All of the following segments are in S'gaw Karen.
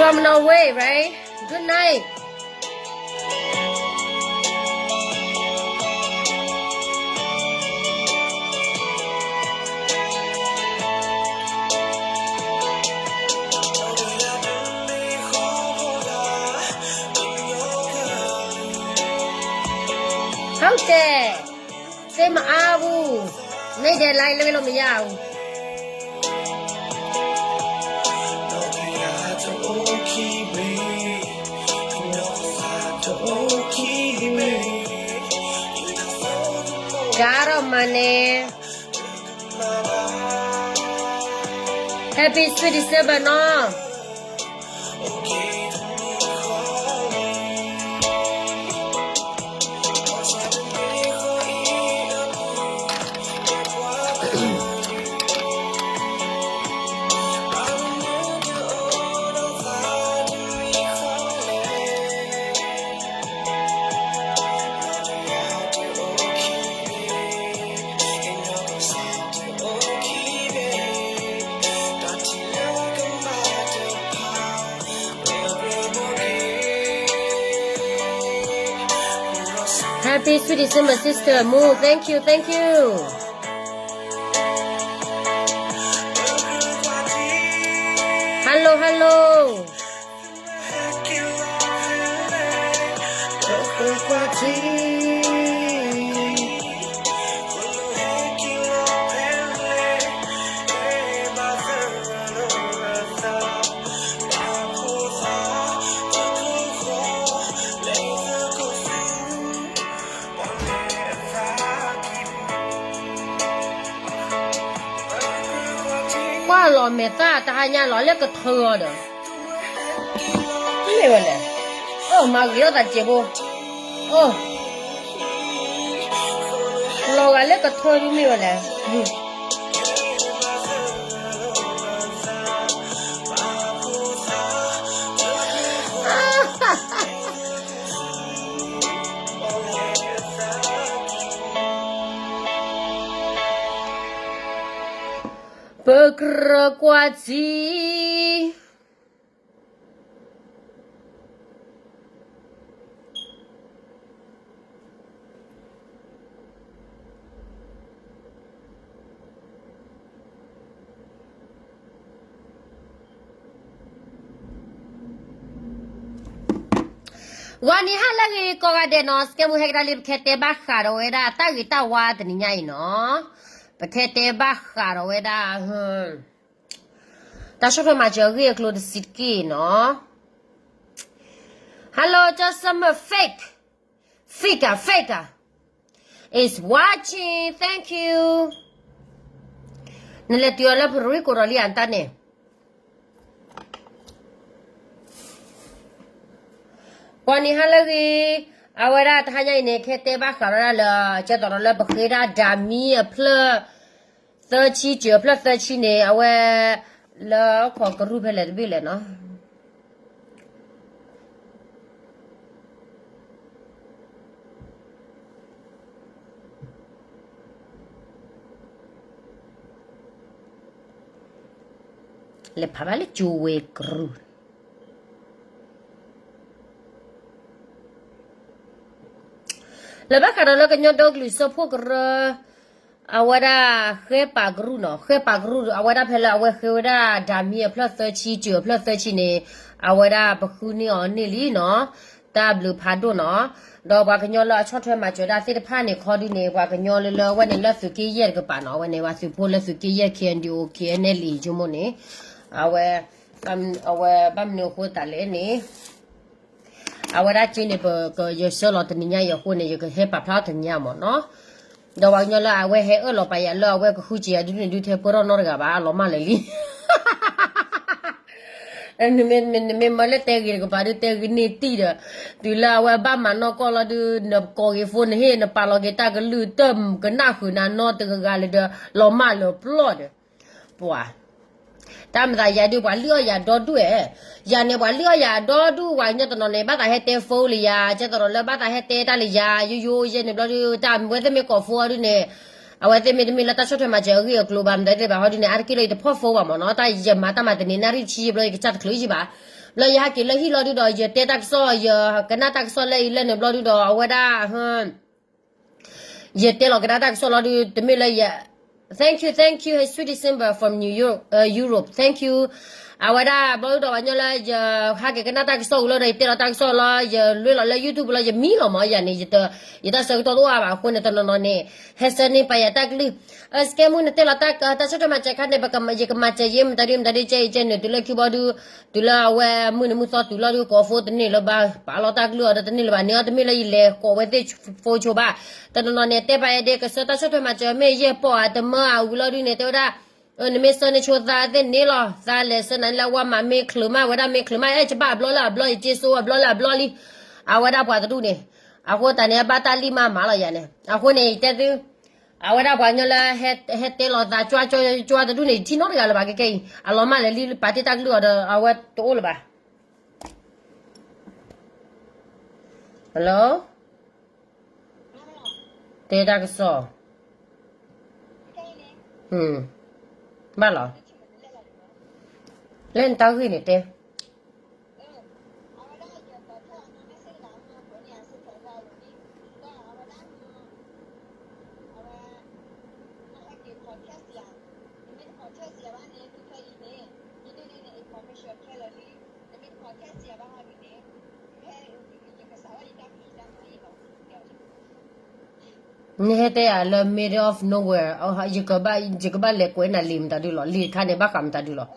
I'm on my way, right? Good night. ဟုတ်တယ်, စိတ်မအားဘူး, နေတယ်လိုက်လို့လို့မရဘူး. ကါထီၣ်မၤန့ၣ်, Happy Sweet December နီၤ. Happy Sweet December, sister Mu. Thank you, thank you. Hello, hello. Quite a lot မဲာ်သၣ်တဟါညါလီၤလၢကထၢအီၤဒီး, မ့ၢ်ဝဲလဲၣ်, အိၣ်မၤဂ့ၤထီၣ်သးစဲးဖိ, အိၣ်, လီၤဂာ်လၢကထၢဒုမ့ၢ်ဝဲလဲၣ်. ပကြၢးကွၢ်ထံ ဂီၤနံၤဟါလၢအဂ့ၤကိးဂၤဒဲးနီၤ, စကဲမူဟဲကဒါလံ ပခဲတဲဘၣ်ဃးဒီးဝဲဒၣ်တၢ်ဂ့ၤတၢ်ဝါတနံၤညါအံၤနီၤ, ပခဲတဲဘၣ်ဃးဒီးဝဲဒၣ် တၢ်ဆီၣ်ထွဲမၤစၢၤအဂ့ၢ်အကျိၤတဆံးတက့ၢ်နီၤ. Hello, just some fake, fake ဧါ, fake ဧါ, is watching, thank you. နလဲၤတုၤအီၤလၢပရံကိးဒီးလံဧါ နတၢ်န့ၣ်. ပှၤနံၤဟါလၢအဂ့ၤ, အဝဲဒၣ်တဟါညါအံၤန့ၣ် ခဲတဲဘၣ်ဃးဒီးဒၣ်လၢ ကဲသိးဒီးလၢပဃ့ဒၣ်ဒၤမံအဖျၢၣ်သၢဆံ စၢၤအဖျၢၣ်သၢဆံန့ၣ် အဝဲ လၢခီကရူၢ်ဖဲလဲၣ်တဘ့ၣ်လဲၣ်နီၤ. လဲၤဖးဘၣ်လၢကၠိဝဲကရူၢ် လၢဘၣ်ဃးဒီးလၢကညီဒီကလုာ်စၢဖှိၣ်ကရၢ, အဝဲဒၣ်ဃဲပာ်ကရူၢ်နီၤ, ဃဲပာ်ကရူၢ် အဝဲဒၣ်ဖဲလၢအဝဲဃ့ဝဲဒၣ်ဒၤမံအဖျၢၣ်သၢဆံ စၢၤအဖျၢၣ်သၢဆံန့ၣ်, အဝဲဒၣ်ပဃုန့ၢ်အီၤန့ၢ်လံနီၤ, တၢ်ဘျုးဖးဒိၣ်နီၤ. ဒီးပှၤကညီလၢအဆီၣ်ထွဲမၤစၢၤဒၣ်သ့ၣ်တဖၣ်န့ၣ်ခီဒုန့ၣ် ပှၤကညီလၢလၢအဝဲန့ၣ်လၢသုးက့ယဲၢ်တကပၤနီၤ, အဝဲန့ၣ်ပှၤသုးဖိလၢသုးက့ယဲၢ် KNDO KNLA ဆိကမိၣ်န့ၣ်, အဝဲ အဝဲဘၣ်မနုၤအဃိသတးလဲၣ်န့ၣ် အဝဲဒၣ်က့န့ၣ် ပကယဆၢလီၤတနံၤညါအံၤအဃိန့ၣ် ယကဟဲပာ်ဖျါထီၣ်တနံၤညါမ့ၢ်နီၤ. ဒီးပှၤကညီလၢအဝဲဟဲအၢၣ်လီၤပာ်ယၤလၢအဝဲကဃုစၢၤယၤဒုန့ၣ်ဒုထဲပၢၢ်ထီၣ်နီတဂၤဘၣ် အလီၤမၢ်လၢာ်လံ. နမ့ၢ်မၢလၢတဲဂ့ၤတကပၤဒုတဲဂ့ၤန့ၢ်တံၢ်ဒီး, တုၤလၢအဝဲဘၣ်မၤနီၢ်ကီၢ်လီၤဒု နကိးဂ့ၤဖိနဟ့ၣ် နပာ်လီၤက့ၤတၢ်ကလုၢ်တၢ်ကနၣ်ဃုာ်နၤနီတဂၤလၢၤဒီး လီၤမၢ်လၢာ်ပျီၢ်ဒီး ပှၤ တၢ်မၤသးယၤဒုး ပှၤလုၢ်အီၣ်ယၤဒီဒူၣ်ဧါ. ယၤန့ၣ် ပှၤလုၢ်အီၣ်ယၤဒီဒူၣ် ပှၤကညီတနီၤန့ၣ် ဘၣ်သးဟဲတဲ phone လၢယၤ ကဲသိးဒီးလၢဘၣ်သးဟဲတဲတၢ်လၢယၤ ယိယိယဲန့ၣ်ဘျီဒုး တၢ်အဝဲသ့ၣ်မ့ၢ်ကိး phone အီၤဒုးန့ၣ် အဝဲသ့ၣ်မ့တမ့ၢ်လၢတၢ်ဆီၣ်ထွဲမၤစၢၤအဂ့ၢ်အကျိၤဘၣ် မတၤသ့ၣ်ဘၣ်ဟီဒုးန့ၣ် အါတက့ၢ်လၢယတဖီၣ် phone ဘၣ်မ့ၢ်နီၤ တၢ်ယမၤတၢ်မၤတနံၤနၣ်ရံၣ်တဆံယံာ်ဘျီ ယကစၢ်တချုးယံာ်ဘၣ်. လၢယဟဲက့ၤလၢဟံၣ်လီၤဒုဒီး ယတဲတၢ်ကစီၣ် ယကနၣ်တၢ်ကစီၣ်လၢအံၤလၢန့ၣ်ဘျီဒုဒီး အဝဲဒၣ် ယတဲလီၤကဒါတၢ်ကစီၣ်လီၤဒု တမ့ၢ်လၢယ Thank you, thank you, hey, sweet December from New York, Europe, thank you. အဝဲဒၣ်ဘျီဒုဒီး ပှၤကညီလၢယဟဲက့ၤကနၣ်တၢ်ကစီၣ်ဝံၤလီၤဒီး ယတဲလီၤတၢ်ကစီၣ်လီၤ ယလွဲလီၤလၢ YouTube လီၤ ယမံလီၤမးယၤန့ၣ် ယတၢ်ဆၢကတီၢ်တအိၣ်အါဘၣ်အဃိန့ၣ် တနီၤနီၤန့ၣ် ဟဲဆၢန့ၢ်ပာ်ယၤတၢ်ကလုၢ် စကဲမုၢ် နတဲလီၤတၢ်ကစီၣ်ထွဲမၤစၢၤခါန့ၣ် ယကမၤစၢၤယ့ မတၤဒုမတၤဒုကဲအံၤကဲနုာ် တုၤလၢခံဘီဒု တုၤလၢအဝဲမုၢ်နံၤမုၢ်သီတုၤလီၤဒု ကိးဖိတန့ၢ်လၢၤဘၣ် ပာ်လီၤတၢ်ကလုၢ်အီၤဒီးတန့ၢ်လၢၤဘၣ်န့ၣ် အတမ့ၢ်လၢယလဲၤကိးဝဲသ့ၣ်ဖိဆိဘၣ် တနီၤနီၤန့ၣ် တဲပာ်ယဲဒ် ကစၢ်တၢ်ဆၢထွဲမၤစၢၤ မ့ၢ်ယဲၢ်ပီၢ်ဧါ တမၢအဝံၤလီၤဒုန့ၣ် တဲဝဲဒၣ် နမ့ၢ်ဆၢန့ၢ်ဆိသးသ့ၣ်န့ၣ်လီၤ သးလဲၤဆၢနၤလၢဝါမး မ့ၢ်ချုးမးဝဲဒၣ် မ့ၢ်ချုးမး အဲၣ်ကဘၣ်အဘျီလၢအဘျီ ယစ့စိအဘျီလၢအဘျီလံ အဝဲဒၣ်ပှၤတဒူၣ်န့ၣ် အဃိသတးန့ၣ် ဘၣ်တၢ်လံၣ်မးမးလီၤယၤန့ၣ် အဃိန့ၣ် ယတဲသု အဝဲဒၣ်ပှၤကညီလၢ ဟဲတဲလီၤသး ကၠွါကၠွါတဒူၣ်န့ၣ် ထံၣ်နီတဂၤလၢၤဘၣ် ကဲကဲအံၤ အလီၤမၢ်လၢလံ ပာ်တ့ၢ်တၢ်ကလုၢ်အီၤဒီး အဝဲတအိၣ်လၢၤဘၣ် Hello တဲတၢ်ကစီၣ် ဘၣ်လီၤ လၢနတၢ်ဂ့ၢ်န့ၣ်တဲ နဟဲတဲယၤလၢ middle of nowhere ယကဘၣ်လဲၤကွဲးနၤလံာ်မတၤဒုလီၤ လံာ်တခါန့ၣ် ဘၣ်ဃးမတၤဒုလီၤ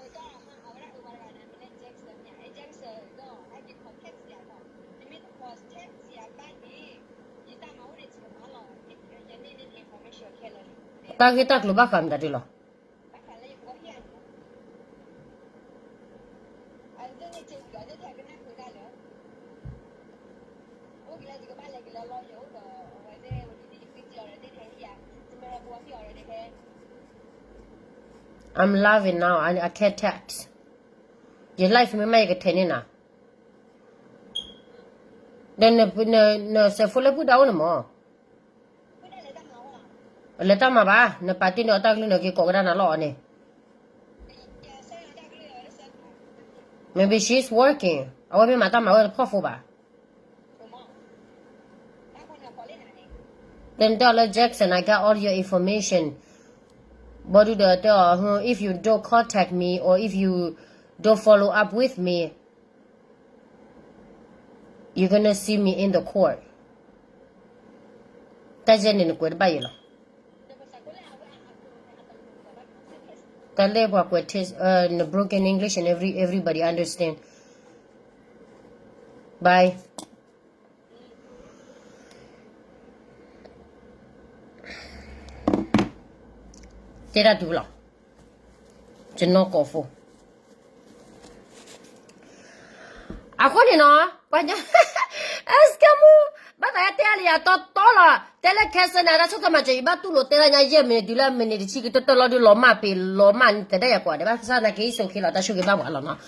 တၢ်ဂ့ၢ်တၢ်ကျိၤဘၣ်ဃးမတၤဒုလီၤ I'm loving now, I, I can't text. Your life မ့ၢ်မး ယကထဲန့ၢ်နၤ ဒီးန နစဲးဖိလၢပုၢ်ဒၣ်အိၣ်န့ၣ်မး လဲၤတၢ်မၤဘၣ် နပာ်တ့ၢ်န့ၢ်အီၤတၢ်ကလုၢ်န့ၣ် က့ၤကိးကဒါနၤလီၤအီၤန့ၣ် Maybe she's working အဝဲမ့ၢ်မၤတၢ်မၤဝဲတဖီၣ်ဖိဘၣ် Then တဲလၢ Jackson, I got all your information ဘီဒုဒီးတဲအီၤ if you don't contact me or if you don't follow up with me, you're gonna see me in the court. တၢ်ယဲန့ၣ်နကွဲးတဘၣ်ယဲလီၤ တၢ်လၢပှၤကွဲး text, uh, န broken English and every, everybody understand. Bye. တဲဒၣ်တုၤလီၤ ကနီၢ်ကိးဖိ အဃိန့ၣ်နီၤ ပှၤညီ အဲစကဲမုၢ် ဘၣ်သးဟဲတဲအါလၢယၤတီတီလီၤ တဲလၢခဲစၢၣ်န့ၣ် တၢ်ဆိကမိၣ်စၢၤ ယဘၣ်တူၢ်လိာ်တဲလၢညါယဲၢ်မံးနံး တုၤလၢမံးနံးတဆံကတၢၢ်တၢၢ်လီၤဒုး လီၤမၢ်ပ့ၤ လီၤမၢ်န့ၣ် တဲဒၣ်ယၤကွၢ်ဒဲးဘၣ် ကစၢ်နာ်က့ it's okay လီၤ တၢ်ဆိၣ်ဂ့ၤဘၣ်ပှၤလီၤနီၤ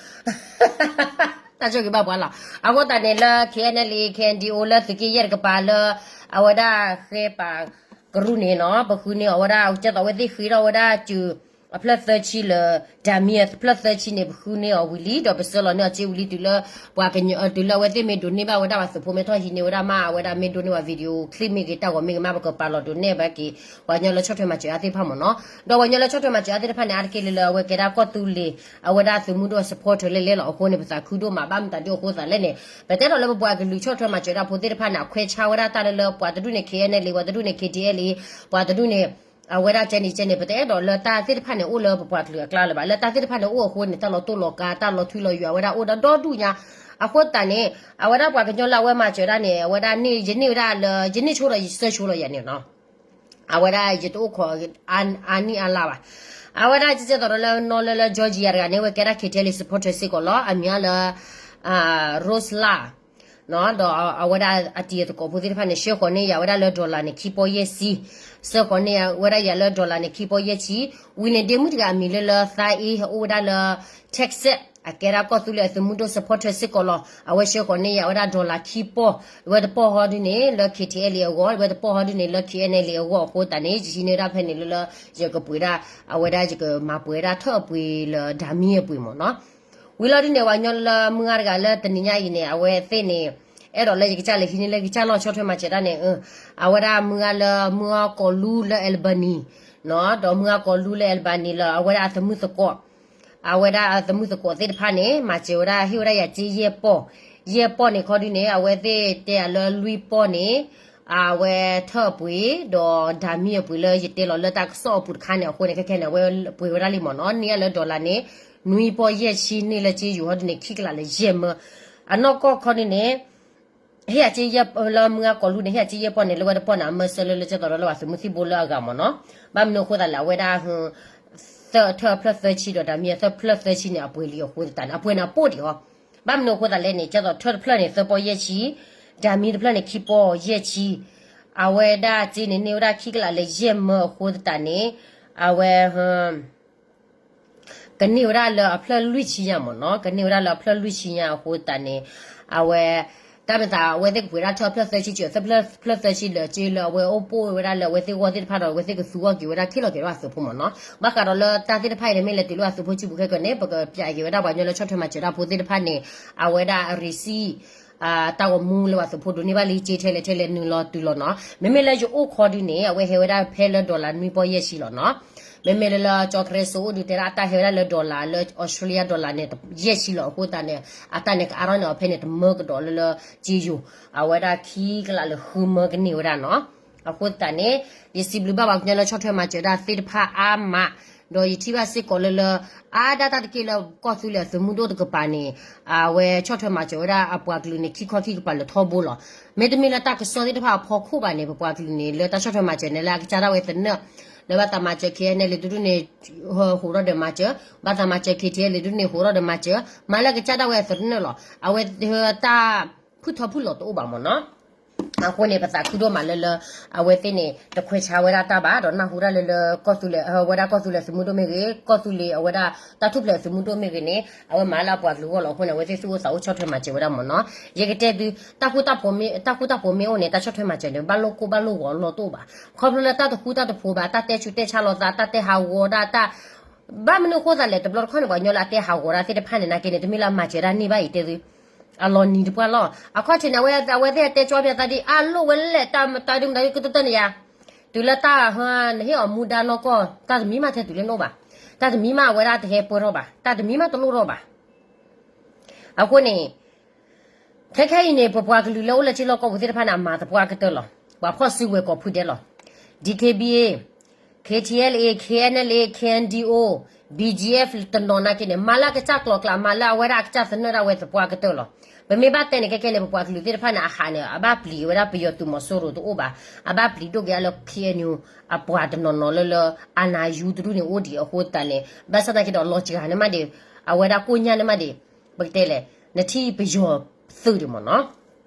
တၢ်ဆိၣ်ဂ့ၤဘၣ်ပှၤလီၤ အဃိသတးန့ၣ်လၢ K N L A K N D O လၢသုးက့ယဲၢ်တကပၤလၢ အဝဲဒၣ်ဃဲပာ်ကရူၢ်န့ၣ်နီၤ ပဃုန့ၢ်အီၤဝဲဒၣ် ကဲသိးဝဲသ့ၣ်ဃ့ထီၣ်ဝဲဒၣ် စူ အဖျၢၣ်သၢဆံလၢ Damien ဖျၢၣ်သၢဆံန့ၣ် ပဃုန့ၢ်အီၤဝံၤလံ ဒီးပဆှၢလီၤန့ၢ်အီၤစ့ဝံၤလံ တုၤလၢ ပှၤကညီ တုၤလၢအဝဲသ့ၣ်မ့ၢ်ဒိးန့ၢ်ဘၣ်ဝဲဒၣ်ပှၤသုးဖိ မ့ၢ်ထီၣ်ဟံးန့ၢ်ဝဲဒၣ်မး အဝဲဒၣ်မ့ၢ်ဒိးန့ၢ်ဝဲ video clip မ့ၢ်ဂ့ၤ တၢ်ဂီၤမ့ၢ်ဂ့ၤမး ပကပာ်လီၤဒိးန့ၢ်ဘၣ်က့ၤ ပှၤကညီလၢဆီၣ်ထွဲမၤစၢၤအါသ့ၣ်တဖၣ်မ့ၢ်နီၤ ဒီးပှၤကညီလၢဆီၣ်ထွဲမၤစၢၤအါသ့ၣ်တဖၣ်န့ၣ် အါတက့ၢ်လၢလၢအဝဲကဲဒၣ်ကီၢ်သူလ့ၤ အဝဲဒၣ်သုးမုၢ်ဒိၣ်အ supporter လဲၣ်လဲၣ်လီၤ အဃိန့ၣ် ပသးခုဒိၣ်မး ဘၣ်မတၤဒုအဃိသးလဲၣ်န့ၣ် ပတဲဒီးလၢပပှၤကလုာ်ဆီၣ်ထွဲမၤစၢၤတၢ်ဖိသ့ၣ်တဖၣ်န့ၣ် အခွဲးဆါဝဲဒၣ်တၢ်လၢလၢ ပှၤတဒူၣ်န့ၣ် K N L A ပှၤတဒူၣ်န့ၣ် K T L A ပှၤတဒူၣ်န့ၣ် အဝဲဒၣ်ကဲန့ၣ်ကဲန့ၣ် ပတအဲၣ်ဒိးလၢတၢ်သ့ၣ်တဖၣ်န့ၣ် အိၣ်လၢပပှၤကလုာ်အကျါလၢၤဘၣ် လၢတၢ်သ့ၣ်တဖၣ်န့ၣ်အိၣ်အဃိန့ၣ် တၢ်လီၤတိၢ်လီၤကါ တၢ်လီၤထွံလီၤယွၤ အဝဲဒၣ်အိၣ်ဒီးဒီဒူၣ်ညါ အဃိသတးန့ၣ် အဝဲဒၣ်ပှၤကညီလၢအဝဲမၤစၢၤဒၣ်န့ၣ် အဝဲဒၣ်န့ၣ် ယန့ၢ်ဝဲဒၣ်လၢ ယန့ၢ်ဆိဒီးယဆှၢဆိလီၤယၤန့ၣ်နီၤ အဝဲဒၣ်ယတအိၣ်ခိး အါနံၣ်အါလါဘၣ် အဝဲဒၣ်ကဲသိးဒီးလၢနီၢ်လၢလၢ Georgia တဂၤန့ၣ် အဝဲကဲဒၣ် K T L A supporter စ့ၢ်ကီးလီၤ အမံၤအါလၢ Rose လၢ် ဒီးအဝဲဒၣ်အတံၤအသကိးဖိသ့ၣ်တဖၣ်န့ၣ် ဆှၢဃီၤန့ၢ်ယၤဝဲဒၣ်လၢ dollar န့ၣ် ခံပီၢ်ယဲၢ်ဆံ, ဆှၢဃီၤန့ၢ်ဝဲဒၣ်ယၤလၢ dollar န့ၣ် ခံပီၢ်ယဲၢ်ဆံ, ဝံၤန့ၣ်ဒ့မုၣ်တဂၤအမံၤလၢလၢသါအ့ အိၣ်ဝဲဒၣ်လၢ Texas အကဲဒၣ်ကီၢ်သူလ့ၤအသုးမုၢ်ဒိၣ် supporter စ့ၢ်ကီးလီၤ. အဝဲဆှၢဃီၤန့ၢ်ယၤဝဲဒၣ် dollar ခံပီၢ်, ဝဲတပီၢ်ဟီဒုန့ၣ် လၢ K T L A အဂီၢ်, ဝဲတပီၢ်ဟီဒုန့ၣ် လၢ K N L A အဂီၢ်အဃိသတးန့ၣ် ယဟံးန့ၢ်ဒၣ်ဖဲန့ၣ်လၢလၢ ယကပှ့ၤဒၣ် အဝဲဒၣ်ယကမၤပှဲၤဒၣ်ထၢၣ်အပှ့ၤလၢ ဓာတ်မီး အပှ့ၤမ့ၢ်နီၤ. ဝံၤလီၤဒုန့ၣ် ပှၤကညီလၢမုၢ်ဂၤတဂၤလၢတနံၤညါအံၤန့ၣ် အဝဲသ့ၣ်န့ၣ် အဲၣ်ဒိးလၢယကစၢ်လဲၤဟံးန့ၢ်လၢကစၢ်လီၢ်ဆီၣ်ထွဲမၤစၢၤတၢ်န့ၣ် အဝဲဒၣ်မုၢ်ဂၤလၢမုၢ်ဂၤကီၢ်လူလၢ Albany နီၤ ဒီးမုၢ်ဂၤကီၢ်လူလၢ Albany လၢအဝဲဒၣ်အသမုၢ်သကိး အဝဲဒၣ်အသမုၢ်သကိးသ့ၣ်တဖၣ်န့ၣ် မၤစၢၤဝဲဒၣ် ဟ့ၣ်ဝဲဒၣ်ယၤစ့ယဲၢ်ပီၢ်, ယဲၢ်ပီၢ်န့ၣ်ခီဒုန့ၣ် အဝဲသ့ၣ်တဲအလၢလွံၢ်ပီၢ်န့ၣ် အဝဲထၢၣ်အပှ့ၤ ဒီးဓာတ်မီးအပှ့ၤလၢယတဲလီၤလၢတၢ်ကစီၣ်အပူၤတခါန့ၣ် အဃိန့ၣ် ခဲခဲန့ၣ် အဝဲပှ့ၤဝဲဒၣ်လံမ့ၢ်နီၤ န့ၢ်အလၢ dollar န့ၣ် နွံပီၢ်ယဲၢ်ဆံ န့ၢ်လၢစ့ယိၤဟီဒုန့ၣ် ခံကလးလၢယဲၢ်မၢ အနီၢ်ကီၢ်ခီဒုန့ၣ် ဟ့ၣ်အစ့ယဲၢ်လၢမုၢ်ဂၤကီၢ်လူန့ၣ် ဟ့ၣ်အစ့ယဲၢ်ပီၢ်န့ၣ် လၢဝဲတပီၢ်န့ၣ် အမၢစၢၤလၢလၢကၠဲသိးဒီးလၢပှၤသုးမုၢ်သံၣ်ဘိလၢအဂၤမ့ၢ်နီၤ ဘၣ်မနုၤအဃိသတးလဲၣ် အဝဲဒၣ် သၢထၢၣ်အဖျၢၣ်သၢဆံဒီးဓာတ်မီးအသၢဖျၢၣ်သၢဆံန့ၣ် အပှ့ၤလံအဃိသတးန့ၣ် အပှ့ၤန့ၣ်အပိၢ်ဒံးအီၤ ဘၣ်မနုၤအဃိသတးလဲၣ်န့ၣ် ကၠဲသိးထၢၣ်တဖျၢၣ်န့ၣ် သၢပီၢ်ယဲၢ်ဆံ, ဓာတ်မီးတဖျၢၣ်န့ၣ် ခံပီၢ်ယဲၢ်ဆံ, အဝဲဒၣ်စ့န့ၣ် န့ၢ်ဝဲဒၣ်ခံကလးလၢယဲၢ်မၢအဃိသတးန့ၣ် အဝဲ ကန့ၢ်ဝဲဒၣ်လၢအဖျၢၣ်လွံၢ်ဆံညါမ့ၢ်နီၤ ကန့ၢ်ဝဲဒၣ်လၢအဖျၢၣ်လွံၢ်ဆံညါအဃိသတးန့ၣ် အဝဲ တၢ်မ့ၢ်သးအဝဲသ့ၣ်ကပှ့ၤဒၣ်ထၢၣ်ဖျၢၣ်သၢဆံစၢၤ သၢဖျၢၣ်သၢဆံလၢာ်စ့လၢအဝဲအိၣ်ပိၢ်ဝဲဒၣ်လၢအဝဲသ့ၣ်ဂီၢ်သ့ၣ်တဖၣ်ဒီး အဝဲသ့ၣ်ကသူအီၤက့ၤဝဲဒၣ် ခဲလီၤက့ၤဝဲဒၣ်အသုးဖိမ့ၢ်နီၤ ဘၣ်ဃးဒီးလၢတၢ်သ့ၣ်တဖၣ်အံၤန့ၣ် မ့ၢ်လဲၤတုၤလၢအသုးဖိစုပူၤခဲကနံၣ် ပကပျးက့ၤဝဲဒၣ်ပှၤကညီလၢဆီၣ်ထွဲမၤစၢၤတၢ်ဖိသ့ၣ်တဖၣ်န့ၣ် အဝဲဒၣ် receipt တၢ်ဂီၤမူလၢပှၤသုးဖိဒိးန့ၢ်ဘၣ်လံ စ့ထဲလဲၣ်ထဲလဲၣ်နုာ်လီၤတုၤလီၤနီၤ မ့မ့ၢ်လၢယအိၣ်ခီဒုန့ၣ် အဝဲဟဲဝဲဒၣ်ဖဲလၢ dollar နွံပီၢ်ယဲၢ်ဆံလီၤနီၤ မ့မ့ၢ်လၢလၢကၠီကရဲစိအိၣ်ဒုးတဲဒၣ်အတၢ်ဟဲဝဲဒၣ်လၢ dollar လၢ Australia dollar န့ၣ် ယဲၢ်ဆံလီၤအဃိသတးန့ၣ် အတၢ်န့ၣ်ကအါထီၣ်န့ၣ်အီၤဖဲန့ၣ် တမၢကဒီးလၢလၢစ့ယိၤ အဝဲဒၣ်ခံကလးလၢဃုမၢကန့ၢ်ဝဲဒၣ်နီၤ အဃိသတးန့ၣ် ယစံးဘျုးဘၣ်ပှၤကညီလၢဆီၣ်ထွဲမၤစၢၤဒၣ်သ့ၣ်တဖၣ်အါမး ဒီးယထံၣ်ဘၣ်စ့ၢ်ကီးလၢလၢ အါဒၣ်တၢ်တက့ၢ်လၢကီၢ်သူလ့ၤအသုးမုၢ်ဒိၣ်တကပၤန့ၣ် အဝဲဆီၣ်ထွဲမၤစၢၤဝဲဒၣ်အပှၤကလုာ်န့ၣ် ခံခီခံကပၤလၢထီဘိလီၤ. မ့တမ့ၢ်လၢတၢ်ကစီၣ်သ့ၣ်တဖၣ်အဖီခိၣ်ဘၣ်န့ၣ် ပပှၤကလုာ်န့ၣ် လၢတၢ်ဆီၣ်ထွဲမၤစၢၤန့ၣ် လၢအကစၢ်ဒၣ်ဝဲသနၢၣ် လၢဘၣ်သးမၤစၢၤ KNLA ဒုးန့ၣ် ဟိးထီၣ်ဒီးမၤစၢၤ, ဘၣ်သးမၤစၢၤ KTLA ဒုးန့ၣ် ဟိးထီၣ်ဒီးမၤစၢၤ, မၤလၢအကစၢ်ဒၣ်ဝဲသနၢၣ်လီၤ. အဝဲတၢ်ဖုၣ်ထီၣ်ဖုၣ်လီၤတအိၣ်ဘၣ်မ့ၢ်နီၤ အဃိန့ၣ် ပသးခုဒိၣ်မးလၢလၢ အဝဲသ့ၣ်န့ၣ် တခွဲးဆါဝဲဒၣ်တၢ်ဘၣ် ဒီးနၢ်ဟူဒၣ်လၢလၢကီၢ်သူလ့ၤ အဝဲဒၣ်ကီၢ်သူလ့ၤသုးမုၢ်ဒိၣ်မ့ၢ်ဂ့ၤ ကီၢ်သူလ့ၤအဝဲဒၣ်တၢ်ထူၣ်ဖျဲးသုးမုၢ်ဒိၣ်မ့ၢ်ဂ့ၤန့ၣ် အဝဲမၤလၢအပှၤကလုာ်ဂီၢ်လီၤအဃိန့ၣ် အဝဲသ့ၣ်သူၣ်အိၣ်သးအိၣ်ဆီၣ်ထွဲမၤစၢၤဝဲဒၣ်မ့ၢ်နီၤ. ယကတဲသု တၢ်ဃူတၢ်ဖိးမ့ၢ် တၢ်ဃူတၢ်ဖိးမ့ၢ်အိၣ်န့ၣ် တၢ်ဆီၣ်ထွဲမၤစၢၤန့ၣ် ဘၣ်လိာ်ကိၢ်ဘၣ်လိာ်ဂီၤလီၤတအိၣ်ဘၣ်. ခီဖျိလၢတၢ်တဃူတၢ်တဖိးဘၣ် တၢ်တဲဆူးတဲဆါလိာ်သး တၢ်တဲဟးဂီၤဒၣ်တၢ် ဘၣ်မနုၤအဃိသတးလဲၣ် တဘျီတခီၣ်န့ၣ် ပှၤကညီလၢအတဲဟးဂီၤဒၣ်သ့ၣ်တဖၣ်န့ၣ် နာ်က့န့ၣ် တမ့ၢ်လၢအမၤစၢၤဒၣ်န့ၢ်ဘၣ်အံၤတဲသု အလီၤနံၤတပှၢ်လီၤ. အခီၣ်ထံးန့ၣ် အဝဲ အဝဲသ့ၣ်တဲကၠီပၠးသးဒ်အါလိၣ်ဝဲလဲၣ် တၢ်မတၤဒုမတၤဒုကတၢၢ်တၢၢ်န့ၣ်ယါ, တုၤလၢတၢ်ဟါ နဟ့ၣ်အီၤမူဒါနီၢ်ကီၢ် တၢ်တမံၤမးထဲတုၤလၢနအိၣ်ဘၣ်, တၢ်တမံၤမးအဝဲဒၣ်တဟဲပၢၢ်ထီၣ်ဘၣ်, တၢ်တမံၤမးတလိၣ်ထီၣ်ဘၣ်. အဃိန့ၣ် ခဲခဲအံၤန့ၣ် ပပှၤကလုာ်လၢအိၣ်လၢထံလီၢ်ကီၢ်ပူၤသ့ၣ်တဖၣ်န့ၣ် အမၤသပှၢ်ကတၢၢ်လီၤ. ပှၤဖီၣ်စုကဝဲၤကိးဖုဒဲးလီၤ. DKBA, KTLA, KNLA, KNDO, BGF တနီၤနာ်က့န့ၣ် မၤလၢအကစၢ်ကျိၤကျဲ မၤလၢအဝဲဒၣ်အကစၢ်သနၢၣ်ဒၣ်ဝဲသပှၢ်ကတၢၢ်လီၤ. ပမ့ၢ်ဘၣ်တဲန့ၣ် ခဲခဲန့ၣ် ပပှၤကလုာ်သ့ၣ်တဖၣ်န့ၣ် အဟးန့ၣ် အဘၣ်ပျံၤဝဲဒၣ်ပယီၤသုးမီၤစိရိၤတအိၣ်ဘၣ်, အဘၣ်ပျံၤဒိၣ်က့ၤအလၢ KNU အပှၤတနီၤနီၤလၢလၢ အနၢ်ယူတဒူၣ်န့ၣ်အိၣ်ဒံးအဃိသတးန့ၣ် ဘၣ်ဆၣ်သနာ်က့ဒီး လီၤစှၤန့ၣ်မးဒံး, အဝဲဒၣ်ကိၣ်ညါန့ၣ်မးဒံး, ပကတဲလဲၣ်, နထံၣ်ပယီၤသုးဒံးမ့ၢ်နီၤ.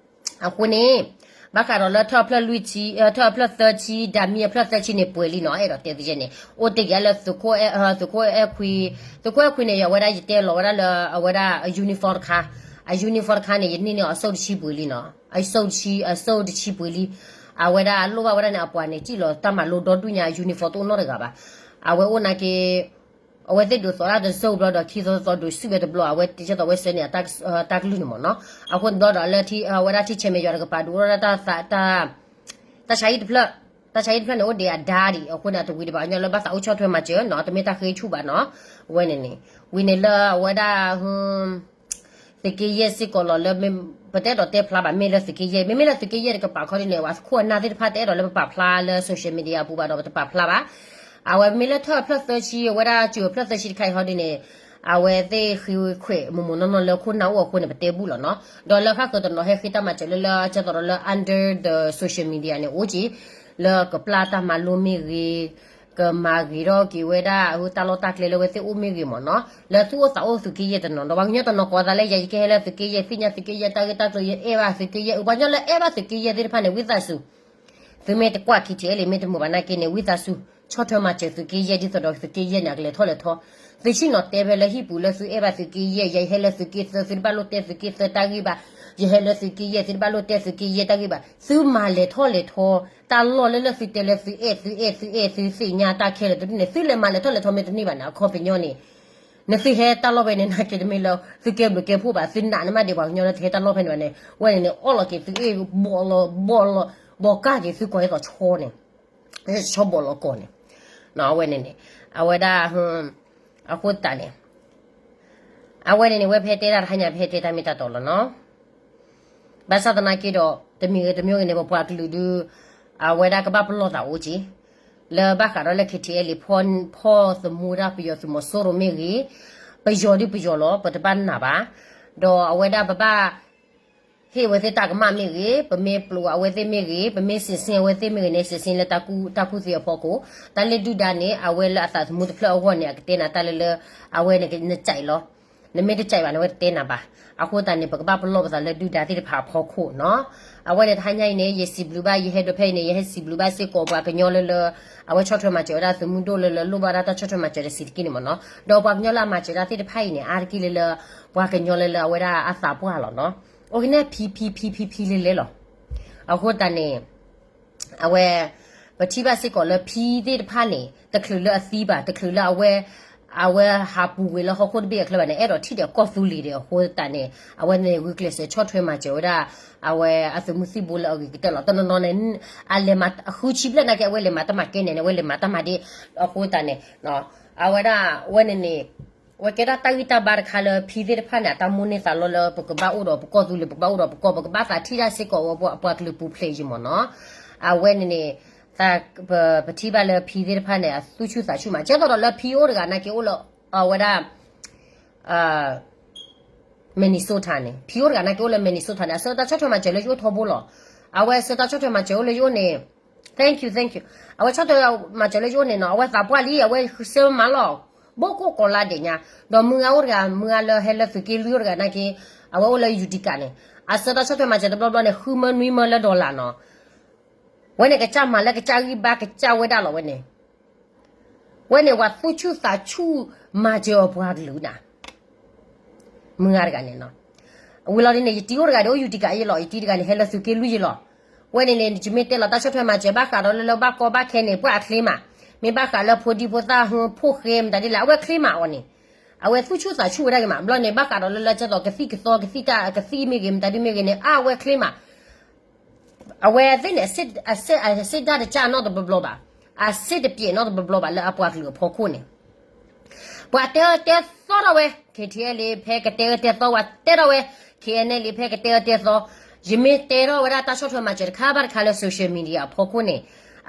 အဃိန့ၣ် ဘၣ်ဃးဒီးလၢထၢၣ်အဖျၢၣ်လွံၢ်ဆံ, ထၢၣ်အဖျၢၣ်သၢဆံ, ဓာတ်မီးအဖျၢၣ်သၢဆံန့ၣ် ပှဲၤလံနီၤ, အဲၣ်ဒိးတဲသ့န့ၣ် အိၣ်တ့ၢ်က့ၤလၢသုးခိၣ်အဲ, သုးခိၣ်အဲခွံ, သုးခိၣ်အဲခွံန့ၣ် အဝဲဒၣ်ယတဲလီၤဝဲဒၣ်လၢ အဝဲဒၣ်အ uniform တခါ, အ uniform တခါန့ၣ် ယန့ၢ်န့ၢ်အီၤအစိၣ်တဆံပှဲၤလံနီၤ, အစိၣ်တဆံ, အစိၣ်တဆံပှဲၤလံ. အဝဲဒၣ်လိၣ်ဘၣ်ဝဲဒၣ်န့ၣ် အပှၤန့ၣ် စံၣ်လီၤတၢ်မၤလိဒီဒူၣ်ညါ uniform တအိၣ်နီတဂၤဘၣ်. အဝဲအိၣ်နာ်က့ အဝဲသ့ၣ်ဒိးသိးတၢ်တစိၢ်ဘျီဒီး ခံသီသီဒိးစုၣ်ဝဲတဘျီ အဝဲတဲကၢ်သိးဝဲစၢၤန့ၣ် တၢ်ကလုၢ်န့ၣ်မ့ၢ်နီၤ. အဃိန့ၣ်ဘျီဒီးလၢ အဝဲဒၣ်ထံဆဲးမဲာ်ယွၤတကပၤ ဒုးအိၣ်ဒၣ်တၢ်, တၢ်ဆါဟံၣ်တဖျၢၣ်, တၢ်ဆါဟံၣ်တဖျၢၣ်န့ၣ် အိၣ်ဒံးအဒါဒံး အဃိန့ၣ် အတဝံၤဒံးဘၣ် ညီလၢဘၣ်သးအိၣ်ဆီၣ်ထွဲမၤစၢၤနီၤ တမ့ၢ်တၢ်ဃ့ဆူၣ်ဘၣ်နီၤ. ဝဲန့ၣ်န့ၣ် ဝံၤန့ၣ်လၢအဝဲဒၣ် သုးက့ယဲၢ်စ့ၢ်ကီးလီၤလၢ ပတအဲၣ်ဒိးတဲဖျါဘၣ် မ့ၢ်လၢသုးက့ယဲၢ်, မ့မ့ၢ်လၢသုးက့ယဲၢ်တကပၤခီဒ်န့ၣ် ပှၤခိၣ်အနၢ်သ့ၣ်တဖၣ်တအဲၣ်ဒိးလၢပပာ်ဖျါလၢ social media အပူၤဘၣ်ဒီး ပတပာ်ဖျါဘၣ်. အဝဲမ့ၢ်လၢထၢၣ်အဖျၢၣ်သၢဆံ အဝဲဒၣ်စူၤအဖျၢၣ်သၢဆံတခါအံၤခီဒ်န့ၣ် အဝဲသ့ၣ်ဃ့ခွဲးမိၢ်မိၢ်နီၢ်နီၢ်လၢခိၣ်နၢ်အိၣ်အဃိန့ၣ် ပတဲဘူၣ်လီၤနီၤ. ဒီးလၢဃၣ်ဃၢၤတနီၤဟဲဃ့တၢ်မၤစၢၤလၢလၢ ကၢ်သိးဒီးလၢ under the social media န့ၣ် အိၣ်က့ၤ လၢကပျၢ်တၢ်မၤလိမ့ၢ်ဂ့ၤ ကမၤဂ့ၤထီၣ်က့ၤဝဲဒၣ် တၢ်လီၢ်တၢ်ကျဲလၢအဝဲသ့ၣ်အိၣ်မ့ၢ်ဂ့ၤမ့ၢ်နီၤ, လၢသုအိၣ်သးအိၣ်သုးက့ယဲၢ်တနီၤ ဒီးပှၤကညီတနီၤကိးသးလၢယၤ ယကဟဲလၢသုးက့ယဲၢ် သ့ၣ်ညါသုးက့ယဲၢ်တၢ်ဂ့ၢ်တၢ်ကျိၤ ယအဲၣ်ဘၣ်သုးက့ယဲၢ် ပှၤကညီလၢအဲၣ်ဘၣ်သုးက့ယဲၢ်သ့ၣ်တဖၣ်န့ၣ် ဝံသးစူၤ, သုမ့ၢ်တကွၢ် KTLA မ့ၢ်တမုာ်ဘၣ်နာ်က့န့ၣ် ဝံသးစူၤ ဆီၣ်ထွဲမၤစၢၤသုးက့ယဲၢ် ဒ်သိးဒီးသုးက့ယဲၢ်န့ၣ် အကလဲၤထီၣ်လဲၤထီ, သုဆ့ၣ်နီၤတဲဖဲလၢဟံၣ်ပူၤလၢသုအဲၣ်ဘၣ်သုးက့ယဲၢ် ယဟဲလၢသုးက့သၢ သုတဘၣ်လိၣ်တဲသုးက့သၢတၢ်ဂ့ၢ်ဘၣ်, ယဟဲလၢသုးက့ယဲၢ် သုတဘၣ်လိၣ်တဲသုးက့ယဲၢ်တၢ်ဂ့ၢ်ဘၣ်, သုမၤလဲၤထီၣ်လဲၤထီ တၢ်လီၢ်လၢလၢသုတဲလၢသုအဲၣ်သုအဲၣ်သုအဲၣ်သုသ့ၣ်ညါတၢ်ခဲလၢာ်တဒူၣ်န့ၣ် သုလဲၤမၤလဲၤထီၣ်လဲၤထီမ့ၢ်တန့ၢ်ဘၣ်န့ၣ် အခီပညီန့ၣ် နသုဟဲတၢ်လီၢ်ဖဲန့ၣ် နာ်က့တမ့ၢ်လၢ သုကဲဘျုးကဲဖှိၣ်ဘၣ်, သုနာ်န့ၢ်မးဒံးပှၤကညီလၢသုဟဲတၢ်လီၢ်ဖဲန့ၣ်ဘၣ်န့ၣ်, ဝဲန့ၣ်န့ၣ် အီၣ်လီၤက့ၤသုအ့ၣ် ဘီလီၤ ဘီလီၤ ဘီကၢ်က့ၤသုကိးဟဲသိးဆီန့ၣ်, ဆီဘီလီၤကိးန့ၣ်, အဝဲန့ၣ်န့ၣ်, အဝဲဒၣ်, အဃိသတးန့ၣ်, အဝဲန့ၣ်န့ၣ် ဝဲဖဲတဲတၢ်တဟါညါ ဖဲတဲတၢ်မ့ၢ်တၢ်တီလီၤနီၤ. ဘၣ်ဆၣ်သနာ်က့ဒီး တမံၤဂ့ၤတမံၤဂ့ၤန့ၣ် ပပှၤကလုာ်ဒုး, အဝဲဒၣ်ကဘၣ်ပလီၢ်သးအိၣ်က့ၤ, လၢဘၣ်ဃးဒီးလၢ KTLA ဖီၣ်သမူဒၣ်ပယီၤသုးမီၤစိရိၤမ့ၢ်ဂ့ၤ, ပယီၤဒုးပယီၤလီၤ ပတဘၣ်နာ်ဘၣ်, ဒီးအဝဲဒၣ်ပဘၣ် ဟ့ၣ်အဝဲသ့ၣ်တၢ်ကမၣ်မ့ၢ်ဂ့ၤ, ပမ့ၢ်ပျိးအဝဲသ့ၣ်မ့ၢ်ဂ့ၤ, ပမ့ၢ်စံးဆင်းအဝဲသ့ၣ်မ့ၢ်ဂ့ၤန့ၣ် စံးဆင်းလၢတၢ်ကူၣ်သ့အဖီခိၣ်, တၢ်လၢဒုၣ်ဒါန့ၣ် အဝဲလၢအသးသမူတဖျၢၣ်အဂီၢ်န့ၣ် အကတဲနၤတၢ်လၢလၢ, အဝဲန့ၣ်နကဲးလီၤ, နမ့ၢ်တကဲးဘၣ်န့ၣ် အဝဲတတဲနၤဘၣ်. အဃိသတးန့ၣ် ပကဘၣ်ပလီၢ်ပသးလၢဒုၣ်ဒါသ့ၣ်တဖၣ်အဖီခိၣ်နီၤ. အဝဲန့ၣ်တဟါညါအံၤန့ၣ် ယစံးဘျုးဘၣ် ယဟဲဒိးဖဲအံၤန့ၣ် ယဟဲစံးဘျုးဘၣ်စ့ၢ်ကီးပှၤကညီလၢလၢ, အဝဲဆီၣ်ထွဲမၤစၢၤဝဲဒၣ်သုးမုၢ်ဒိၣ်လၢလၢလိၣ်ဘၣ်ဒၣ်တၢ်ဆီၣ်ထွဲမၤစၢၤတစံးတက့ၢ်န့ၣ်မ့ၢ်နီၤ, ဒီးပှၤကညီလၢအမၤစၢၤတၢ်သ့ၣ်တဖၣ်အံၤန့ၣ် အါတက့ၢ်လၢလၢ, ပှၤကညီလၢလၢအဝဲဒၣ်အသးပှၢ်လီၤနီၤ. အိၣ်က့ၤန့ၣ် ဖံဖံဖံဖံဖံလဲၤလဲၤလီၤ. အဃိသတးန့ၣ် အဝဲ, ပထံၣ်ဘၣ်စ့ၢ်ကီးလၢဖံသ့ၣ်တဖၣ်န့ၣ် တချုးလၢအသံဘၣ်, တချုးလၢအဝဲ, အဝဲဟးပူၤကွံာ်လၢဟီၣ်ခိၣ်တဘ့ၣ်အချၢဘၣ်န့ၣ် အဲၣ်ဒိးထံၣ်ဒီးကီၢ်သူလ့ၤဒီး အဃိသတးန့ၣ် အဝဲန့ၣ်ဂုာ်ကျဲးစၢးဆီၣ်ထွဲမၤစၢၤဝဲဒၣ်, အဝဲအသုးမုၢ်သံၣ်ဘိလၢအဂ့ၤကတၢၢ်လီၤ. တနီၤနီၤန့ၣ်, အလဲၤမၤဃုဆံဘျဲၣ်နာ်က့ အဝဲလဲၤမၤတၢ်မၤကဲန့ၣ်န့ၣ် အဝဲလဲၤမၤတၢ်မၤဒ်, အဃိသတးန့ၣ်, အဝဲဒၣ်ဝဲန့ၣ်န့ၣ်, အဝဲကဲဒၣ်တၢ်ဂံၢ်တၢ်ဘါတခါလၢဖံသ့ၣ်တဖၣ်န့ၣ် အတၢ်မိၣ်န့ၢ်သးလီလၢပကဘၣ်အိၣ်ဒီးပကီၢ်သူလ့ၤ ပကဘၣ်အိၣ်ဒီးပကီၢ် ပကဘၣ်သးထံၣ်တၢ်စ့ၢ်ကီးဝဲပှၤကလုာ်ပူၤဖျဲးယံၤမ့ၢ်နီၤ. အဝဲန့ၣ်န့ၣ်, ပထံၣ်ဘၣ်လၢဖံသ့ၣ်တဖၣ်န့ၣ် အသူၣ်ဆူၣ်သးဆူၣ်မး ကဲသိးဒီးလၢဖံအိၣ်တဂၤနာ်က့အိၣ်လၢ, အဝဲဒၣ် Minnesota န့ၣ် ဖံအိၣ်တဂၤနာ်က့အိၣ်လၢ Minnesota န့ၣ် အဆၢတၢ်ဆီၣ်ထွဲမၤစၢၤလၢယအိၣ်ထီဘိလီၤ. အဝဲဆၢတၢ်ဆီၣ်ထွဲမၤစၢၤအိၣ်လၢယအိၣ်န့ၣ်, thank you, thank you. အဝဲဆီၣ်ထွဲမၤစၢၤလၢယအိၣ်န့ၣ်နီၤ အဝဲသးပှၢ်လံ အဝဲဆၢမၤလီၤ, ဘိၣ်ကိၣ်ကီၤလါဒဲးညါ, ဒီးမုၢ်ဂၤအိၣ်တဂၤ မုၢ်ဂၤလၢဟဲလၢသုးက့လွံၢ်အိၣ်တဂၤနာ်က့, အဝဲအိၣ်လၢ Utica န့ၣ်, အဆၢတၢ်ဆီၣ်ထွဲမၤစၢၤတဘျီဘျီန့ၣ် ဃုမၢနွံမၢလၢ dollar နီၤ ဝဲန့ၣ်ကစၢ်မၤလၢကစၢ်ဂံၢ်ဘါကစၢ်ဝဲဒၣ်လီၤဝဲန့ၣ်, ဝဲန့ၣ်ပှၤသူၣ်ဆူၣ်သးဆူၣ်မၤစၢၤအပှၤကလုာ်နၤ, မုၢ်ဂၤတဂၤန့ၣ်နီၤ, ဝံၤလီၤဒ်န့ၣ် ယတံၤအိၣ်တဂၤဒီး အိၣ် Utica ယဲလီၤ, ယတံၤတဂၤန့ၣ် ဟဲလၢသုးက့လွံၢ်ယဲလီၤ. ဝဲန့ၣ်န့ၣ် ယမ့ၢ်တဲလီၤတၢ်ဆီၣ်ထွဲမၤစၢၤဘၣ်ဃးဒီးလၢလၢဘၣ်ကီဘၣ်ခဲန့ၣ် ပှၤအချ့မး, မ့ၢ်ဘၣ်ဃးလၢဖိဒံဖိသၣ်ဟူဖိဃဲမတၤဒ်လဲၣ် အဝဲချ့မးအီၤန့ၣ်, အဝဲသူၣ်ဆူၣ်သးဆူၣ်ဝဲဒၣ်ဂ့ၤမး, ဘျီန့ၣ် ဘၣ်ဃးဒီးလၢလၢကဲသိးကသံၣ်ကသီ ကသံၣ်တၢ် ကသံၣ်မ့ၢ်ဂ့ၤ မတၤဒ်မ့ၢ်ဂ့ၤန့ၣ် အဝဲချ့မး အဝဲသ့ၣ်န့ၣ် အစ့ဒၣ်တကၢ်နီတဘျီဘျီဘၣ်, အစ့တပျဲးနီတဘျီဘျီဘၣ် လၢအပှၤကလုာ်အဖီခိၣ်န့ၣ်, ပှၤတဲအၢတဲသီထီၣ်ဝဲ, KTLA ဖဲကတဲအၢတဲသီ ပှၤတဲထီၣ်ဝဲ, KNLA ဖဲကတဲအၢတဲသီ, ယမ့ၢ်တဲထီၣ်ဝဲဒၣ်တၢ်ဆီၣ်ထွဲမၤစၢၤတခါဘၣ်တခါလၢ social media အဖီခိၣ်န့ၣ်,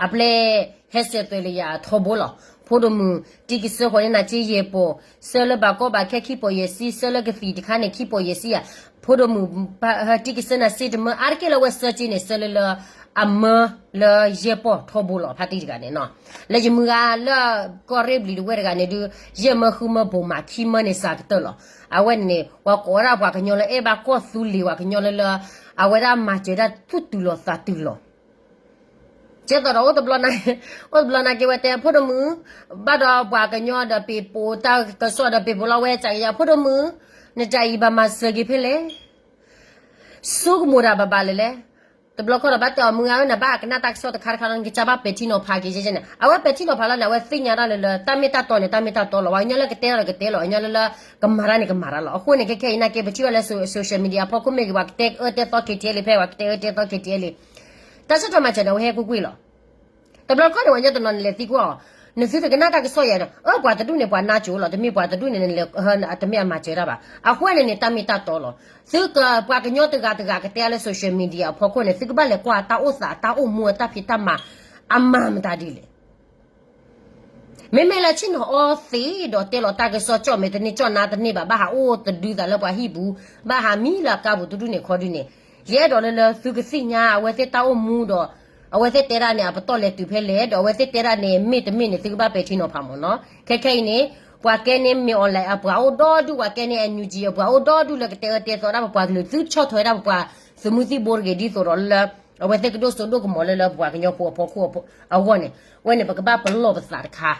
အပျဲၢ်ဟဲစဲးသွဲးလၢယၤထီဘိလီၤ. ဖိဒိၣ်မုၣ် တံကစၢဃိးန့ၣ် နၤက့ယဲၢ်ပီၤ, ဆၢလၢဘၣ်ကီဘၣ်ခဲခံပီၤယဲၢ်ဆံ, ဆၢလၢကသံၣ်တခါန့ၣ် ခံပီၤယဲၢ်ဆံယၤ, ဖိဒိၣ်မုၣ် တံကစၢနၤစ့တမၢ အါတက့ၢ်လၢဝဲဆၢက့န့ၣ် ဆၢလၢလၢ အမၢလၢယဲၢ်ပီၤထီဘိလီၤ ဖါတံၢ်တဂၤန့ၣ်နီၤ. လၢယမုၢ်ဂၤလၢကီၢ်ရ့ၣ်ဘျံၤတဝဲၢ်တဂၤန့ၣ်ဒုး ယဲၢ်မၢဃုမၢဘိးမးခံမၢန့ၣ်စှၤကတၢၢ်လီၤ. အဝဲန့ၣ်န့ၣ် ပှၤကိးဝဲဒၣ်ပှၤကညီလၢအဲၣ်ဘၣ်ကီၢ်သူလ့ၤ ပှၤကညီလၢလၢ အဝဲဒၣ်မၤစၢၤဒၣ်သူၣ်တုၤလီၤသးတုၤလီၤ ကဲသိးဒီးအိၣ်တဘျီ, အိၣ်တဘျီနာ်က့ဝဲတဲ ဖိဒိၣ်မုၣ်, ဘၣ်ဒီးပှၤကညီဒီးပ့ၤပိာ်တၢ်ကစီၣ်ဒီးပ့ၤပိာ်လီၤဝဲကယၤ ဖိဒိၣ်မုၣ်, နတၢ်အံၤဘၣ်မၤစၢၤက့ၤဖဲလဲၣ်, ဆိကမိၣ်တၢ်ဘၣ်ဘၣ်လဲၣ်လဲၣ်. တဘျီခီဒီးဘၣ်တဲအီၤ မုၢ်ဂၤဧၢ နဘၣ်ကနၣ်တၢ်ကစီၣ်တခါတခါလီၤ နကစၢ်ဘၣ်ပဲာ်ထံနီၤဖးက့ၤကဲန့ၣ် အဝဲပဲာ်ထံနီၤဖးလီၤန့ၣ် အဝဲသ့ၣ်ညါတၢ်လၢလၢ တၢ်မ့ၢ်တၢ်တီန့ၣ် တၢ်မ့ၢ်တၢ်တီလီၤ ပှၤကညီလၢကတဲတၢ်ဒီးကတဲလီၤ ပှၤကညီလၢလၢ ကမၤတၢ်န့ၣ်ကမၤတၢ်လီၤ. အဃိန့ၣ် ခဲခဲအံၤနာ်က့ ပထံၣ်ဘၣ်လၢ social media အဖီခိၣ်မ့ၢ်ဂ့ၤ ပှၤကတဲအၢတဲသီ KTLA ဖဲ ပှၤကတဲအၢတဲသီ KTLA တၢ်ဆၢထၢၣ်မၤစၢၤန့ၣ် အဝဲဟဲကွ့ၢ်ကွ့ၢ်လီၤ. တဘျီခီန့ၣ် ပှၤကညီတနီၤန့ၣ် လဲၤသံကွၢ်အီၤ, နသုတကနၣ်တၢ်ကစီၣ်ယၤဒီး အၢ ပှၤတဒူၣ်န့ၣ် ပှၤနါစိၤလီၤ တမ့ၢ်ပှၤတဒူၣ်န့ၣ် တမ့ၢ်အမၤစၢၤတၢ်ဘၣ်. အဃိန့ၣ်န့ၣ် တၢ်မ့ၢ်တၢ်တီလီၤ. သုကပှၤကညီတဂၤတဂၤကတဲအါလၢ social media အဖီခိၣ်န့ၣ် သုကဘၣ်လဲၤကွၢ်တၢ်အိၣ်သးတၢ်အိၣ်မူအတၢ်ဖံးတၢ်မၤ အမၤမတၤဒ်လဲၣ် မ့မ့ၢ်လၢဆ့ၣ်နီၤအီသံးဒီးတဲလီၤတၢ်ကစီၣ် ကၠီၣ်မဲာ်တန့ၢ်ကၠီၣ်နါတန့ၢ်ဘၣ် ဘၣ်ဟးအိၣ်တဒုသးလၢပှၤဟံၣ်ပူၤ ဘၣ်ဟးမံလၢအကါပူၤတဒူၣ်န့ၣ်ခီဒုန့ၣ် ယအဲၣ်ဒိးလၢလၢသုကသ့ၣ်ညါအဝဲသ့ၣ်တၢ်အိၣ်မူဒီး အဝဲသ့ၣ်တဲဒၣ်န့ၣ် အပတီၢ်လဲၤတုၤဖဲလဲၣ် ဒီးအဝဲသ့ၣ်တဲဒၣ်န့ၣ် မ့ၢ်တမ့ၢ်န့ၣ် သုကဘၣ်ပဲာ်ထံနီၤဖးမ့ၢ်နီၤ. ခဲခဲအံၤန့ၣ် ပှၤကဲန့ၣ်မ့ၢ် online အပှၤအိၣ်ဒီဒူၣ် ပှၤကဲန့ၣ် NUG အပှၤအိၣ်ဒီဒူၣ်လၢကတဲအၢတဲသီဒၣ်ပပှၤကလုာ် သုဆီၣ်ထွဲဒၣ်ပပှၤသုးမုၢ်သံၣ်ဘိတဂ့ၤ ဒ်သိးဒီးလၢ အဝဲသ့ၣ်ကဒိၣ်စိဒိၣ်ကမီၤလၢလၢပပှၤကညီဖိအဖီခိၣ်အဂီၢ်န့ၣ် ဝဲန့ၣ် ပကဘၣ်ပလီၢ်ပသးတခါ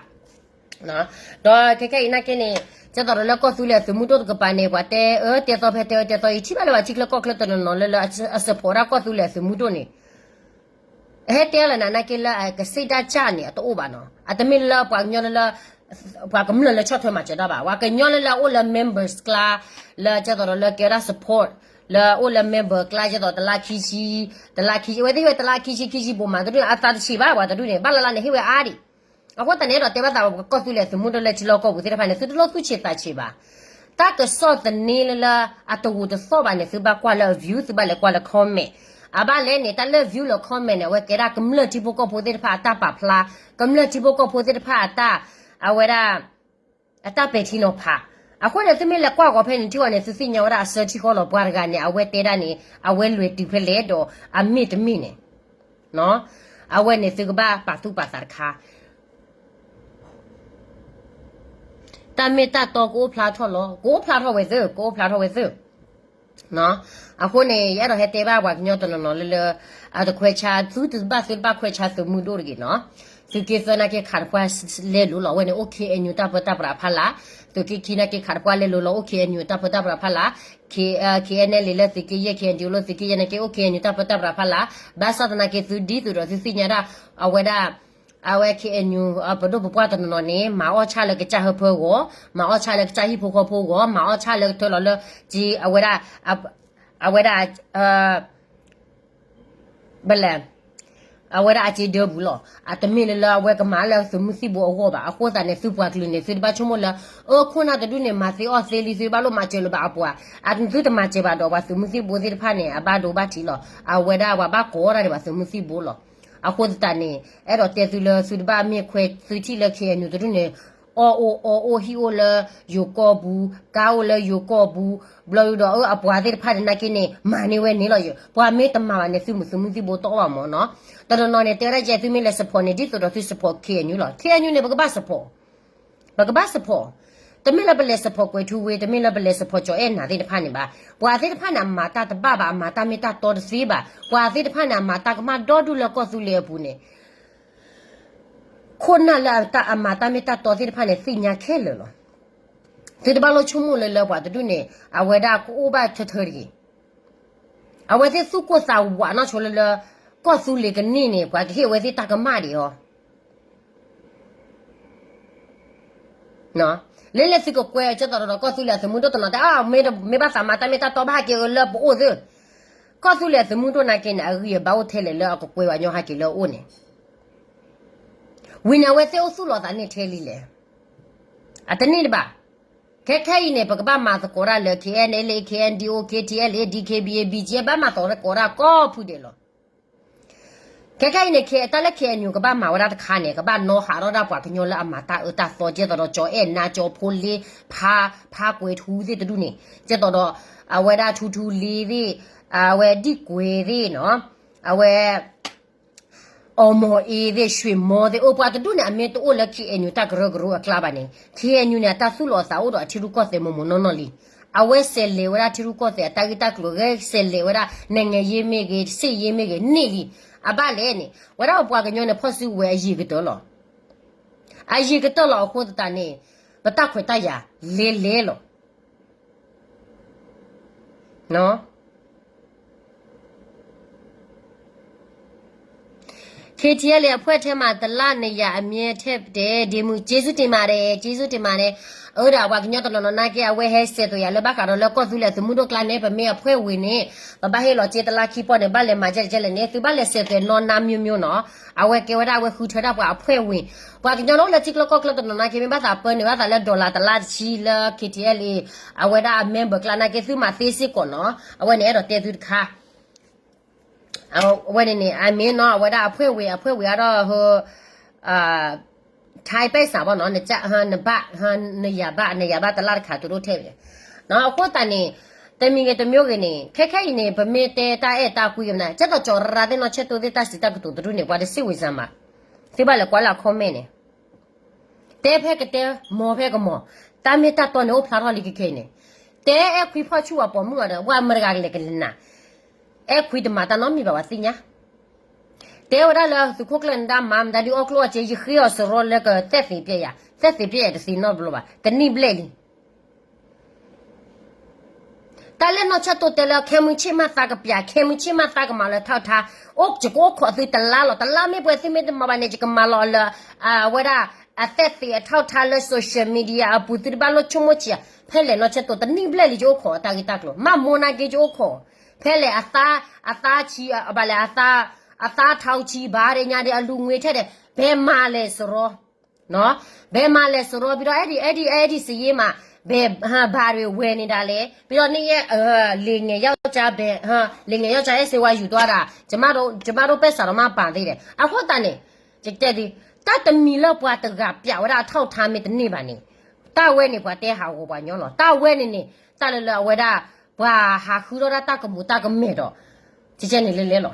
ဒီးခဲခဲအံၤနာ်က့န့ၣ် ကဲသိးဒီးလၢကီၢ်သူလ့ၤအသုးမုၢ်ဒိၣ်တကပၤန့ၣ် ပှၤတဲအၢတဲသီဖဲတဲအၢတဲသီ ယထံၣ်ဘၣ်လၢပှၤထံချၢကီၢ်ချၢတနီၤနီၤလၢလၢအ support ဒၣ်ကီၢ်သူလ့ၤအသုးမုၢ်ဒိၣ်န့ၣ် အဟဲတဲလၢနၤနာ်က့လၢအကစ့ၣ်တၢ်ကၢ်န့ၣ် အတအိၣ်ဘၣ်နီၤ. အတမ့ၢ်လၢပှၤကညီလၢလၢ ပှၤကမျၢၢ်လၢဆီၣ်ထွဲမၤစၢၤတၢ်ဘၣ်, ပှၤကညီလၢလၢအအိၣ်လၢ members ကျါ, လၢကဲသိးဒီးလၢကဲဝဲဒၣ် support, လၢအအိၣ်လၢ member ကျါ ကဲသိးတလါခံဆံ, တလါခံဆံ, အဝဲသ့ၣ်ဟ့ၣ်ဝဲတလါခံဆံ ခံဆံဘိးမးတဒူၣ်န့ၣ် အသးတဆံးဘၣ်, ပှၤတဒူၣ်န့ၣ် ဘၣ်လၢ်လၢ်န့ၣ် ဟ့ၣ်ဝဲအါဒံး. အဃိသတးန့ၣ် အဲၣ်ဒိးတဲဘၣ်သး ကီၢ်သူလ့ၤသုးမုၢ်ဒိၣ်လၢထံလီၢ်ကီၢ်ပူၤသ့ၣ်တဖၣ်န့ၣ် သုတလိၣ်သူၣ်ဆံးသးဆံးဘၣ်. တၢ်ကစီၣ်သန့လၢလၢအတဂူာ်တသီၣ်ဘၣ်န့ၣ် သုဘၣ်ကွၢ်လၢအ view, သုဘၣ်လဲၤကွၢ်လၢ comment. အဘၣ်လဲၣ်န့ၣ် တၢ်လၢ view လၢ comment န့ၣ် အဝဲကဲဒၣ်ကမျၢၢ်ထံဖိကီၢ်ဖိသ့ၣ်တဖၣ်အတၢ်ပာ်ဖျါ, ကမျၢၢ်ထံဖိကီၢ်ဖိသ့ၣ်တဖၣ်အတၢ်, အဝဲဒၣ် အတၢ်ပဲာ်ထံနီၤဖး. အဃိန့ၣ် သုမ့ၢ်လဲၤကွၢ်ဂီၤဖဲန့ၣ်ထံဂီၤန့ၣ် သုသ့ၣ်ညါဝဲဒၣ်အဆၢထံၣ်ဃီလီၤ ပှၤတဂၤန့ၣ် အဝဲတဲဒၣ်န့ၣ် အဝဲလဲၤတုၤဖဲလဲၣ်ဒီး အမ့ၢ်တမ့ၢ်န့ၣ် အဝဲန့ၣ်သုကဘၣ်ပာ်သူၣ်ပာ်သးတခါ. တၢ်မ့ၢ်တၢ်တီကအိၣ်ဖျါထီၣ်လီၤ, ကအိၣ်ဖျါထီၣ်ဝဲသ့ၣ်, ကအိၣ်ဖျါထီၣ်ဝဲသ့ၣ်. အဃိန့ၣ် ယအဲၣ်ဒိးဟဲတဲဘၣ်ပှၤကညီတနီၤနီၤလၢလၢ အတခွဲးဆါ သုတဘၣ်သုတဘၣ်ခွဲးဆါသုးမုၢ်ဒိၣ်တဂ့ၤနီၤ. သုးက့သၢနာ်က့ခးတပှၢ်လဲလိာ်လီၤ, အဝဲန့ၣ်အိၣ် K N U တၢ်ပၢတၢ်ပြးဖးလာ်, သုးက့ခံနာ်က့ခးတပှၢ်လဲလိာ်လီၤ အိၣ် K N U တၢ်ပၢတၢ်ပြးဖးလာ်, K, KNLA လၢသုးက့ယဲၢ် K N D O လၢသုးက့ယဲၢ်နာ်က့အိၣ် K N U တၢ်ပၢတၢ်ပြးဖးလာ်, ဘၣ်ဆၣ်သနာ်က့သုဒ်သိးဒီးသုသ့ၣ်ညါဒၣ် အဝဲဒၣ် အဝဲ K N U ပဒိၣ်ပပှၢ်တနီၤနီၤန့ၣ် မၤအီၣ်ဆၣ်လၢကစၢ်ဟၢဖၢဂီၢ်, မၤအီၣ်ဆၣ်လၢကစၢ်ဟံၣ်ဖိဃီဖိဂီၢ်, မၤအီၣ်ဆၣ်လၢကထၢလီၤလၢ က့ အဝဲဒၣ် အဝဲဒၣ် ဘလဲၣ် အဝဲဒၣ်အစ့ဒၢပူၤလီၤ. အတမ့ၢ်လၢလၢအဝဲကမၤလၢသုးမုၢ်သံၣ်ဘိအဂီၢ်ဘၣ်. အဃိသတးန့ၣ် သုပှၤကလုာ်န့ၣ် သုတဘၣ်ဆိကမိၣ်လၢ အခိၣ်နၢ်တဒူၣ်န့ၣ် မၤသ့အီၣ်သ့လံ သုတဘၣ်လိၣ်မၤစၢၤလၢၤဘၣ်အပှၤ, အသုတမၤစၢၤဘၣ်ဒီးပှၤသုးမုၢ်သံၣ်ဘိသ့ၣ်တဖၣ်န့ၣ် အဘၣ်ဒိဘၣ်ထံးလီၤ. အဝဲဒၣ်ပှၤဘၣ်ကိးတၢ်ဒံးပှၤသုးမုၢ်သံၣ်ဘိလီၤ. အဃိသတးန့ၣ် အဲၣ်ဒိးတဲသုလၢသုတဘၣ်မ့ၢ်ခွဲးသုထံၣ်လၢ K N U တဒူၣ်န့ၣ် အီၣ်အိၣ်အီအိၣ်ဟံၣ်အိၣ်လၢယိၤကီၢ်ပူၤ, ကါအိၣ်လၢယိၤကီၢ်ပူၤ, ဘျီဒုဒီးအပှၤသ့ၣ်တဖၣ်န့ၣ်နာ်က့န့ၣ် မၤန့ၢ်ဝဲန့ၣ်လီၤ. ပှၤမ့ၢ်တမၤဘၣ်န့ၣ် သုးမုၢ်သုးမုၢ်သံၣ်ဘိတအိၣ်ဘၣ်မၢ်နီၤ. တနီၤနီၤန့ၣ် တဲဝဲဒၣ်ယဲ သုမ့ၢ်လဲၤ support န့ၣ် ဒ်သိးဒီးသု support K N U လီၤ. K N U န့ၣ် ပကဘၣ် support, ပကဘၣ် support, တမ့ၢ်လၢပလဲၤ support ကွဲးထူဝ့, တမ့ၢ်လၢပလဲၤ support ကၠီၤအဲၣ်နၤသ့ၣ်တဖၣ်န့ၣ်ဘၣ်. ပှၤသ့ၣ်တဖၣ်န့ၣ် အမၤတၢ်တဘၣ်ဘၣ်, အမၤတၢ်မ့ၢ်တၢ်တီတသ့ဘၣ်. ပှၤသ့ၣ်တဖၣ်န့ၣ် အမၤတၢ်ကမၣ်ဒီဒူၣ်လၢကီၢ်သူလ့ၤအပူၤန့ၣ် ခိၣ်နၢ်လၢအမၤတၢ်မ့ၢ်တၢ်တီသ့ၣ်တဖၣ်န့ၣ် သ့ၣ်ညါခဲလၢာ်လီၤ. သုတဘၣ်လိၣ်ဆိကမိၣ်လၢလၢပှၤတဒူၣ်န့ၣ် အဝဲဒၣ်ကအိၣ်ဘၣ်ထၢထၢတဂ့ၤ. အဝဲသ့ၣ်သူၣ်ကိၢ်သးဝးနီၢ်ဆိလၢလၢ ကီၢ်သူလ့ၤကန့ၢ်န့ၣ် ပှၤကဟ့ၣ်အဝဲသ့ၣ်တၢ်ကမၣ်ဒံးအီၤ လၢလၢသုကကွဲးကဲသိးဒီး ကီၢ်သူလ့ၤအသုးမုၢ်ဒိၣ်တနီၤတဲ မ့ၢ်ဘၣ်သးမၤတၢ်မ့ၢ်တၢ်တီဘၣ်ဟဲက့ၤအလၢပအိၣ်သ့ၣ်, ကီၢ်သူလ့ၤအသုးမုၢ်ဒိၣ်နာ်က့န့ၣ် အဂံၢ်အဘါအိၣ်ထဲလဲၣ်လၢအကကွဲးပှၤကညီဟဲက့ၤလၢအအိၣ်န့ၣ်, ဝံၤန့ၣ်အဝဲသ့ၣ်အိၣ်သူၣ်လီၤသးန့ၢ်ထဲလံလဲၣ်. အတန့ၢ်တဘၣ်. ခဲခဲအံၤန့ၣ် ပကဘၣ်မၤသကိးတၢ်လၢ K N L A, K N D O, K T L A, D K B A, B G F ဘၣ်မၤသကိးတၢ်ကိးဖုဒဲးလီၤ. ခဲခဲအံၤန့ၣ် တၢ်လၢ K N U ကဘၣ်မၤဝဲဒၣ်တခါန့ၣ် ကဘၣ်နီၣ်ဟးထီၣ်ဒၣ်ပှၤကညီလၢအမၤတၢ်အၢတၢ်သီ ကဲသိးဒီး ကၠီၤအဲၣ်နါ ကၠီၤဖိလ့ ဖါ ဖါကွဲးထူသ့ၣ်တဒူၣ်န့ၣ် ကဲသိးဒီး အဝဲဒၣ်ထူထူလ့သ့ၣ် အဝဲဒံၣ်ကွဲးသ့ၣ်နီၤ အဝဲ အီၣ်မီၢ်အ့သ့ၣ် ရွှေမောသ့ၣ် အိၣ်ပှၤတဒူၣ်န့ၣ် အမ့ၢ်တအိၣ်လၢ K N U တၢ်ကရၢကရိအကျါဘၣ်န့ၣ် K N U န့ၣ် အတၢ်သူၣ်လီၤအသးအိၣ်ဒီးအထံရူၢ်ကီၢ်သဲးမိၢ်မိၢ်နီၢ်နီၢ်လံ. အဝဲဆဲးလဲၤဝဲဒၣ်ထံရူၢ်ကီၢ်သဲးအတၢ်ဂ့ၢ်တၢ်ကျိၤ ဂဲၤဆဲးလဲၤဝဲဒၣ် နိုင်ငံရေးမ့ၢ်ဂ့ၤ စစ်ရေးမ့ၢ်ဂ့ၤ န့ၢ်လံ. အဘၣ်လဲၣ်န့ၣ် ဝဲဒၣ်ပပှၤကညီန့ၣ် ဖီၣ်စုကဝဲၤအယံာ်ကတၢၢ်လီၤ. အယံာ်ကတၢၢ်လီၤအဃိသတးန့ၣ် ပတၢ်ခွဲးတၢ်ယာ်လဲၤလဲၤလီၤ. K T L A အဖွဲ့ထဲမှာ တစ်လ နှစ်ရာ အမြဲထည့်တယ် ဒီမူ ကျေးဇူးတင်ပါတယ် ကျေးဇူးတင်ပါတယ်. အၢ ဒီးပှၤကညီတနီၤနီၤနာ်က့ အဝဲဟဲစဲးသွဲးယၤလၢဘၣ်ဃးဒီးလၢကီၢ်သူလ့ၤ သုးမုၢ်ဒိၣ်ကျါန့ၣ် ပမ့ၢ်အဖွဲ့ဝင်န့ၣ် ပဘၣ်ဟ့ၣ်လီၤစ့တလါခံပီၢ်န့ၣ် ဘၣ်လဲၤမၤကဲလဲၣ်ကဲလဲၣ်န့ၣ် သုဘၣ်လဲၤစဲးသွဲးနီၢ်နါမျိုးမျိုးနီၤ. အဝဲကဲဝဲဒၣ်အဝဲဃုထၢဒၣ်ပှၤအဖွဲ့ဝင် ပှၤကညီလၢအိၣ်လၢထံကျိကီၢ်ကျိတနီၤနီၤနာ်က့ မ့ၢ်ဘၣ်သးပၢနုာ်ဘၣ်သးလၢ dollar တလါတဆံလၢ K T L A အဝဲဒၣ်အ member ကျါနာ်က့ သုမၤသ့စ့ၢ်ကီးနီၤ. အဝဲန့ၣ်အဲၣ်ဒိးတဲသုတခါ အဝဲန့ၣ်န့ၣ် အမ့ၢ်နီၤ အဝဲဒၣ်အဖွဲ့ဝင် အဖွဲ့ဝင် အဒီး ဟိ ထဲပဲစးဘၣ်နီၤ နဘၣ် နယၤဘၣ် နယၤဘၣ်တလါတခါ သူတို့ထည့်တယ်. အဃိသတးန့ၣ် တမံၤဂ့ၤတမံၤဂ့ၤန့ၣ် ခဲခဲအံၤန့ၣ် ပမ့ၢ်တဲတၢ်အဲၣ်တၢ်ကွံကမနၤ ကဲသိးကၠီၤရၤသ့ၣ်နီၢ်ဆဲၣ်တိသ့ၣ်တၢ်စံးတၢ်ကတိၤတဒူၣ်န့ၣ် ပှၤတစံးဝံၤစၢ်မး သုဘၣ်လဲၤကွၢ်လၢအ comment န့ၣ် တဲဖဲကတဲ မီၤဖဲကမီၤ တၢ်မ့ၢ်တၢ်တီန့ၣ် အိၣ်ဖျါထီၣ်လံခဲခဲအံၤန့ၣ် တဲအဲၣ်ခွံဖီၣ်ဆူၣ်ပှၤပိာ်မုၣ်အီၤဒီး ဝဲမတၤတဂၤကလဲၤကလဲၤနၤ အဲၣ်ခွံတမၤတၢ်နီတမံၤဘၣ် ပှၤသ့ၣ်ညါ တဲဝဲဒၣ်လၢသုးခိၣ်ကျၢၢ်နဒါမၤမတၤဒုးအီၣ်ကျိၣ်အီၣ်စ့ ယဃ့အီၤစရီလၢကသဲၣ်သ့းပျဲယၤ သဲၣ်သ့းပျဲယၤတသ့နီတဘျီဘၣ် တနံၣ်ဘျဲၣ်လံ တၢ်လၢနီၢ်ဆၣ်တိတဲလၢ ခဲမုၢ်ဆ့ၣ်မးသးကပျး ခဲမုၢ်ဆ့ၣ်မးသးကမၤလၢထီၣ်ထါ အိၣ်ယကအိၣ်ခိးသုတလါလီၤ တလါမ့ၢ်ပှဲၤသုမ့ၢ်တမၤဘၣ်န့ၣ် ယကမၤလီၤအီၤလၢ အဝဲဒၣ် အသက်သေအထောက်အထားလၢ social media အပူၤ သုတဘၣ်လိၣ်ဆိကမိၣ်ဆံးဧါ. ဖဲလဲၣ်နီၢ်ဆဲၣ်တိၣ်တနံၣ်ဘျဲၣ်လံ ယအိၣ်ခိးအတၢ်ဂ့ၢ်တၢ်ကျိၤ မ့ၢ်မိၢ်နာ်က့ ယအိၣ်ခိး ဖဲလဲၣ်အသါ, အသါဆံး, ဘၣ်လဲၣ်, အသါထီဆံးဘၣ်ဒဲးညါဒဲး အလူၤငွေထဲဒဲး ဘဲမၤလဲၣ်စရီ, ဘဲမၤလဲၣ်စရီ ပြီးတော့ အဲဒီ, အဲဒီ, အဲဒီစာရင်းမှာ ဘယ်, ဘယ်ဟာတွေဝင်နေတာလဲ ပြီးတော့ နှစ်ရက်, လင်ငယ်ယောက်ျား ဘယ်, လင်ငယ်ယောက်ျား အဲၣ်စ့ဝါယူသွားတာ ကျမတို့, ကျမတို့ပိုက်ဆံတော့မပါသေးတယ် အဃိသတးန့ၣ် ယတဲသု, တၢ်တမံၤလၢပှၤတဂၤပျးဝဲဒၣ်အထောက်အထားမ့ၢ်တန့ၢ်ဘၣ်န့ၣ်, တၢ်ဝဲန့ၣ်ပှၤတဲဟးဂီၤပှၤကညီလီၤ. တၢ်ဝဲန့ၣ်န့ၣ် တၢ်လၢလၢအဝဲဒၣ် ပှၤဟးဃုထီၣ်ဒၣ်တၢ်ကမူၤတၢ်ကမဲာ်ဒီး ကကဲန့ၣ်လဲၣ်လဲၣ်လီၤ.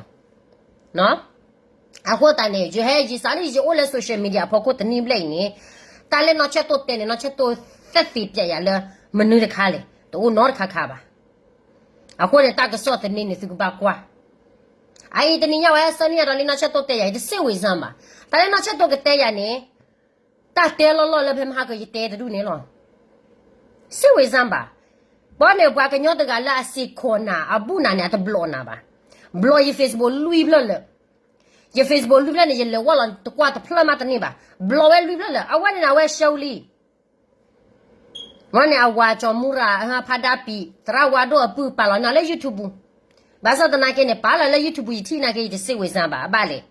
အဃိသတးန့ၣ် ယဟဲယစးလၢယအိၣ်လၢ social media အဖီခိၣ်တနံၣ်ဘျဲၣ်အံၤန့ၣ်, တၢ်လၢနီၢ်ဆဲၣ်တိၣ်တဲန့ၣ် နီၢ်ဆဲၣ်တိၣ်သက်သေပြယၤလၢ မနုၤတခါလဲၣ်, တအိၣ်နီတခါခါဘၣ်. အဃိန့ၣ် တၢ်ကစီၣ်သန့န့ၣ် သုကဘၣ်ကွၢ်. အအံၤတနံၤညါဝဲဆၢနံၣ်အံၤဒီးလံနီၢ်ဆဲၣ်တိၣ်တဲယၤ ယတစိတ်ဝင်စားဘၣ်. တၢ်လၢနီၢ်ဆဲၣ်တိၣ်ကတဲယၤန့ၣ် တၢ်တဲလီၢ်လီၢ်လၢဖဲမဟါကယတဲတဒူၣ်န့ၣ်လီၤ. စိတ်ဝင်စားဘၣ်. ဘီန့ၣ်ပှၤကညီတဂၤလၢအစံးခိးနၤ အဘူးနၤန့ၣ် အတဘျီးနၤဘၣ်. ဘျီးယ Facebook လွံၢ်ဖျၢၣ်လၢာ်. ယ Facebook လွံၢ်ဖျၢၣ်န့ၣ် ယလဲၤဝဲလီၤတကွၢ်တဖျၢၣ်မးတန့ၢ်ဘၣ်. ဘျီးဝဲလွံၢ်ဖျၢၣ်လၢာ် အဝဲန့ၣ်န့ၣ် အဝဲရှဲဝံၤလံ မ့ၢ်န့ၣ် အဝၤကၠီၤမူရၤ ဖါဒါပံး သရၣ်ဝါဒိၣ်အပုၢ်ပာ်လီၤန့ၢ်လၢ YouTube ပူၤ. ဘၣ်ဆၣ်သနာ်က့န့ၣ် ပာ်လီၤလၢ YouTube ပူၤ ယထံၣ်နာ်က့ ယတစိတ်ဝင်စားဘၣ် အဘၣ်လဲၣ်.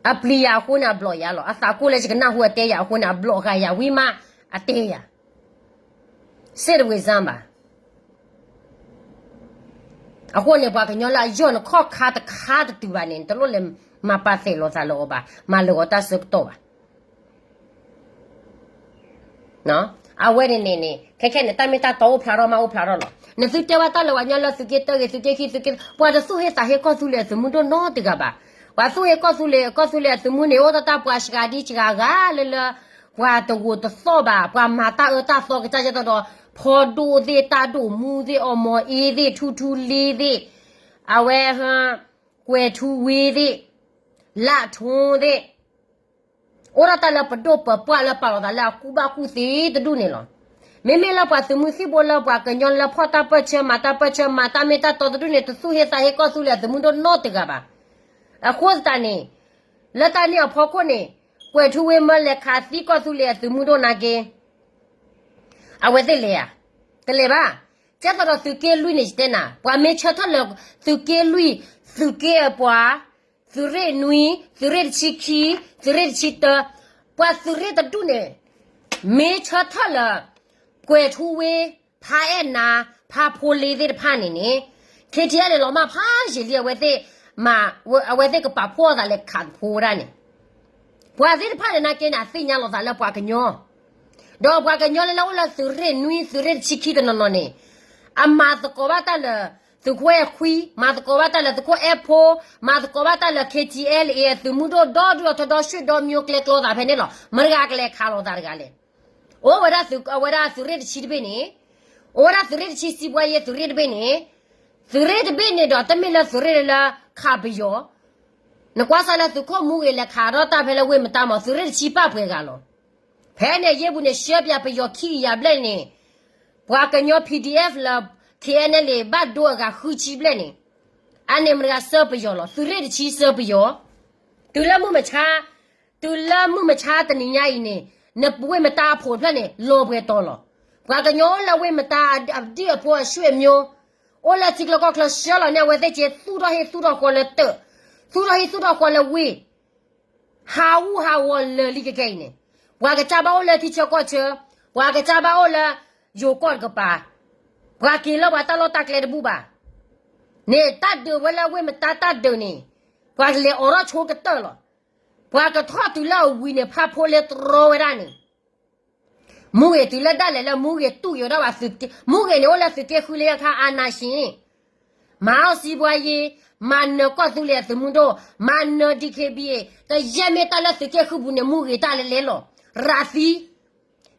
အပျံၤယၤအဃိန့ၣ် အဘျီးယၤလီၤ. အသးကိၢ်လၢယကနၢ်ဟူအတဲယၤအဃိန့ၣ် အဘျီးဃာ်ယၤဝံၤမး အတဲယၤ စိတ်ဝင်စားဘၣ်. အဃိန့ၣ် ပှၤကညီလၢအယီၢ်နခီၣ်ခါတခါတတုၤဘၣ်န့ၣ် နတလိၣ်လဲၤမၤပာ်သဲးလိာ်သးလၢအီၤဘၣ်, မၤလၢာ်ဂီၤတၢ်ဆၢကတီၢ်ဘၣ်. အဝဲန့ၣ်န့ၣ်န့ၣ် ခဲခဲန့ၣ် တၢ်မ့ၢ်တၢ်တီအိၣ်ဖျါထီၣ်မးအိၣ်ဖျါထီၣ်လီၤ. နသုတဲဝဲတၢ်လၢပှၤကညီလၢသုးက့တၢဂ့ၤ သုးက့ခံ သုးက့, ပှၤတသူၣ်ဟ့သးဟ့ကီၢ်သူလ့ၤအသုးမုၢ်ဒိၣ်နီတဂၤဘၣ်. ပှၤသူၣ်ဟ့ကီၢ်သူလ့ၤ ကီၢ်သူလ့ၤအသုးမုၢ်န့ၣ် အိၣ်တၢ်တၢ်ပှၤစှၤဒံစှၤဂၤလၢလၢ ပှၤတဂိာ်တသီၣ်ဘၣ်, ပှၤမၤတၢ်အၢတၢ်သီကစၢ်ကဲသိးဒီး ဖီဒိၣ်သ့ၣ် တၢ်ဒိၣ်မူသ့ၣ် အီမီၤအ့သ့ၣ် ထူထူလ့သ့ၣ်, အဝဲ ကွဲၤထူဝ့သ့ၣ်, လၢ်ထိသ့ၣ်, အိၣ်ဒၣ်တၢ်လၢပဒိၣ်ပပှၢ်လၢပာ်လီၤသးလၢအကူၣ်ဘၣ်ကူၣ်သ့တဒူၣ်န့ၣ်လီၤ. မ့မ့ၢ်လၢပှၤသုးမုၢ်သံၣ်ဘိလၢပှၤကညီလၢဖီၣ်တၢ်ပၢၢ်ဆၢ မၤတၢ်ပၢၢ်ဆၢ မၤတၢ်မ့ၢ်တၢ်တီတဒူၣ်န့ၣ် တသူၣ်ဟ့သးဟ့ကီၢ်သူလ့ၤအသုးမုၢ်ဒိၣ်နီတဂၤဘၣ်. အဃိသတးန့ၣ် လၢတၢ်န့ၣ်အဖီခိၣ်န့ၣ် ကွဲၤထူဝ့မၢလဲၤခးသံကီၢ်သူလ့ၤအသုးမုၢ်ဒိၣ်နာ်က့ အဝဲသ့ၣ်လဲၤဧါ, တလဲၤဘၣ်. ကဲသိးဒီးသုးက့လွံၢ်န့ၣ် ယတဲနၤ ပှၤမ့ၢ်ဆၢထၢၣ်လၢ သုးက့လွံၢ်, သုးက့အပှၤ, သုးရ့ၣ်နွံ, သုးရ့ၣ်တဆံခံ, သုးရ့ၣ်တဆံတၢ, ပှၤသုးရ့ၣ်တဒူၣ်န့ၣ် မ့ၢ်ဆၢထၢၣ်လၢ ကွဲၤထူဝ့, ဖါအဲၣ်နၤ, ဖါဖိလ့သ့ၣ်တဖၣ်န့ၣ်န့ၣ် ခံထံၣ်အန့ၣ်လီၤမၢ်ဖးယံာ်လံ အဝဲသ့ၣ်မၤ, အဝဲသ့ၣ်ကပာ်ဖှိၣ်အသးလဲၤခးသဖိဝဲဒၣ်န့ၣ် ပှၤသ့ၣ်တဖၣ်န့ၣ်နာ်က့န့ၣ် အသ့ၣ်ညါလီၤသးလၢပှၤကညီ, ဒီးပှၤကညီလၢလၢအိၣ်လၢသုးရ့ၣ်နွံ သုးရ့ၣ်တဆံခံတနီၤနီၤန့ၣ် အမၤသကိးဘၣ်တၢ်လၢ သုးခိၣ်အဲၣ်ခွံ, မၤသကိးဘၣ်တၢ်လၢသုးခိၣ်အဲၣ်ဖိ, မၤသကိးဘၣ်တၢ်လၢ KTLA အသုးမုၢ်ဒိၣ်ဒီဒူၣ်ဒီထၢဒီဆှံဒီမျိုးကျဲကျီသးဖဲန့ၣ်လီၤ. မတၤတဂၤကလဲၤခးလိာ်သးတဂၤလဲၣ်. အိၣ်ဝဲဒၣ်သုး, အဝဲဒၣ်သုးရ့ၣ်တဆံတဘ့ၣ်န့ၣ်, အိၣ်ဝဲဒၣ်သုးရ့ၣ်တဆံ စံးဘှါယဲ သုးရ့ၣ်တဘ့ၣ်န့ၣ်, သုးရ့ၣ်တဘ့ၣ်န့ၣ်ဒီး တမ့ၢ်လၢသုးရ့ၣ်လၢခးပယီၤ, နကွၢ်စၢ်လၢသုးခိၣ်မူဂ့ၤလဲၤခးထီၣ်တၢ်ဖဲလၢဝ့ၢ်မတါမး သုးရ့ၣ်တဆံပာ်ပှဲၤဂၤလီၤ. ဖဲန့ၣ်အယ့ၢ်ပူၤန့ၣ် ရှဲပၠးပယီၤခံကယၤဘျဲၣ်န့ၣ်, ပှၤကညီ PDF လၢ KNLA ဘၣ်ဒိအဂၤဃုဆံဘျဲၣ်န့ၣ်, အန့ၣ်မတၤတဂၤဆှၢပယီၤလီၤ. သုးရ့ၣ်တဆံဆှၢပယီၤ, တုၤလၢမုၢ်မဆါ, တုၤလၢမုၢ်မဆါတနံၤညါအံၤန့ၣ်, နဝ့ၢ်မတါအဖိးတဖျၢၣ်န့ၣ် လီၤပှဲၤတီၤလီၤ. ပှၤကညီအိၣ်လၢဝ့ၢ်မတါအဒံၣ်အဖိအဆွေမျိုး, အိၣ်လၢထံချၢကီၢ်ချၢ ဆှၢလီၤန့ၢ်အဝဲသ့ၣ်က့ၤ သူၣ်ထီၣ်ဟံၣ်သူၣ်ထီၣ်ဃီလၢတၢး, သူၣ်ထီၣ်ဟံၣ်သူၣ်ထီၣ်ဃီလၢဝ့ၢ် ဟးဂူာ်ဟးဂီၤလၢာ်လံကကဲအံၤန့ၣ်, ပှၤကစၢ်ဘၣ်အိၣ်လၢထံဆၢကီၢ်ဆၢ, ပှၤကစၢ်ဘၣ်အိၣ်လၢယိၤကီၢ်တကပၤ, ပှၤက့ၤလၢပှၤတၢ်လီၢ်တၢ်ကျဲတဘူၣ်ဘၣ်. န့ၣ်တၢ်ဒုးဝဲလၢဝ့ၢ်မတါတၢ်ဒုးန့ၣ်, ပှၤကလဲၤအိးထီၣ်ဆိကတၢၢ်လီၤ. ပှၤကထီၣ်တုၤလၢအဝံၤန့ၣ် ဖးဖိလ့တြီဝဲဒၣ်န့ၣ် မူဂ့ၤတုၤလၢဒၣ်လဲာ်လၢမူဂ့ၤတူၢ်က့ၤဝဲဒၣ်ဘၣ်သုး, မူဂ့ၤန့ၣ်အိၣ်လၢသုးက့ဃုလၢယခါ အာဏာရှင်, မၤအီၣ်စံးဘှါယ့, မၤနၢၤကီၢ်သူလ့ၤအသုးမုၢ်ဒိၣ်, မၤနၢၤ DKBA, ကယဲၢ်မ့ၢ်တၢ်လၢသုးက့ဃုပူၤန့ၣ် မူဂ့ၤတၢ်လဲၤလဲၤလီၤ. ရးသံ,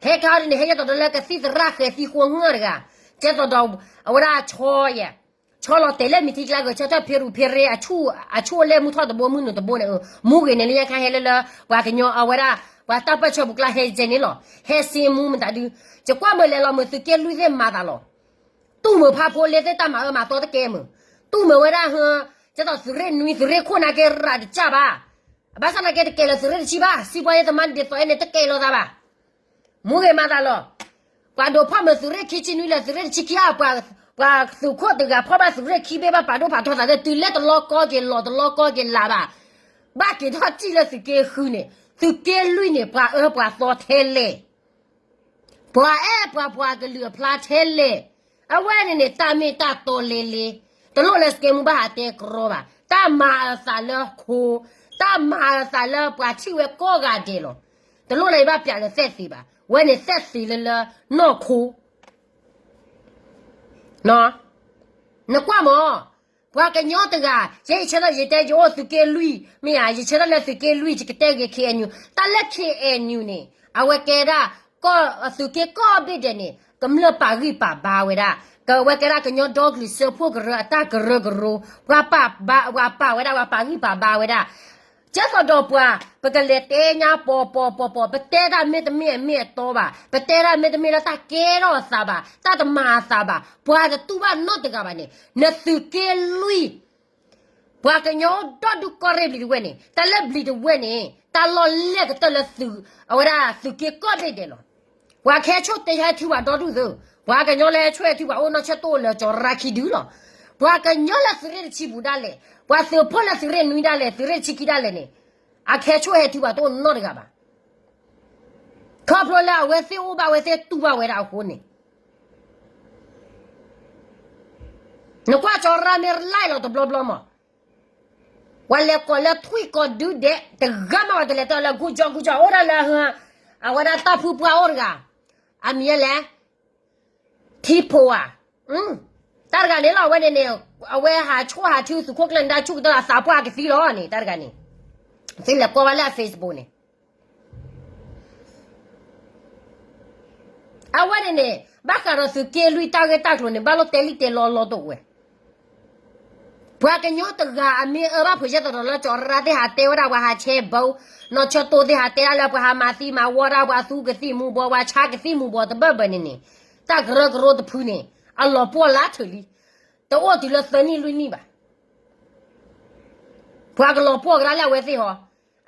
ဟဲခါအီၤဒ်န့ၣ် ဟဲယဲၢ်သိးဒီးလၢကသံၣ်သရၣ်ဃဲၤသံဃိငၢၢ်တဂၤ, ကဲသိးဒီး အဝဲဒၣ်ဆီယဲၢ် ဆီလီၤတဲာ်လၢမံၤထံကျါဂဲၤဆၢထၢၣ်ဖ့ရူၤဖ့ရ့ အဆူၣ်အလဲၢ်မုၢ်ထီၣ်တဘိမုၢ်နုာ်တဘိန့ၣ်, မူဂ့ၤန့ၣ်လၢညါခါဟဲလၢလၢ ပှၤကညီအဝဲဒၣ် ပှၤတၢ်ပၢၢ်ဆၢပူၤကျါဟဲကဲန့ၣ်လီၤ. ဟဲစ့မူမတၤဒု, ယကွၢ်မုာ်လဲၤလီၤမုာ်သုးက့လွံၢ်သ့ၣ်မၤသးလီၤ. တူၢ်မုာ်ဖးဖိလ့သ့ၣ်တၢ်မၤအၢမၤသီတကဲမုာ်, တူၢ်မုာ်ဝဲဒၣ်ဟၢ, ကဲသိးသုးရ့ၣ်နွံသုးရ့ၣ်ခိၣ်နာ်က့ရးတကၢ်ဘၣ်. ဘၣ်ဆၣ်သနာ်က့တကဲလၢသုးရ့ၣ်တဆံဘၣ်, စံးပှၤယဲတမၤဒ်သိးအဲန့ၣ်တကဲလိာ်သးဘၣ်. မူဂ့ၤမၤသးလီၤ. ပှၤဒိးဖီၣ်မုာ်သုးရ့ၣ်ခံဆံနွံလၢသုးရ့ၣ်တဆံခံအပှၤ, ပှၤသုးခိၣ်တဂၤဖီၣ်ဘၣ်သုးရ့ၣ်ခံဘ့ၣ်ဘၣ်ပာ်ဒိၣ်ပာ်ထီသးသ့ တုၤလၢတလီၤကီက့ၤလီၤ တလီၤကီက့ၤလးဘၣ်. ဘၣ်က့ၤထီၣ်စံၣ်လၢသုးက့ဃုန့ၣ် သုးက့လွံၢ်န့ၣ် ပှၤအၢပှၤသီထဲလဲၣ် ပှၤအဲၣ်ပှၤပှၤကလုာ်အဖျါထဲလဲၣ်. အဝဲန့ၣ်န့ၣ် တၢ်မ့ၢ်တၢ်တီလဲလဲ, တလိၣ်လၢစကဲမူဘၣ်ဟးတဲကြီဘၣ်. တၢ်မၤအသးလၢခိ, တၢ်မၤအသးလၢပှၤထံၣ်ဝဲကိးဂၤဒဲးလီၤ. တလိၣ်လၢယဘၣ်ပျးလၢသဲၣ်သ့ဘၣ်, ဝဲန့ၣ်သဲၣ်သ့လၢလၢနီၢ်ခိ နကွၢ်မး, ပှၤကညီတဂၤ, ယဲယဆၢထၢၣ်ယတဲယအိၣ်သုးက့လွံၢ်, မ့ၢ်ဧါ, ယဆၢထၢၣ်လၢသုးက့လွံၢ် ယကတဲဂ့ၤ ခ့အဲၣ်ယူၣ်, တၢ်လၢ ခ့အဲၣ်ယူၣ် န့ၣ်, အဝဲကဲဒၣ်, ကီၢ်သုးက့ကိးဘ့ၣ်ဒဲးန့ၣ် ကမျၢၢ်ပာ်ဂံၢ်ပာ်ဘါဝဲဒၣ်, ကဝဲကဲဒၣ်ကညီဒီကလုာ်စၢဖှိၣ်ကရၢအတၢ်ကရၢကရိ, ပှၤပာ်ဘါ, ပှၤပာ်ဝဲဒၣ် ပှၤပာ်ဂံၢ်ပာ်ဘါဝဲဒၣ် ကဲသိးဒီးပှၤ, ပကလဲၤတဲညါပီၤပီၤပီၤပီၤ, ပတဲတၢ်မ့တမ့ၢ်အမ့ၢ်အတီဘၣ်, ပတဲတၢ်မ့တမ့ၢ်လၢတၢ်ကဲထီၣ်အသးဘၣ်, တၢ်တမၤအသးဘၣ်, ပှၤတတူၢ်ဘၣ်နီတဂၤဘၣ်န့ၣ်, နသုးက့လွံၢ်, ပှၤကညီဒီဒူၣ်ကီၢ်ရ့ၣ်ဘျံးတဝဲၢ်န့ၣ်, တၢ်လၢဘျံးတဝဲၢ်န့ၣ် တၢ်လီၢ်လဲၢ်ကတၢၢ်လၢသုး, အဝဲဒၣ်သုးက့ကိးဘ့ၣ်ဒဲးလီၤ. ပှၤကဟဲဆိၣ်တဲဟဲထုပှၤဒီဒူၣ်သု, ပှၤကညီလၢဟဲဆိၣ်ဟဲထုပှၤအိၣ်နီၢ်ဆၢၣ်တိၣ်လၢကၠီၤရါခံဒုလီၤ. ပှၤကညီလၢသုးရ့ၣ်တဆံပူၤဒၣ်လဲာ်, ပှၤသုးဖိလၢသုးရ့ၣ်နွံဒၣ်လဲာ် သုးရ့ၣ်တဆံခံဒၣ်လဲာ်န့ၣ်, အကဟဲဆိၣ်ဟဲထုပှၤတအိၣ်နီတဂၤဘၣ်. ခီဖျိလၢအဝဲသ့ၣ်အိၣ်ဘၣ်ဝဲသ့ၣ်တူၢ်ဘၣ်ဝဲဒၣ်အဃိန့ၣ် နကွၢ်ကၠီၤရၣ်မ့ၢ်ရလၢလီၤတဘျီဘျီမး, ပှၤလဲၤကိးလၢထွံၣ်ကိးဒုဒဲး တဂၤမး ပှၤတလဲၤတဲလၢ good job good job အိၣ်ဒၣ်လၢ, အဝဲဒၣ်တၢ်ဖုပှၢ်အိၣ်တဂၤ, အမံၤလဲၣ်, ထံဖိဧါ, တၢ်တဂၤန့ၣ်လီၤ အဝဲန့ၣ်န့ၣ်, အဝဲဟးဆိၣ်ဟးထုသုးခိၣ်ကျၢၢ်န့ၣ် တၢ်ဆူၣ်ကတၢၢ်အသးပှၢ်ကသံလီၤန့ၣ် တၢ်တဂၤန့ၣ်, သုလဲၤကွၢ်ဝဲလၢအ Facebook န့ၣ် အဝဲန့ၣ်န့ၣ်, ဘၣ်ဃးဒီးသုးက့လွံၢ်တၢ်ဂ့ၢ်တၢ်ကျိၤန့ၣ် ဘၣ်လိၣ်တဲလံၣ်တဲလီလီတအိၣ်ဝဲ, ပှၤကညီတဂၤအမ့ၢ်အၢဘၣ်ဖုးယဲၢ်သီးဒီးလၢကၠီၤရၣ်သ့ၣ်ဟးတဲဝဲဒၣ်ပှၤဟးဆဲးဘၢ, နီၢ်ဆၢၣ်တိၣ်သ့ၣ်ဟးတဲဒၣ်လၢပှၤဟးမၤသံမၤဝီဒၣ် ပှၤသူကသံၣ်မူၤဘှီး ပှၤဆါကသံၣ်မူၤဘှီးတဘၢၣ်ဘၢၣ်န့ၣ်န့ၣ်, တၢ်ကရၢကရိတဖုန့ၣ်, အလီၤပှီၢ်လၢထၢၣ်လံ, တအိၣ်တုၤလၢသၢနံၣ်လွံၢ်နံၣ်ဘၣ် ပှၤကလီၤပှီၢ်ကဒါလၢအဝဲသ့ၣ်ဟီ,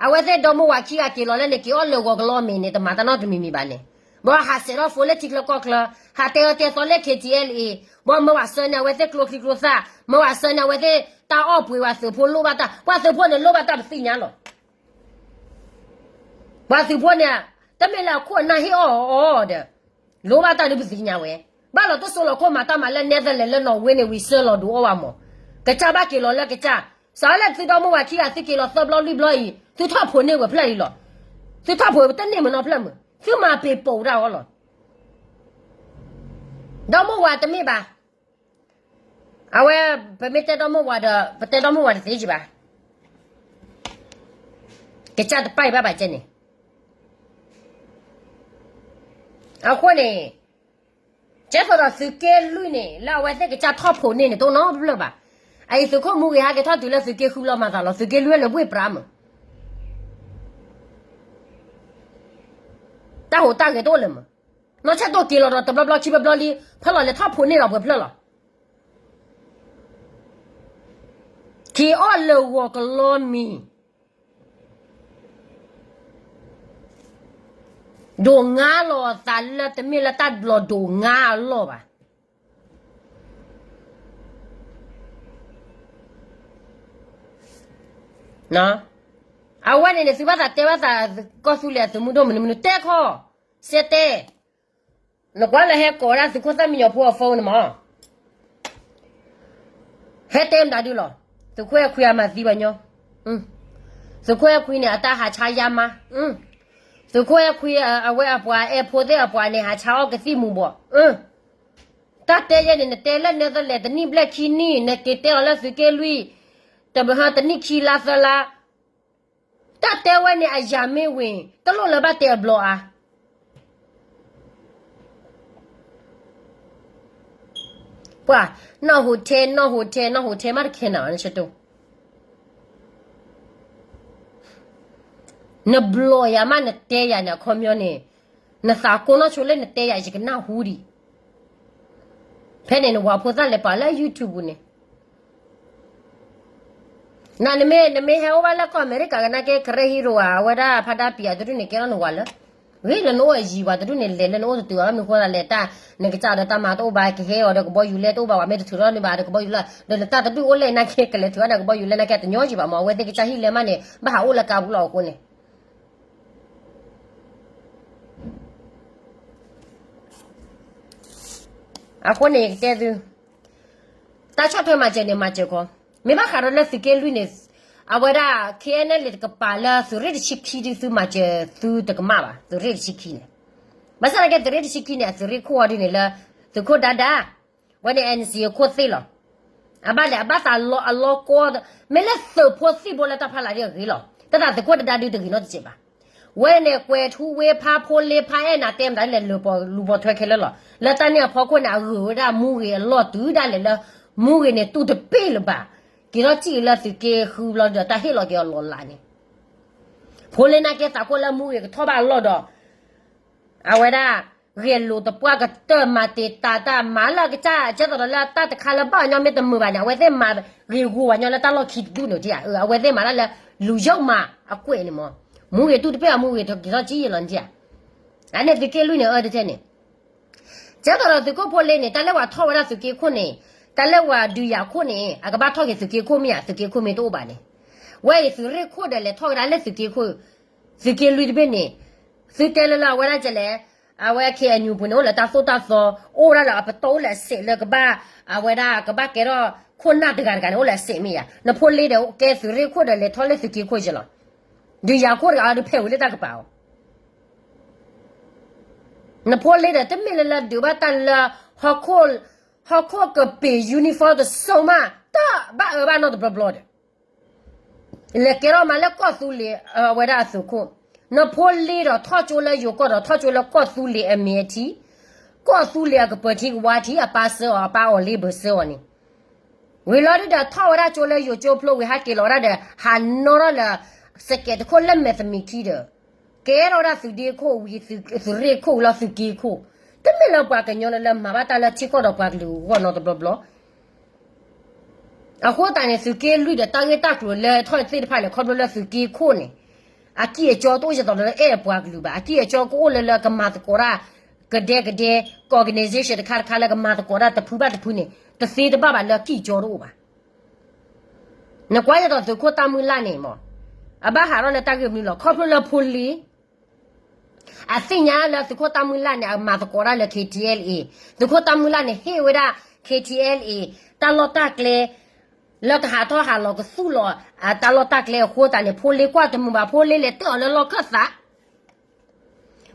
အဝဲသ့ၣ်ဒီမိၢ်ဝၤခံဂၤက့ၤလီၤလၢန့ၣ် က့ၤအီၣ်လၢဂီၤကလီမ့ၢ်န့ၣ် တမၤတၢ်နီတမံၤမံၤဘၣ်န့ၣ်, ဘၣ်ဟးစဲးထီၣ်ဖိလၢထံချၢကီၢ်ချၢ, ဟးတဲအၢတဲသီလၢ ခ့ထံအဲလ်အ့, ဘၣ်မၢဝၤဆၢန့ၣ် အဝဲသ့ၣ်ကျိချံကျိသၣ်, မၢဝၤဆၢန့ၣ် အဝဲသ့ၣ်တၢ်အီၣ်ပှ့ၤ ပှၤသုးဖိလိၣ်ဘၣ်တၢ်, ပှၤသုးဖိန့ၣ်လိၣ်ဘၣ်တၢ်ပသ့ၣ်ညါလီၤ. ပှၤသုးဖိန့ၣ်, တမ့ၢ်လၢအခိၣ်အနၢ်ဟ့ၣ်အီၣ်အီၤဒီး, လိၣ်ဘၣ်တၢ်ဒုးပသ့ၣ်ညါဝဲ, ဘၣ်လီၤတစိၢ်လီၤခိၣ်မၤတၢ်မၤလၢနဲသလၢာ်လၢနီၣ်ဝ့န့ၣ် ဝံၤစၢလီၤဒိးအီၣ်ဘၣ်မး, ကစၢ်ဘၣ်က့ၤလီၤလၢကစၢ်, စးလၢသုဒီမိၢ်ဝၤခံဂၤသုက့ၤလီၤသၢဘျီလွံၢ်ဘျီအံၤ သုထီၣ်ဖိးန့ၢ်ဝဲဖျၢၣ်လံလီၤ, သုထီၣ်ဖိးတန့ၢ်မနီဖျၢၣ်မုၢ်, သုမၤပ့ၤပိာ်ဒၣ်အီၤလီၤ. ဒီမိၢ်ဝၤတမ့ၢ်ဘၣ် အဝဲ, ပမ့ၢ်တဲဒီမိၢ်ဝၤဒီး ပတဲဒီမိၢ်ဝၤတသ့ကဘၣ်, ကစၢ်တပာ်အံၤဘၣ်ဘၣ်ကဲန့ၣ်, အဃိန့ၣ်, ကဲသိးဒီးသုးက့လွံၢ်န့ၣ် လၢအဝဲသ့ၣ်ကစၢ်ထီၣ်ဖိးန့ၢ်န့ၣ် တအိၣ်နီတဖျၢၣ်ဘၣ်. အအံၤသုးခိၣ်မူဂ့ၤဟဲက့ၤထီၣ်တုၤလၢသုးက့ဃုဘျီမၤသးလီၤ, သုးက့လွံၢ်လၢဝ့ၢ်ပြးမုၢ် တၢ်ဟူးတၢ်ဂဲၤတအိၣ်လၢၤမုၢ်, နီၢ်ဆၢၣ်တိၣ်က့ၤလီၤဒီးတဘျီဘျီခံဘျီဘျီလံ, ဖဲလီၤလဲၤထီၣ်ဖိးန့ၢ်လီၤပှဲၤဖျၢၣ်လီၤ. က့ၤအီၣ်လၢဂီၤကလီမံၤ ဒိးငါလီၤအသးလၢတမ့ၢ်လၢတၢ်လီၤဒိးငါအလီၢ်ဘၣ်. အဝဲန့ၣ်န့ၣ် သုဘၣ်သးတဲဘၣ်သး ကီၢ်သူလ့ၤအသုးမုၢ်ဒိၣ်မနုၤမနုၤ တဲခီ, စဲတဲ, နကွၢ်လၢဟဲကိးဝဲဒၣ်သုးခိၣ်သၣ်မံညီၤဖိအ phone န့ၣ်မး ဟဲတဲမတၤဒုလီၤ. သုးခိၣ်အဲၣ်ခွံအမၤသံဘၣ်ညီ, သုးခိၣ်အဲၣ်ခွံန့ၣ် အတၢ်ဟးဆါယါမါ, သုးခိၣ်အဲၣ်ခွံအဝဲအပှၤ အဲၣ်ဖိသ့ၣ်အပှၤန့ၣ် ဟးဆါအီၣ်ကသံၣ်မူၤဘှီး, တၢ်တဲယဲန့ၣ် နတဲလၢနဲသလဲး တနံၣ်ဘျဲၣ်ခံနံၣ် နက့ၤတဲအီၤလၢသုးက့လွံၢ်, တဘျီဟီ တနံၣ်ခံလါသၢလါ တၢ်တဲဝဲန့ၣ် အယၤမ့ၢ်ဝ့ၤ တလိၣ်လၢၤဘၣ်တဲအဘျီအါ. ပှၤ, နီၢ်ဟူထဲ နီၢ်ဟူထဲ နီၢ်ဟူထဲမးတခဲနၤဘၣ် နဆၢတိၣ်, နဘျီယၤမး နတဲယၤန့ၣ် အခီပညီန့ၣ်, နသးကိးနီၢ်ဆိလၢနတဲယၤ ယကနၢ်ဟူဒံး, ဖဲန့ၣ်နဝၤဖိသၣ်လဲၤပာ်လၢ YouTube ပူၤန့ၣ် နမ့ၢ် နမ့ၢ်ဟဲအိၣ်ဘၣ်လၢကီၢ်အမဲရကၤကနာ်က့ ကရၢဟံရိၤဧါ, အဝဲဒၣ်ဖါဒါပံၤအတဒူၣ်န့ၣ် ကဲထီၣ်နဝၤလၢ ဂ့ၤလၢနအိၣ်အယံၤ ပှၤတဒူၣ်န့ၣ် လဲၤလၢနအိၣ်တတုၤဘၣ် မ့ၢ်ဃိသတးလဲၣ် တၢ် နကစၢ်ဒီးတၢ်မၤတအိၣ်ဘၣ် ကဟဲအီၤဒီးကဘီယူၤလဲတအိၣ်ဘၣ် ပှၤမ့ၢ်တထုးထီၣ်န့ၢ်ဘၣ်ဒီးကဘီယူၤလဲ ဒီးနတၢ်တဒူၣ်အိၣ်လဲၣ်နာ်က့ ကလဲၤထုးထီၣ်ဒီးကဘီယူၤလဲနာ်က့ တညီယံၤဘၣ်မး အဝဲသ့ၣ်ကစၢ်ဟံၣ်လဲမးန့ၣ် ဘၣ်ဟးအိၣ်လၢကါပူၤလီၤအဃိန့ၣ် အဃိန့ၣ် ယကတဲသု, တၢ်ဆီၣ်ထွဲမၤစၢၤန့ၣ် မၤစၢၤခီ, မ့ၢ်ဘၣ်ဃးဒီးလၢသုးက့လွံၢ်န့ၣ်, အဝဲဒၣ် ခ့ၣ်အဲၣ်ယူၣ် တကပၤလၢသုးရ့ၣ်တဆံခံဒုး သုမၤစၢၤသုတကမၣ်ဘၣ်, သုးရ့ၣ်တဆံခံန့ၣ်, ဘၣ်ဆၣ်သနာ်က့ သုးရ့ၣ်တဆံခံန့ၣ် အသုးရ့ၣ်ခိၣ်အီၤဒ်န့ၣ်လၢ သုးခိၣ်ဒါဒါ ဝဲန့ၣ် NCA အခိၣ်သ့ၣ်လီၤ. အဘၣ်လဲၣ် အဘၣ်သးလီအလီကီ, မ့ၢ်လၢသုးဖိသံၣ်ဘိလၢတၢ်ဖီလာ်ဒ်အဂ့ၤလီၤ. တၢ်သးသုးခိၣ်ဒါဒါဒုးတဂ့ၤနီတစဲးဘၣ်. ဝဲန့ၣ် ကွဲၤထူဝ့ဖါ ဖိလ့ဖါအဲၣ်နၤ တဲမတၤလဲၣ် လၢပှၤလူၤပိာ်ထွဲခဲလၢာ်လီၤ. လၢတၢ်န့ၣ်အဖီခိၣ်န့ၣ် အဂုၤဝဲဒၣ်မူဂ့ၤအလီၢ်တုၤဒၣ်လဲာ်လၢ မူဂ့ၤန့ၣ်တူၢ်တပ့ၢ်လၢၤဘၣ်. က့ၤထီၣ်စံၣ်လၢသုးက့ဃုဘျီဒီး တၢ်ဟ့ၣ်လီၤက့ၤအီၤလီၤလးန့ၣ် ဖိလ့နာ်က့သးခိၣ်လၢမူဂ့ၤကထီၣ်ဘၣ်အလီၢ်ဒီး အဝဲဒၣ် ဂဲၤလိာ်သပှၢ်ကတၢၢ် မၤတ့ၢ်တၢ်တၢ်မၤလၢအကစၢ် ကဲသိးဒီးလၢတၢ်တခါလၢဘၣ်အီၤညီမ့ၢ်တမုာ်ဘၣ်န့ၣ် အဝဲသ့ၣ်မၤဂ့ၤဂီၤဝဲညီလၢတၢ်လီၢ်ခံတဒူၣ်န့ၣ်ဧါ. အဝဲသ့ၣ်မၤတၢ်လၢ လူၤယုၢ်မၤအကွဲးန့ၣ်မး, မူဂ့ၤတူၢ်တပ့ၢ်အမူဂ့ၤက့ၤထီၣ်စံၣ်ယဲလီၤန့ၣ်ဧါ. အန့ၣ်သုးက့လွံၢ်န့ၣ် အၢတထဲန့ၣ် ကဲသိးဒီးသုးခိၣ်ဖိလ့န့ၣ် တၢ်လၢပှၤထီၣ်ဝဲဒၣ်သုးက့ခိၣ်န့ၣ်, တၢ်လၢပှၤဒုးယၤခိၣ်န့ၣ် အကဘၣ်ထီၣ်က့ၤသုးက့ခိၣ်မ့ၢ်ဧါ, သုးက့ခိၣ်မ့ၢ်တအိၣ်ဘၣ်န့ၣ်, ဝဲအံၤသုးရ့ၣ်ခိၣ်ဒီးလဲၤထီၣ်ကဒါလၢသုးက့ခိၣ်, သုးက့လွံၢ်တဘ့ၣ်န့ၣ်, သုတဲလၢလၢအဝဲဒၣ်ကလဲၣ်, အဝဲ ခ့ၣ်အဲၣ်ယူၣ် ပူၤန့ၣ် အိၣ်လၢတၢ်သိၣ်တၢ်သီ, အိၣ်ဝဲဒၣ်လၢအပတီၢ်အိၣ်လၢအစဲးလၢကဘၣ်, အဝဲဒၣ်ကဘၣ်ကဲထီၣ်ခိၣ်နၢ်တဂၤတဂၤန့ၣ် အိၣ်လၢအစဲးမ့ၢ်ဧါ. နဖိလ့ဒီးကဲသုးရ့ၣ်ခိၣ်ဒီးလဲၤထီၣ်လၢသုးက့ခိၣ်ယဲလီၤ. ဒုးယၤခိၣ်တဂၤအီၤဒုးဖဲးဝံၤလၢတၢ်ကပၤအီၤ နဖိလ့ဒီး တမ့ၢ်လၢလၢဒုးဘၣ်တၢ်လၢ ဟီၣ်ခိၣ်ကပ့ၤ uniform တစိၢ်မး တၢ်ဘၣ်အၢဘၣ်နီတဘျီဘျီဒီး လဲၤကဲထီၣ်မးလၢကီၢ်သူလ့ၤ အဝဲဒၣ်အသုးခိၣ်, နဖိလ့ဒီးထီၣ်ကၠိလၢယိၤကီၢ်ဒီး ထီၣ်ကၠိလၢကီၢ်သူလ့ၤအမဲာ်ထံ, ကီၢ်သူလ့ၤအကပၢၤထံကဝါထံ အပၢ်စၢအီၤ အပၢ်အီၣ်လ့ဘၢစၢအီၤန့ၣ် ဝံၤလီၤဒုဒီး ထီၣ်ဝဲဒၣ်ကၠိလၢယိၤကၠိဖျိဝံၤ ဟးက့ၤလီၤဝဲဒၣ်ဒီး ဟးနီၣ်ထီၣ်လၢ စကဲးတခိၣ်လၢမဲာ်သမံးခံဒီး ကဲထီၣ်ဝဲဒၣ်သုးဒ့ခိၣ်ဝံၤ သုးရ့ၣ်ခိၣ်ဝံၤလီၤ သုးက့ခိၣ်, တမ့ၢ်လၢပှၤကညီလၢလၢမၤဘၣ်တၢ်လၢထံကီၢ်ဒီးပှၤကလုာ်အဂီၢ်နီတဘျီဘျီ အဃိသတးန့ၣ် သုးက့လွံၢ်ဒီးတၢ်ဂ့ၢ်တၢ်ကျိၤလၢထီၣ်သ့ၣ်တဖၣ်န့ၣ် ခီဖျိလၢသုးက့ခိၣ်န့ၣ် အကံၢ်အကၠီတအိၣ်ယသိးလၢအဲၣ်ပှၤကလုာ်ဘၣ်, အကံၢ်အကၠီကအိၣ်လၢလၢကမၤသကိးတၢ် ကဒဲကဒဲ က organization တခါတခါလၢကမၤသကိးတၢ်တဖုဘၣ်တဖုန့ၣ် တသ့တဘၣ်ဘၣ်လၢအကံၢ်အကၠီတအိၣ်ဘၣ်. နကွၢ်ယသိးသုးခိၣ်တၢ်မုၢ်လၢ်န့ၣ်မး အဘၣ်ဟးထီၣ်လၢတၢ်ဂ့ၢ်မနုၤလီၤ ခီဖျိလၢဖိလ့ အသ့ၣ်ညါလၢသုးခိၣ်တၢ်မုၢ်လၢ်န့ၣ် အမၤသကိးတၢ်လၢ ခ့ထံအဲလ်အ့, သုးခိၣ်တၢ်မုၢ်လၢ်န့ၣ် ဟ့ၣ်ဝဲဒၣ် ခ့ထံအဲလ်အ့ တၢ်လီၢ်တၢ်ကျဲ လၢကဟးထီၣ်ဟးလီၤကသူၣ်လီၤ တၢ်လီၢ်တၢ်ကျဲအဃိသတးန့ၣ် ဖိလ့ကွၢ်တမုာ်ဘၣ် ဖိလ့လဲၤတဲအီၤလၢလီၢ်ခၢၣ်သး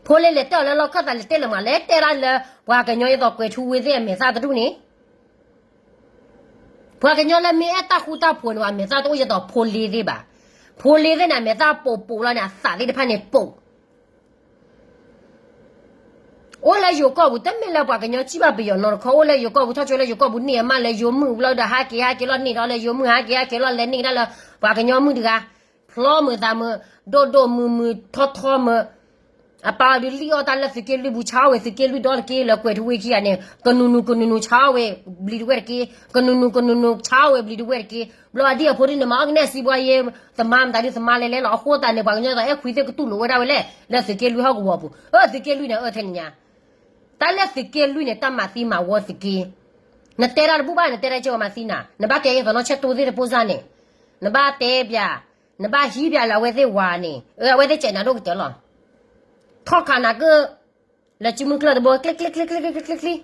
ဖိလ့လဲၤတဲအီၤလၢလီၢ်ခၢၣ်သး လဲၤတဲလၢမး လဲၤတဲဒၣ်လၢ ပှၤကညီယသိးကွဲၤထူဝ့သ့ၣ်အမဲာ်သၣ်တဒူၣ်န့ၣ် ပှၤကညီလၢမ့ၢ်အဲၣ်တၢ်ဃူတၢ်ဖိးန့ၣ် အမဲာ်သၣ်တအိၣ်ယသိးဖိလ့သ့ၣ်ဘၣ်. ဖိလ့သ့ၣ်န့ၣ် အမဲာ်သၣ်ပိာ်ပိာ်လီၤန့ၣ် အသးသ့ၣ်တဖၣ်န့ၣ်ပိာ် အိၣ်လၢယိၤကီၢ်ပူၤ တမ့ၢ်လၢပှၤကညီစံးဘၣ်ပယီၤနီတခီ အိၣ်လၢယိၤကီၢ်ပူၤ ထီၣ်ကၠိလၢယိၤကီၢ်ပူၤန့ၣ် အမးလၢယိၤမုၣ်ဘျီဒီး ဟးက့ၤဟဲက့ၤလီၤန့ၢ်ဒီးလၢယိၤမုၣ် ဟးက့ၤဟဲက့ၤလီၤလဲၤန့ၢ်ကဒါလၢ ပှၤကညီမုၣ်တဂၤ ဖျီမုာ်သးမုာ် ဒိၣ်ဒိၣ်မုာ်မုာ်ထီထီမုာ် အပၢ်အီၤဒုးလံၣ်အီၣ်တၢ်လၢသုးက့လွံၢ်ပူၤ ဆါဝဲသုးက့လွံၢ်ဒီတက့ၢ်လၢကွဲၤထူဝ့ခံဂၤန့ၣ် ကနူၤနူၤကနူၤနူၤဆါဝဲဘျံၤတဝဲၢ်တက့ၢ် ကနူၤနူၤကနူၤနူၤဆါဝဲဘျံၤတဝဲၢ်တက့ၢ် ဘျီအဒံၣ်အဖိဒ်န့ၣ် မၤအီၣ်ကနဲၣ်စံးဘှါယဲ သမါမတၤဒုးသမါလဲၤလဲၤလီၤ အဃိသတးန့ၣ် ပှၤကညီသိးအဲၣ်ခွံသ့ၣ်ကတူၢ်လိာ်ဝဲဒၣ်ဝဲလဲၣ် လၢသုးက့လွံၢ်ဟီၣ်ကဝီၤပူၤ အၢသုးက့လွံၢ်န့ၣ် အၢထဲန့ၣ်ညါ တၢ်လၢသုးက့လွံၢ်န့ၣ် တၢ်မၤသံမၤဝီသုးက့ နတဲတၢ်တဘူၣ်ဘၣ် နတဲတၢ်ကဲဝဲမၤသံနၤ နဘၣ်တဲယဲသိးနီၢ်ဆဲၣ်တိသ့ၣ်တပိၢ်စၢ်န့ၣ် နဘၣ်တဲပျး နဘၣ်ဟံးပျးလၢအဝဲသ့ၣ်ဝၤန့ၣ် အဝဲသ့ၣ်စဲးနၤဒိၣ်ကတၢၢ်လီၤ ထီၣ်ခးနၤကၢၢ် လၢစုမုၢ်ကျၢၢ်တဘိ ကျ့ကျ့ကျ့ကျ့ကျ့ကျ့ကျ့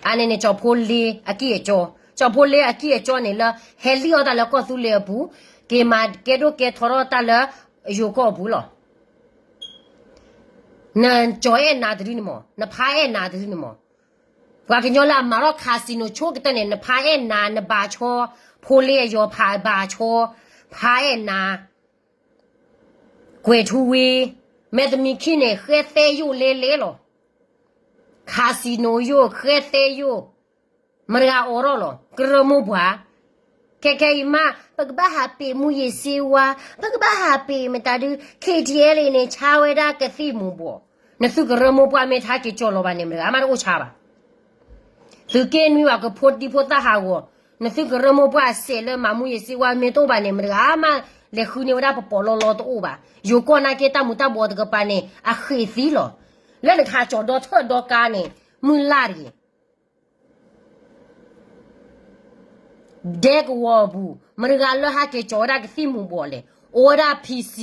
အန့ၣ်န့ၣ် ကၠီၤဖိလ့အကံၢ်အကၠီ, ကၠီၤဖိလ့အကံၢ်အကၠီန့ၣ်လၢ ဟဲလံၣ်အီၣ်တၢ်လၢကီၢ်သူလ့ၤအပူၤ, က့ၤမၤကဲဒိၣ်ကဲထီထီၣ်တၢ်လၢယိၤကီၢ်အပူၤလီၤ. နကၠီၤအဲၣ်နၤတဒုန့ၣ်မး, နဖါအဲၣ်နၤတဒုန့ၣ်မး, ပှၤကညီလၢအမၤထီၣ် casino ဆိကတၢၢ်န့ၣ် နဖါအဲၣ်နၤ နဘၣ်ဆီ, ဖိလ့အယီၤဖးဘၣ်ဆီ, ဖါအဲၣ်နၤ ကွဲၤထူဝ့, မဲာ်သမံးခံန့ၣ် ဃဲသဲယိာ်လဲလဲလီၤ. casino ယိာ် ဃဲသဲယိာ်, မတၤဂၤအိးထီၣ်လီၤ, ကရၢမိၢ်ပှၢ်, ခဲခဲအံၤမး ပကဘၣ်ဟးပ့ၤမူယ့ၤစ့ဝါ, ပကဘၣ်ဟးပ့ၤမတၤဒုး KTLA န့ၣ် ဆါဝဲဒၣ်ကသံၣ်မူၤဘှီး, နသုကရၢမိၢ်ပှၢ်မ့ၢ်ထါက့ၤကၠီၤလီၤဘၣ်န့ၣ် မတၤဂၤမးတအိၣ်ဆါဘၣ်. သုးက့နွံဘၣ်ကဖိဒံဖိသၣ်ဟးဂီၤ, နသုကရၢမိၢ်ပှၢ်အစဲးလၢမၤမူယ့ၤစ့ဝါမ့ၢ်တအိၣ်ဘၣ်န့ၣ် မတဂၤမးလဲၤဃုန့ၢ်ဝဲဒၣ်ပပီးလီၤလီၤတအိၣ်ဘၣ်. ယိၤကီၢ်နာ်က့တၢ်မူၤတၢ်ဘှီးတကပၤန့ၣ် အဃ့ၢ်သံလီၤ. လၢနကဟးကၠီၤဒီထၢၣ်ဒီကါန့ၣ် မုၢ်လၢ်တဂ့ၤ ဒဲကဝီၤအပူၤ မတဂၤလၢဟဲက့ၤကၠီၤဝဲဒၣ်ကသံၣ်မူၤဘှီးလဲၣ်, အိၣ်ဝဲဒၣ် P C,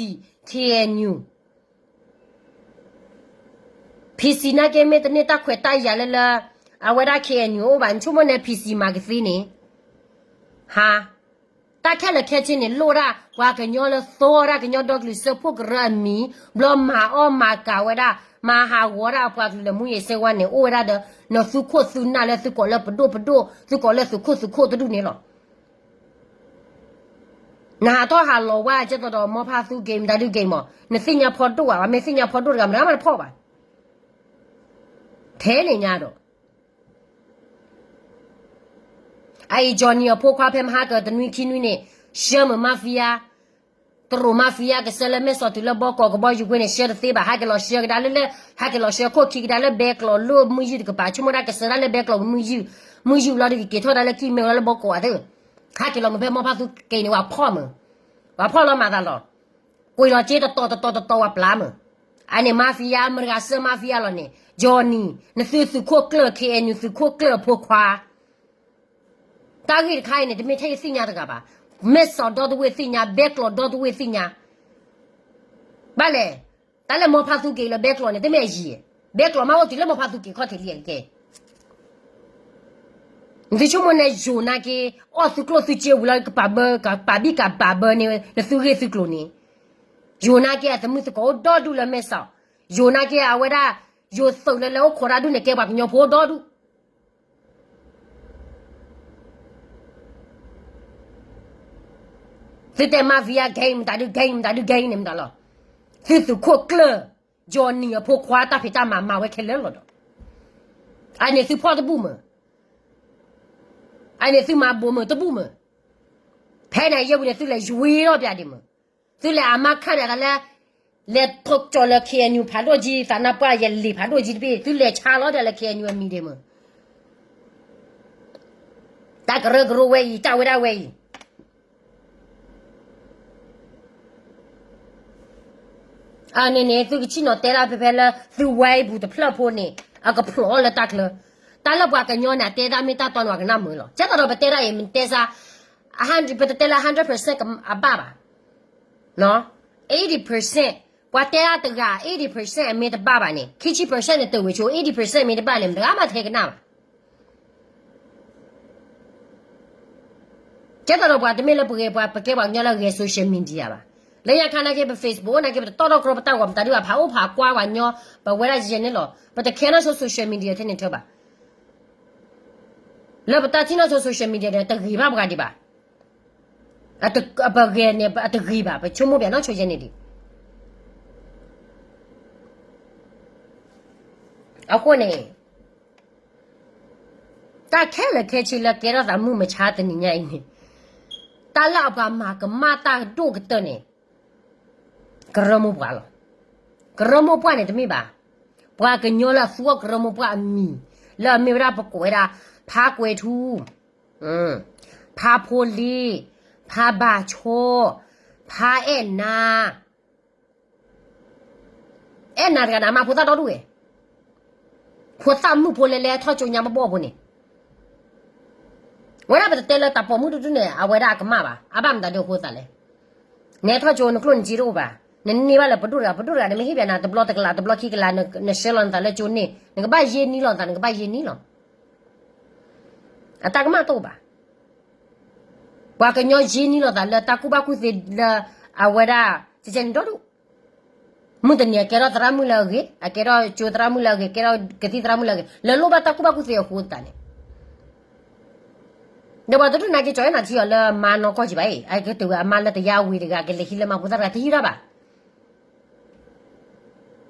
K N U, P C နာ်က့မ့ၢ်တန့ၢ်တၢ်ခွဲးတၢ်ယာ်လၢလၢ အဝဲဒၣ် K N U အိၣ်ဘၣ် နဆိကမိၣ်န့ၣ် P C မၤကသ့န့ၣ်, ဟါ, တၢ်ခဲလၢာ်ခဲဆ့န့ၣ် လိၣ်ဒၣ်ပှၤကညီလၢသိဒၣ်ကညီဒီကလုာ်စၢဖှိၣ်ကရၢအမံၤ, ဘျီမၤအီၣ်မၤကၤဝဲဒၣ်, မၤဟးဂီၤဒၣ်အပှၤကလုာ်လၢမူယ့ၤစ့ဝါန့ၣ် အိၣ်ဝဲဒၣ်ဒီး နသုခိၣ်သုနၢ်လၢသုကိးလၢပဒိၣ်ပဒိၣ် သုကိးလၢသုခိၣ်သုခိၣ်တဒူၣ်န့ၣ်လီၤ. နဟးထီၣ်ဟးလီၤဝဲကဲသိးဒီး မီဖါသူ game တၢ်ဒု game မး နသ့ၣ်ညါဖီဒိၣ်ဧါ, မ့ၢ်သ့ၣ်ညါဖီဒိၣ်တဂၤမတဂၤမးတဖီၣ်ဘၣ်. ထဲန့ၣ်ညါဒီး အအံၤ Johnny အဖိခွါဖဲမဟါကတနွံခံနွံန့ၣ် ရှၢမုာ် mafia, တရူး mafia ကစၢလၢမဲၢ်စီၤတုၤလၢဘီကီးကဘီယူၤကွ့န့ၣ် ရှၢတသ့ဘၣ်, ဟဲက့ၤလီၤရှၢကဒါလၢလၢ, ဟဲက့ၤလီၤရှၢခိၣ်ခံကဒါလၢဘဲကျိးလိၣ်မုၢ်ယုၢ်တကပၤ, ဆိကမိၣ်ဒၣ်ကစၢဒၣ်လၢဘဲကျိးမုၢ်ယုၢ်, မုၢ်ယုၢ်လီၤဒီးကက့ၤထီၣ်ဒၣ်လၢကံၢ်မဲဝဲလၢဘီကီးဝဲသ့ၣ်, ဟဲက့ၤလီၤမုာ်ဖဲမီဖါသူက့န့ၣ် ဝဲဖီၣ်မုာ်, ဝဲဖီၣ်လီၤမၤသးလီၤ, ကွံာ်လီၤက့တတီၤတတီၤတတီၤဝဲပျၢ်မုာ်, အန့ၣ် mafia မတဂၤစၢ mafia လီၤန့ၣ်, Johnny နသုသုးခိၣ်ကျၢၢ် K N U သုးခိၣ်ကျၢၢ်အဖိခွါ တၢ်ဂ့ၢ်တခါအံၤန့ၣ် တမ့ၢ်ထဲယသ့ၣ်ညါတဂၤဘၣ်. မဲၢ်စီၤဒီတဝ့ၢ်သ့ၣ်ညါ, ဘဲကျိးဒီတဝ့ၢ်သ့ၣ်ညါ, ဘၣ်လဲၣ်, တၢ်လၢမီဖါသူက့ၤလၢဘဲကျိးန့ၣ် တမ့ၢ်အယံၤ, ဘဲကျိးမးအိၣ်တုၤလၢမီဖါသူက့ၤခီၣ်ထံးလံကဲ, နသုဆိကမိၣ်န့ၣ် ယိၤနာ်က့ အီၣ်သုကျိၣ်သုစ့ဝံၤလီၤ ကပာ်ဘၢ ကပာ်ဘံၣ်ကပာ်ဘၢန့ၣ် နသုဂ့ၢ်သုကျိၤန့ၣ်, ယိၤနာ်က့အသမုၢ်သကိးအိၣ်ဒီဒူၣ်လၢမဲၢ်စီၤ, ယိၤနာ်က့အဝဲဒၣ်, ယိၤသုးလၢလၢအိၣ်ခိးတၢ်ဒူၣ်န့ၣ် ကဲပှၤကညီဖိအိၣ်ဒီဒူၣ် သုတဲ mafia gang မတၤဒု gang မတၤဒု gang န့ၣ်မတၤလီၤ. သုသုးခိၣ်ကျၢၢ် Johnny အဖိခွါတၢ်ဖံးတၢ်မၤမၤဝဲခဲလၢာ်လီၤဒီး, အန့ၣ်သုဖီၣ်တဘူၣ်မုာ်, အန့ၣ်သုမၤဘိးမုာ်တဘူၣ်မုာ်, ဖဲန့ၣ်ယဲၢ်ပူၤန့ၣ် သုလဲၤယွံထီၣ်ပၠးဒံးမုာ်, သုလဲၤအမါခါပၠးသးလၢ လဲၤထီၣ်ကၠီလၢ K N U ဖးဒိၣ်ကံ သးနါပှၢ်ယဲၢ်လံာ်ဖးဒိၣ်ကံတဘ့ၣ် သုလဲၤဆါလီၤဒၣ်လၢ K N U အမံၤဒံးမုာ် တၢ်ကရၢကရိဝဲအံၤ တၢ်ဝဲဒၣ်ဝဲအံၤ, အန့ၣ်န့ၣ် သုကဆ့ၣ်နီၤတဲဒၣ်ဖဲဖဲလၢ သုဝဲအံၤပူၤတဖျၢၣ်ဖိန့ၣ် အကဖျိးအီၤလၢတၢ်ချၢ, တၢ်လၢပှၤကညီန့ၣ် အတဲဒၣ်မ့ၢ်တၢ်တီန့ၣ် ပှၤကနၣ်မုာ်လီၤ. ကဲသိးဒီးပတဲဒၣ်အံၤ မ့ၢ်တဲစါ, ပတတဲလၢ hundred percent အဘၣ်ဘၣ် eighty percent, ပှၤတဲဒၣ်တဂၤ eighty percent အမ့ၢ်တဘၣ်ဘၣ်န့ၣ် ခံဆံ percent န့ၣ်တဝံၤဆိ eighty percent မ့ၢ်တဘၣ်န့ၣ် မတဂၤမးထဲကနၣ်ဘၣ်. ကဲသိးဒီးပှၤတမ့ၢ်လၢပဂဲၤပှၤ ပကဲပှၤကညီလၢအဂဲၤ social media ဘၣ်. လၢညါခါနာ်က့ ပ Facebook နာ်က့ ပတတီၣ်ထီၣ်ကြီပတၢ်ဂီၤ ပတၢ်ဒုးဘၣ် ဖးအိၣ်ဖးကွါပှၤကညီ ပဝဲဒၣ်ယဲၢ်န့ၣ်လီၤ. ပတခဲနီၣ်ဆိ social media ထဲန့ၣ်ထၢဘၣ်. လၢပတၢ်ထံၣ်နီၣ်ဆိ social media န့ၣ် တဂ့ၤဘၣ်ပှၤဒံးဘၣ်. ပဂဲၤန့ၣ် အတဂ့ၤဘၣ် ပဆိကမိၣ်ပၠးနီၣ်ဆိယဲၢ်န့ၣ်ဒံး. အဃိန့ၣ် တၢ်ခဲလၢာ်ခဲဆ့လၢကဲထီၣ်သးမုၢ်မဆါတနံၤညါအံၤန့ၣ်, တၢ်လၢအပှၤမၤကမၣ်တၢ်ဒိၣ်ကတၢၢ်န့ၣ် ကရၢမိၢ်ပှၢ်လီၤ. ကရၢမိၢ်ပှၢ်န့ၣ်တမ့ၢ်ဘၣ်. ပှၤကညီလၢအသူအီၤကရၢမိၢ်ပှၢ်အမံၤ လၢအမ့ၢ်ဝဲဒၣ်ပကိးဝဲဒၣ် ဖါကွဲၤထူ, ဖါဖိလ့, ဖါဘၣ်ဆိ, ဖါအဲၣ်နၤ အဲၣ်နၤတဂၤန့ၣ် အမါဖိသၣ်ဒီဒူၣ်ဝဲ, ဖိသၣ်မုၣ်ဖိလဲလဲထီၣ်ကၠိညါဘီဘီဖိန့ၣ်, ဝဲဒၣ်ပတတဲလၢတၢ်ပိာ်မုၣ်တဒူၣ်န့ၣ် အဝဲဒၣ်အကမၣ်ဘၣ်, အဘၣ်မတၤဒုးအဃိသးလဲၣ်. နဟဲထီၣ်ကၠိနကျိၣ်နစ့တအိၣ်ဘၣ်, နန့ၢ်ဘၣ်လၢပဒိၣ်တဂၤ, ပဒိၣ်တဂၤန့ၣ် မ့ၢ်ဟ့ၣ်ပၠးနၤ တဘျီတကလး တဘျီခံကလး နဆှၢလီၤနသးလၢကၠိန့ၣ် နကဘၣ်ယ့ၢ်နံၣ်လိာ်သး နကဘၣ်ယ့ၢ်နံၣ်လီၤ. အတၢ်ကမၣ်တအိၣ်ဘၣ်. ပှၤကညီယ့ၢ်နံၣ်လိာ်သးလၢတၢ်ကူၣ်ဘၣ်ကူၣ်သ့လၢ အဝဲဒၣ် ကကဲန့ၣ်ဒီဒူၣ်, မုၢ်တနံၤအကဲထီၣ်သရၣ်မုၣ်လၢအဂ့ၤ, အကဲထီၣ်ကၠိသရၣ်မုၣ်လၢအဂ့ၤ, ကဲထီၣ်ကသံၣ်သရၣ်မုၣ်လၢအဂ့ၤ, လၢလိၣ်ဘၣ်တၢ်ကူၣ်ဘၣ်ကူၣ်သ့အဃိသတးန့ၣ်, ဒီးပှၤတဒူၣ်နာ်က့ ကၠီၤအဲၣ်နၤထံအီၤလၢမါနီၢ်ကီၢ်ကံဘၣ်အံၤ, အကတုၤဝဲအမါလၢတယါဝံၤတဂၤ ကလဲၤဟံးလၢမါဖိသၣ်တဂၤ တယုၢ်တၢ်ဘၣ်.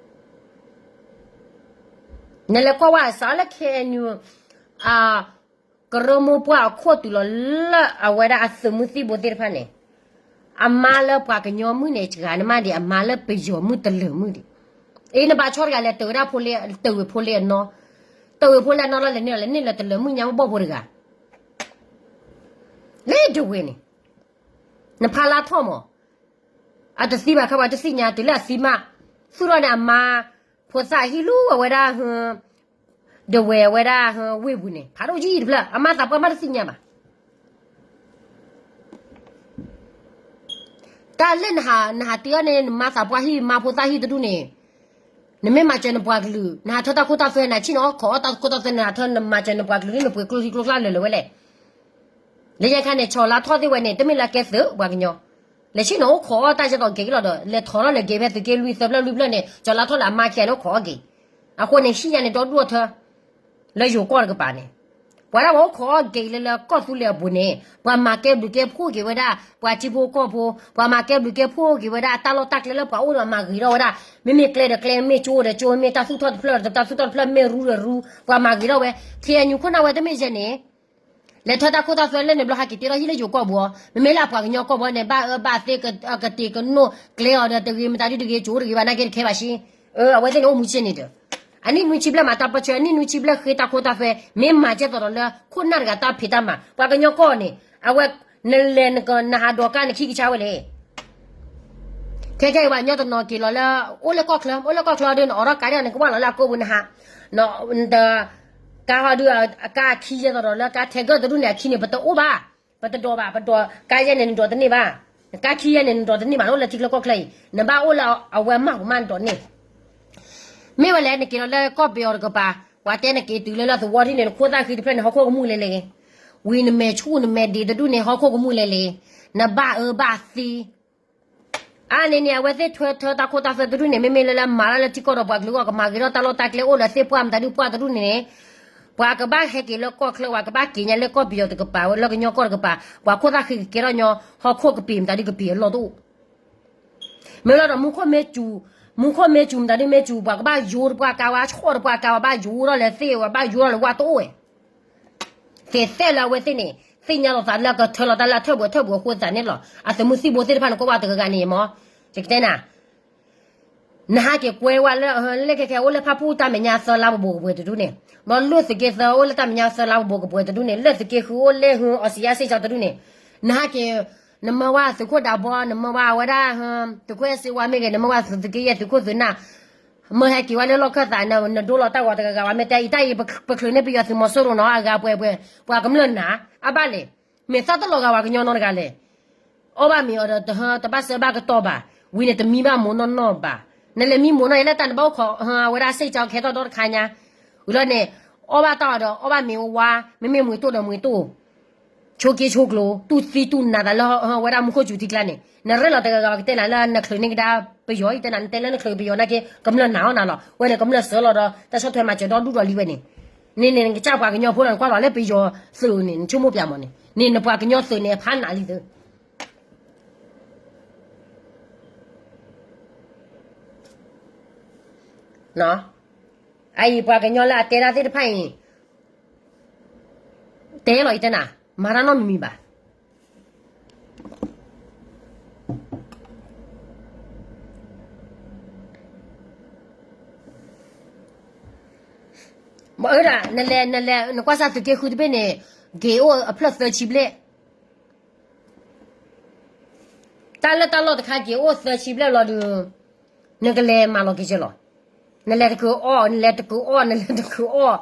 နလဲၤကွၢ်ဝဲအစးလၢ KNU ကရၢမိၢ်ပှၢ်အခိၣ်တုၤလီၤလၢအဝဲဒၣ်အသုးမုၢ်သံၣ်ဘိသ့ၣ်တဖၣ်န့ၣ်, အမါလၢပှၤကညီမုၣ်န့ၣ် စှၤန့ၣ်မးဒံး အမါလၢပယီၤမုၣ်တလၢာ်မုၣ်ဒံး, အ့ နဘၣ်ဆီတဂၤလဲၤတၢၤဝဲဒၣ်ဖိလ့, တၢၤဝဲဖိလ့အနီၢ် ဝ့ၢ်ဖိလၢအနီၢ်လီၤလဲၤန့ၢ်လီၤ လဲၤန့ၢ်လီၤတလၢၤမုၣ်ညါမ့ၢ်ဘီၣ်ဖိတဂၤ လၢဒဝဲၢ်န့ၣ် နဖးလါထီၣ်မး အတသံဘၣ်ခါ ပှၤတသ့ၣ်ညါ တုၤလၢအသံမး သူၣ်ထီၣ်န့ၣ်အမါ ဖိသၣ်ဟံၣ်လူၤအဝဲဒၣ် ဒဝဲၢ်အဝဲဒၣ် ဝ့ၢ်ပူၤန့ၣ် ဖးဒိၣ်ယံာ်တဖျၢၣ် အမါသးပှၢ်မးတသ့ၣ်ညါဘၣ် တၢ်လၢနဟးတ့အီၤန့ၣ် နမါသးပှၢ်ဟံၣ် မါဖိသၣ်ဟံၣ်တဒူၣ်န့ၣ် နမ့ၢ်မၤစၢၤနပှၤကလုာ် နဟးထၢတၢ်ခိတၢ်သွဲ နဆ့ၣ်နီၤအိၣ်ခိးအီၣ်တၢ်ခိတၢ်သွဲ နဟးထၢနမၤစၢၤနပှၤကလုာ် နပှ့ၤကျိချံကျိချါလၢာ်လၢာ်ဝဲလဲၣ် လၢညါခါန့ၣ် ဆီၣ်လါထီၣ်သ့ၣ်ဝဲန့ၣ် တမ့ၢ်လၢအကဲသုးပှၤကညီ လဲၤဆ့ၣ်နီၤအိၣ်ခိးအီၣ်တၢ်ယဲသိးက့ၤလီၤဒီး လဲၤထီၣ်လီၤလဲၤက့ၤဖဲသုးက့လွံၢ်သၢဖျၢၣ်လွံၢ်ဖျၢၣ်န့ၣ် ဆီၣ်လါထီၣ်လၢအမါခံဂၤန့ၣ်အိၣ်ခိးအီၣ်က့ၤ အဃိန့ၣ် ဟံၣ်ညါန့ၣ် ဒီဒူၣ်အထၢ လၢယိၤကီၢ်တကပၤန့ၣ် ပှၤဒၣ်ဝဲအိၣ်ခိးအီၣ်က့ၤလၢလၢကီၢ်သူလ့ၤအပူၤန့ၣ် ပှၤမၤကဲဘျုးကဲဖှိၣ်က့ၤဝဲဒၣ် ပှၤထံဖိကီၢ်ဖိ ပှၤမၤကဲဘျုးကဲဖှိၣ်က့ၤဝဲဒၣ် တၢ်လီၢ်တၢ်ကျဲလၢပှၤအိၣ်ဒီးမၤဂ့ၤထီၣ်ဝဲဒၣ် မ့မ့ၢ်ကျဲဒီးကျဲ မ့ၢ်ကၠိဒီးကၠိ မ့ၢ်တၢ်သူၣ်ထီၣ်တဖျၢၣ်ဒီးတၢ်သူၣ်ထီၣ်တဖျၢၣ် မ့ၢ်ရူဒီးရူ ပှၤမၤဂ့ၤထီၣ်ဝဲ ခ့ၣ်အဲၣ်ယူၣ် ခိၣ်နၢ်ဝဲတမ့ၢ်ယဲန့ၣ် လဲၤထၢတၢ်ခိတၢ်သွဲလၢန့ၣ်ဘျီ ဟးက့ၤတ့ထီၣ်ဟံၣ်လၢယိၤကီၢ်ပူၤအီၤ မ့မ့ၢ်လၢအပှၤကညီကီၢ်ပူၤန့ၣ် ဘၣ်အၢဘၣ်သီ ကတ့ၤကနိၣ် ကျဲအီၤဒီးတဂ့ၤ မတၤဒုတဂ့ၤ ကၠိတဂ့ၤဘၣ် နာ်က့တခဲဘၣ်ဆ့ အဝဲသ့ၣ်န့ၣ်အိၣ်မူဆ့ၣ်န့ၣ်ဒီး အနံၣ်နွံဆံဘျဲၣ်မၤတၢ်ပၢၢ်ဆၢ အနံၣ်နွံဆံဘျဲၣ်ဃ့တၢ်ခိတၢ်သွဲ မ့ၢ်မၤကဲသိးဒီးလၢ ခိၣ်နၢ်တဂၤတၢ်ဖံးတၢ်မၤ ပှၤကညီကီၢ်န့ၣ် အဝဲ နလဲၤနဟးဒိးကါနခံကဆါဝဲလဲၣ် ခဲခဲအံၤပှၤကညီတနီၤက့ၤလီၤလၢ အိၣ်လၢကီၢ်ချၢ အိၣ်လၢကီၢ်ချၢဒီး နအိးထီၣ်ကါဒီး နကဘၣ်လီၤလၢအကိာ်ပူၤနဟး နတ ကါဟီဒုး အကါအခံယဲသိးဒီးလၢကါထဲဂၢၢ်တဒူၣ်န့ၣ် အခံန့ၣ် ပတအိၣ်ဘၣ် ပတဒိးဘၣ် ပဒိးကါယဲန့ၣ် နဒိးတန့ၢ်ဘၣ် နကါခံယဲန့ၣ် နဒိးတန့ၢ်ဘၣ် နအိၣ်လၢထံချၢကီၢ်ချၢအံၤ နဘၣ်အိၣ်လၢအဝဲမၤပူၤမးနဒိးန့ၢ် မ့ၢ်ဝဲလဲၣ် နက့ၤလီၤလၢကီၢ်ပယီၤတကပၤ ပှၤတဲနက့ၤတုၤလၢလၢသဝီဒ်န့ၣ် နခိၣ်သၣ်ဃံတဖျၢၣ်န့ၣ် ဟီၣ်ခိၣ်ကမူၣ်လဲၤလဲၤဂ့ၤ ဝံၤနမဲာ်ဆူၣ်နမဲာ်ဒ့တဒူၣ်န့ၣ် ဟီၣ်ခိၣ်ကမူၣ်လဲၤလဲၤ နဘၣ်အၢဘၣ်သီ အါန့ၣ်န့ၣ် အဝဲသ့ၣ်ထွဲထၢတၢ်ခိတၢ်သွဲတဒူၣ်န့ၣ် မ့မ့ၢ်လၢလၢမၤတၢ်လၢထံကီၢ်ဒီးပှၤကလုာ်အဂီၢ် ကမၤဂ့ၤထီၣ်တၢ်လီၢ်တၢ်ကျဲ အိၣ်လၢသ့ၣ်ပှၢ်မတၤဒုပှၢ်တဒူၣ်န့ၣ်န့ၣ် ပှၤကဘၣ်ဟဲက့ၤလၢကီၢ်ချၢ ပှၤကဘၣ်က့ၤညါလၢကီၢ်ပယီၤတကပၤ လၢကညီကီၢ်တကပၤ ပှၤခိၣ်သၣ်ဃံကကဲထီၣ်ညီ ဟီၣ်ခိၣ်ကပ့ၤမတၤဒုကပ့ၤအလီၢ်တအိၣ် မ့ၢ်လီၤဒီး မူခိၣ်မ့ၢ်စူၤ မူခိၣ်မ့ၢ်စူၤမတၤဒုမ့ၢ်စူၤ ပှၤကဘၣ်ယိတပှၢ်ကါဝဲ ဆီၣ်တပှၢ်ကါဝဲ ဘၣ်ယိထီၣ်လၢသ့ၣ်ဝဲ ဘၣ်ယိထီၣ်လၢဝၣ်တအိၣ်ဝဲ သ့ၣ်သဲလၢအဝဲသ့ၣ်န့ၣ် သ့ၣ်ညါလီၤသးလၢကထၢလီၤတၢ်လၢအထၢၣ်ပှဲၤထၢၣ်ပှဲၤအဃိသတးန့ၣ်လီၤ. အသုးမုၢ်သံၣ်ဘိသ့ၣ်တဖၣ်န့ၣ် ကွၢ်ဝဲတဂၤဂၤန့ၣ်မ့ၢ် ယကတဲနၤ နဟးက့ၤကွဲဝဲလၢ လၢခဲခဲအိၣ်လၢဖၣ်ပူၣ်တၢ်မဲာ်ညါသၢလါ ပဘိးကပှဲၤတဒူၣ်န့ၣ် ဒီးလၢသုးက့သၢအိၣ်လၢတၢ်မဲာ်ညါသၢလါ ပဘိးကပှဲၤတဒူၣ်န့ၣ် လၢသုးက့ဃုအိၣ်လၢဟုအီစံယါစ့ၢ်ကီးတဒူၣ်န့ၣ် နဟးက့ၤ နမၢဝဲသုးခိၣ်ဒးဘီ နမၢဝဲအဝဲဒၣ် သုးခိၣ်အဲၣ်စ့ဝါမ့ၢ်ဂ့ၤ နမၢဝဲသုးက့ယဲၢ် သုးခိၣ်သုးနၢ် မၢဟဲက့ၤဝဲလၢလီၢ်ခၢၣ်သး နဒိလီၤတၢ်ဂီၤတဂၤဂၤဝဲ မ့ၢ်တဲအံၤတၢ်အံၤ ပချုးန့ၢ်ပယီၤသုးမီၤစိရိၤနီၤ အဂၤပှဲၤပှဲၤ ပှၤကမျၢၢ်နၤ အဘၣ်လဲၣ် မ့ၢ်သးတလီၤဂာ်ပှၤကညီနီတဂၤလဲၣ် အီၣ်ဘၣ်မ့ၤအီၤဒီးတဟၢ တဘၣ်စၢဘၣ်ကတီၢ်ဘၣ် ဝံၤန့ၣ်တမံဘၣ်မိၢ်နီၢ်နီၢ်ဘၣ် နလဲၤမံမိၢ်နီၢ်အံၤလၢတၢ်နဘၣ်အိၣ်ခိး အဝဲဒၣ်စ့ၢ်ကီးကဟဲထီၣ်ဒီတခါညါ ဝံၤလီၤန့ၣ် အီၣ်ဘၣ်တၢ်အီၤဒီး အီၣ်ဘၣ်မ့ၤဝါ မ့မ့ၢ်မှံၤတိၣ်ဒီးမှံၤတိၣ် ဆိးက့ဆိးကျိၤ တူၢ်သံတူၢ်နးသးလၢဝဲဒၣ်မူခိၣ်စူၤထံကျါန့ၣ် နရဲၣ်လီၤတဂၤဂၤ ကတဲနၤလၢနချုးန့ၢ်ကဒါပယီၤအံၤ တဲနၤ နတဲလၢနချုးပယီၤနာ်က့ ကမျၢၢ်နာ်အီၣ်နၤလီၤ ဝဲန့ၣ် ကမျၢၢ်စၢလီၤဒီး တၢ်ဆီၣ်ထွဲမၤစၢၤဒီဒူၣ်ဒီးလံဝဲန့ၣ် န့ၣ်န့ၣ် နကစၢ်ပှၤကညီဖိလီၤ နကွၢ်လီၤလၢပယီၤသုးန့ၣ် နဆိကမိၣ်ပၠးမးန့ၣ် န့ၣ်နပှၤကညီသုးန့ၣ် အဖးနးလံသု အအံၤ ပှၤကညီလၢအတဲဒၣ်သ့ၣ်တဖၣ်အံၤ တဲလီၤယတဲနၤ မၤတၢ်နီတမံၤမံၤဘၣ် မ့ၢ်ဒၣ် နလဲၤ နလဲၤ နကွၢ်စၢ်သုးက့ဃုတဘ့ၣ်န့ၣ် က့ၤအိၣ်အဖျၢၣ်သၢဆံဘျဲၣ် တၢ်လၢတၢ်လီၢ်တခါက့ၤအိၣ်သၢဆံဘျဲၣ်လီၤဒုး နကလဲၤမၤလီၤက့ၤက့လီၤ. နလဲၤတကုၤအီၣ် နလဲၤတကုၤအီၣ် နလဲၤတကုၤအီၣ်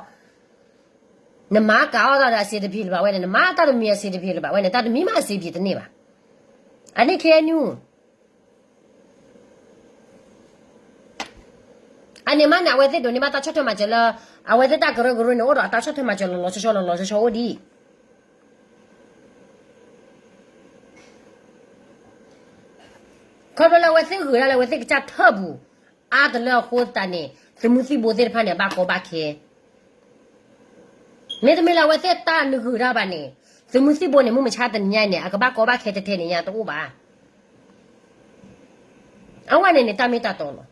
နမၤကၤအီၣ်တၢ်ဒီးအစ့တပံၤလၢၤဘၣ်ဝဲန့ၣ် နမၤတၢ်တမံၤအစ့တပံၤလၢၤဘၣ်ဝဲန့ၣ် တၢ်တမံၤမးအစ့ပံၤတန့ၢ်ဘၣ်. အန့ၣ်ခဲအံၤနု အန့ၣ်မးန့ၣ် အဝဲသ့ၣ်ဒိးန့ၢ်ဘၣ်တၢ်ဆီၣ်ထွဲမၤစၢၤလၢ အဝဲသ့ၣ်တၢ်ကရၢကရိန့ၣ် အိၣ်ဒီးအတၢ်ဆီၣ်ထွဲမၤစၢၤလီၤလီၤဆီဆီလီၤလီၤဆီဆီအိၣ်ဒံး ခီဖျိလၢအဝဲသ့ၣ်ဂုာ်ဒၣ်လၢအဝဲသ့ၣ်ကစၢ်ထၢၣ်ပူၤ အါတလၢအဃိသတးန့ၣ် သုးမုၢ်သံၣ်ဘိသ့ၣ်တဖၣ်န့ၣ် အဘၣ်ကီဘၣ်ခဲ မ့တမ့ၢ်လၢအဝဲသ့ၣ်တၢ်နဂုာ်တၢ်ဘၣ်န့ၣ် သုးမုၢ်သံၣ်ဘိန့ၣ် မုၢ်မဆါတနံၤညါန့ၣ် အကဘၣ်ကီဘၣ်ခဲထဲထဲန့ၣ်ညါတအိၣ်ဘၣ်. အဝဲန့ၣ်န့ၣ် တၢ်မ့ၢ်တၢ်တီလီၤ.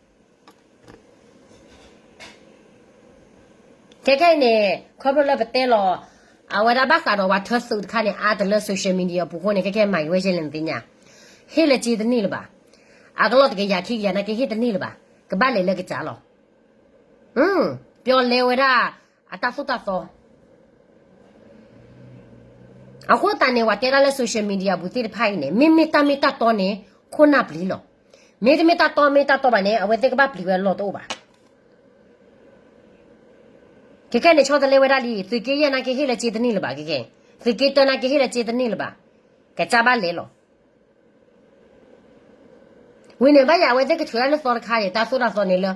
ခဲခဲအံၤန့ၣ် ခီဖျိလၢပတဲလီၤ အဝဲဒၣ်ဘၣ်ဃးဒီးပှၤထၢသုးတခါန့ၣ် အါတလၢ social media အပူၤဃိန့ၣ် ခဲခဲမၤက့ၤဝဲကဲလဲၣ်နသ့ၣ်ညါ ဟ့ၣ်လၢက့တန့ၢ်လၢၤဘၣ်. အကလီၢ်တကယၤခံကယၤနာ်က့ဟ့ၣ်တန့ၢ်လၢၤဘၣ်. ကဘၣ်လဲၤလၢကစၢ်လီၤ. ပျီလဲဝဲဒၣ် အတၢ်သိၣ်တၢ်သီ. အဃိသတးန့ၣ် ပှၤတဲဒၣ်လၢ social media ပူၤသ့ၣ်တဖၣ်အံၤန့ၣ် မ့မ့ၢ်တၢ်မ့ၢ်တၢ်တီန့ၣ် ခိၣ်နၢ်ပျံၤလီၤ. မ့တမ့ၢ်တၢ်တီမ့ၢ်တၢ်တီဘၣ်န့ၣ် အဝဲသ့ၣ်ကဘၣ်ပျံၤဝဲအလီၢ်တအိၣ်ဘၣ်. ခဲကဲန့ၣ် ဆီတလဲဝဲဒၣ်လံ, သုးက့ယဲၢ်နာ်က့ဟ့ၣ်လၢကၠ့တန့ၢ်လၢၤဘၣ်, ခဲကဲ, သုးက့တၢနာ်က့ဟ့ၣ်လၢကၠ့တန့ၢ်လၢၤဘၣ်, ကစၢ်ဘၣ်လဲၤလီၤ. ဝံၤန့ၣ် ဘၣ်ယၤအဝဲသ့ၣ်ကထုးဒၣ်လၢသီတခါန့ၣ် တၢ်သိၣ်တၢ်သီန့ၣ်လၢ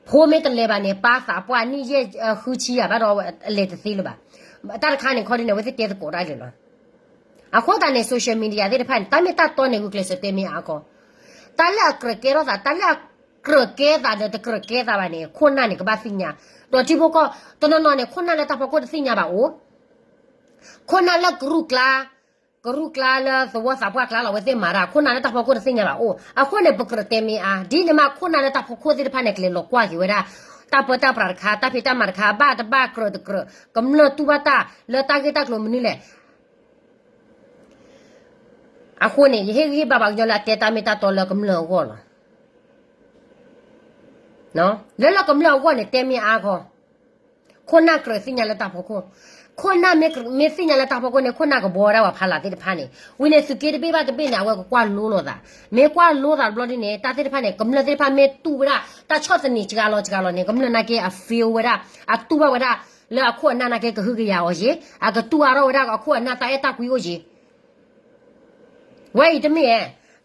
ဖိမ့ၢ်တလဲၤဘၣ်န့ၣ် ပၢ်သးပှၢ်နံၣ်ယဲၢ်ဃုဆံယၤဘၣ်ဒီး အလဲၤတသ့လၢၤဘၣ်. တၢ်တခါန့ၣ် ခီဒ်န့ၣ် အဝဲသ့ၣ်တဲသကိးဒၣ်လဲာ်လီၤ. အဃိသတးန့ၣ် social media သ့ၣ်တဖၣ်န့ၣ် တၢ်မ့ၢ်တၢ်တီန့ၣ် ဂုာ်ကျဲးစၢးတဲမ့ၢ်အါခီ, တၢ်လၢအကြၢးကဲထီၣ်သး တၢ်လၢအကြၢးကဲသးဒီးတကြၢးကဲသးဘၣ်န့ၣ် ခိၣ်နၢ်န့ၣ် ကဘၣ်သ့ၣ်ညါ, ဒီးထံဖိကီၢ်ဖိ တနီၤနီၤန့ၣ် ခိၣ်နၢ်လၢတၢ်ဖီခိၣ်တသ့ၣ်ညါဘၣ်အိၣ်, ခိၣ်နၢ်လၢကရူၢ်ကျါ ကရူၢ်ကျါလၢသဝီသးပှၢ်ကျါလီၤ အဝဲသ့ၣ်မၤတၢ် ခိၣ်နၢ်လၢတၢ်ဖီခိၣ်တသ့ၣ်ညါဘၣ်အိၣ်, အဃိန့ၣ် ပကြၢးတဲမ့ၢ်အါ, ဒ်န့ၣ်မး ခိၣ်နၢ်လၢတၢ်ဖီခိၣ်သ့ၣ်တဖၣ်န့ၣ် ကလဲၤလီၤကွၢ်က့ၤဝဲဒၣ် တၢ်ပၢတၢ်ပြးတခါ တၢ်ဖံးတၢ်မၤတခါ ဘၣ်တဘၣ်ကြၢးတကြၢး ကမျၢၢ်တူၢ်ဘၣ်တၢ်လၢတၢ်ဂ့ၢ်တၢ်ကျိၤမနုၤလဲၣ်. အဃိန့ၣ် ယဟ့ၣ်ဂံၢ်ဟ့ၣ်ဘါပှၤကညီလၢ အတဲတၢ်မ့ၢ်တၢ်တီလၢကမျၢၢ်အဂီၢ်လီၤ. လၢလၢကမျၢၢ်အဂီၢ်န့ၣ် တဲမ့ၢ်အါခီ, ခိၣ်နၢ်ကြၢးသ့ၣ်ညါလၢတၢ်ဖီခိၣ်, ခိၣ်နၢ်မ့ၢ်သ့ၣ်ညါလၢတၢ်ဖီခိၣ်န့ၣ် ခိၣ်နၢ်ကဘှီဝဲဒၣ်ပှၤဖးလၢ်သ့ၣ်တဖၣ်န့ၣ်, ဝံၤန့ၣ် သုးက့တဘ့ၣ်ဘၣ်တဘ့ၣ်န့ၣ် အဝဲကကွၢ်လိလီၤသး, မ့ၢ်ကွၢ်လိသးတဘျီဒ်န့ၣ် တၢ်သ့ၣ်တဖၣ်န့ၣ် ကမျၢၢ်သ့ၣ်တဖၣ်မ့ၢ်တူၢ်ဝဲဒၣ် တၢ်ဆီၣ်သနံးစှၤလီၤစှၤလီၤန့ၣ် ကမျၢၢ်နာ်က့အ feel ဝဲဒၣ် အတူၢ်ဘၣ်ဝဲဒၣ် လၢအခိၣ်အနၢ်နာ်က့ကဟုကယာ်အီၤယ့ၤ, အကတူၢ်အါထီၣ်ဝဲဒၣ်အခိၣ်အနၢ်တၢ်အဲၣ်တၢ်ကွံအိၣ်ယ့ၤ ဝဲအံၤတမ့ၢ်ဧါ,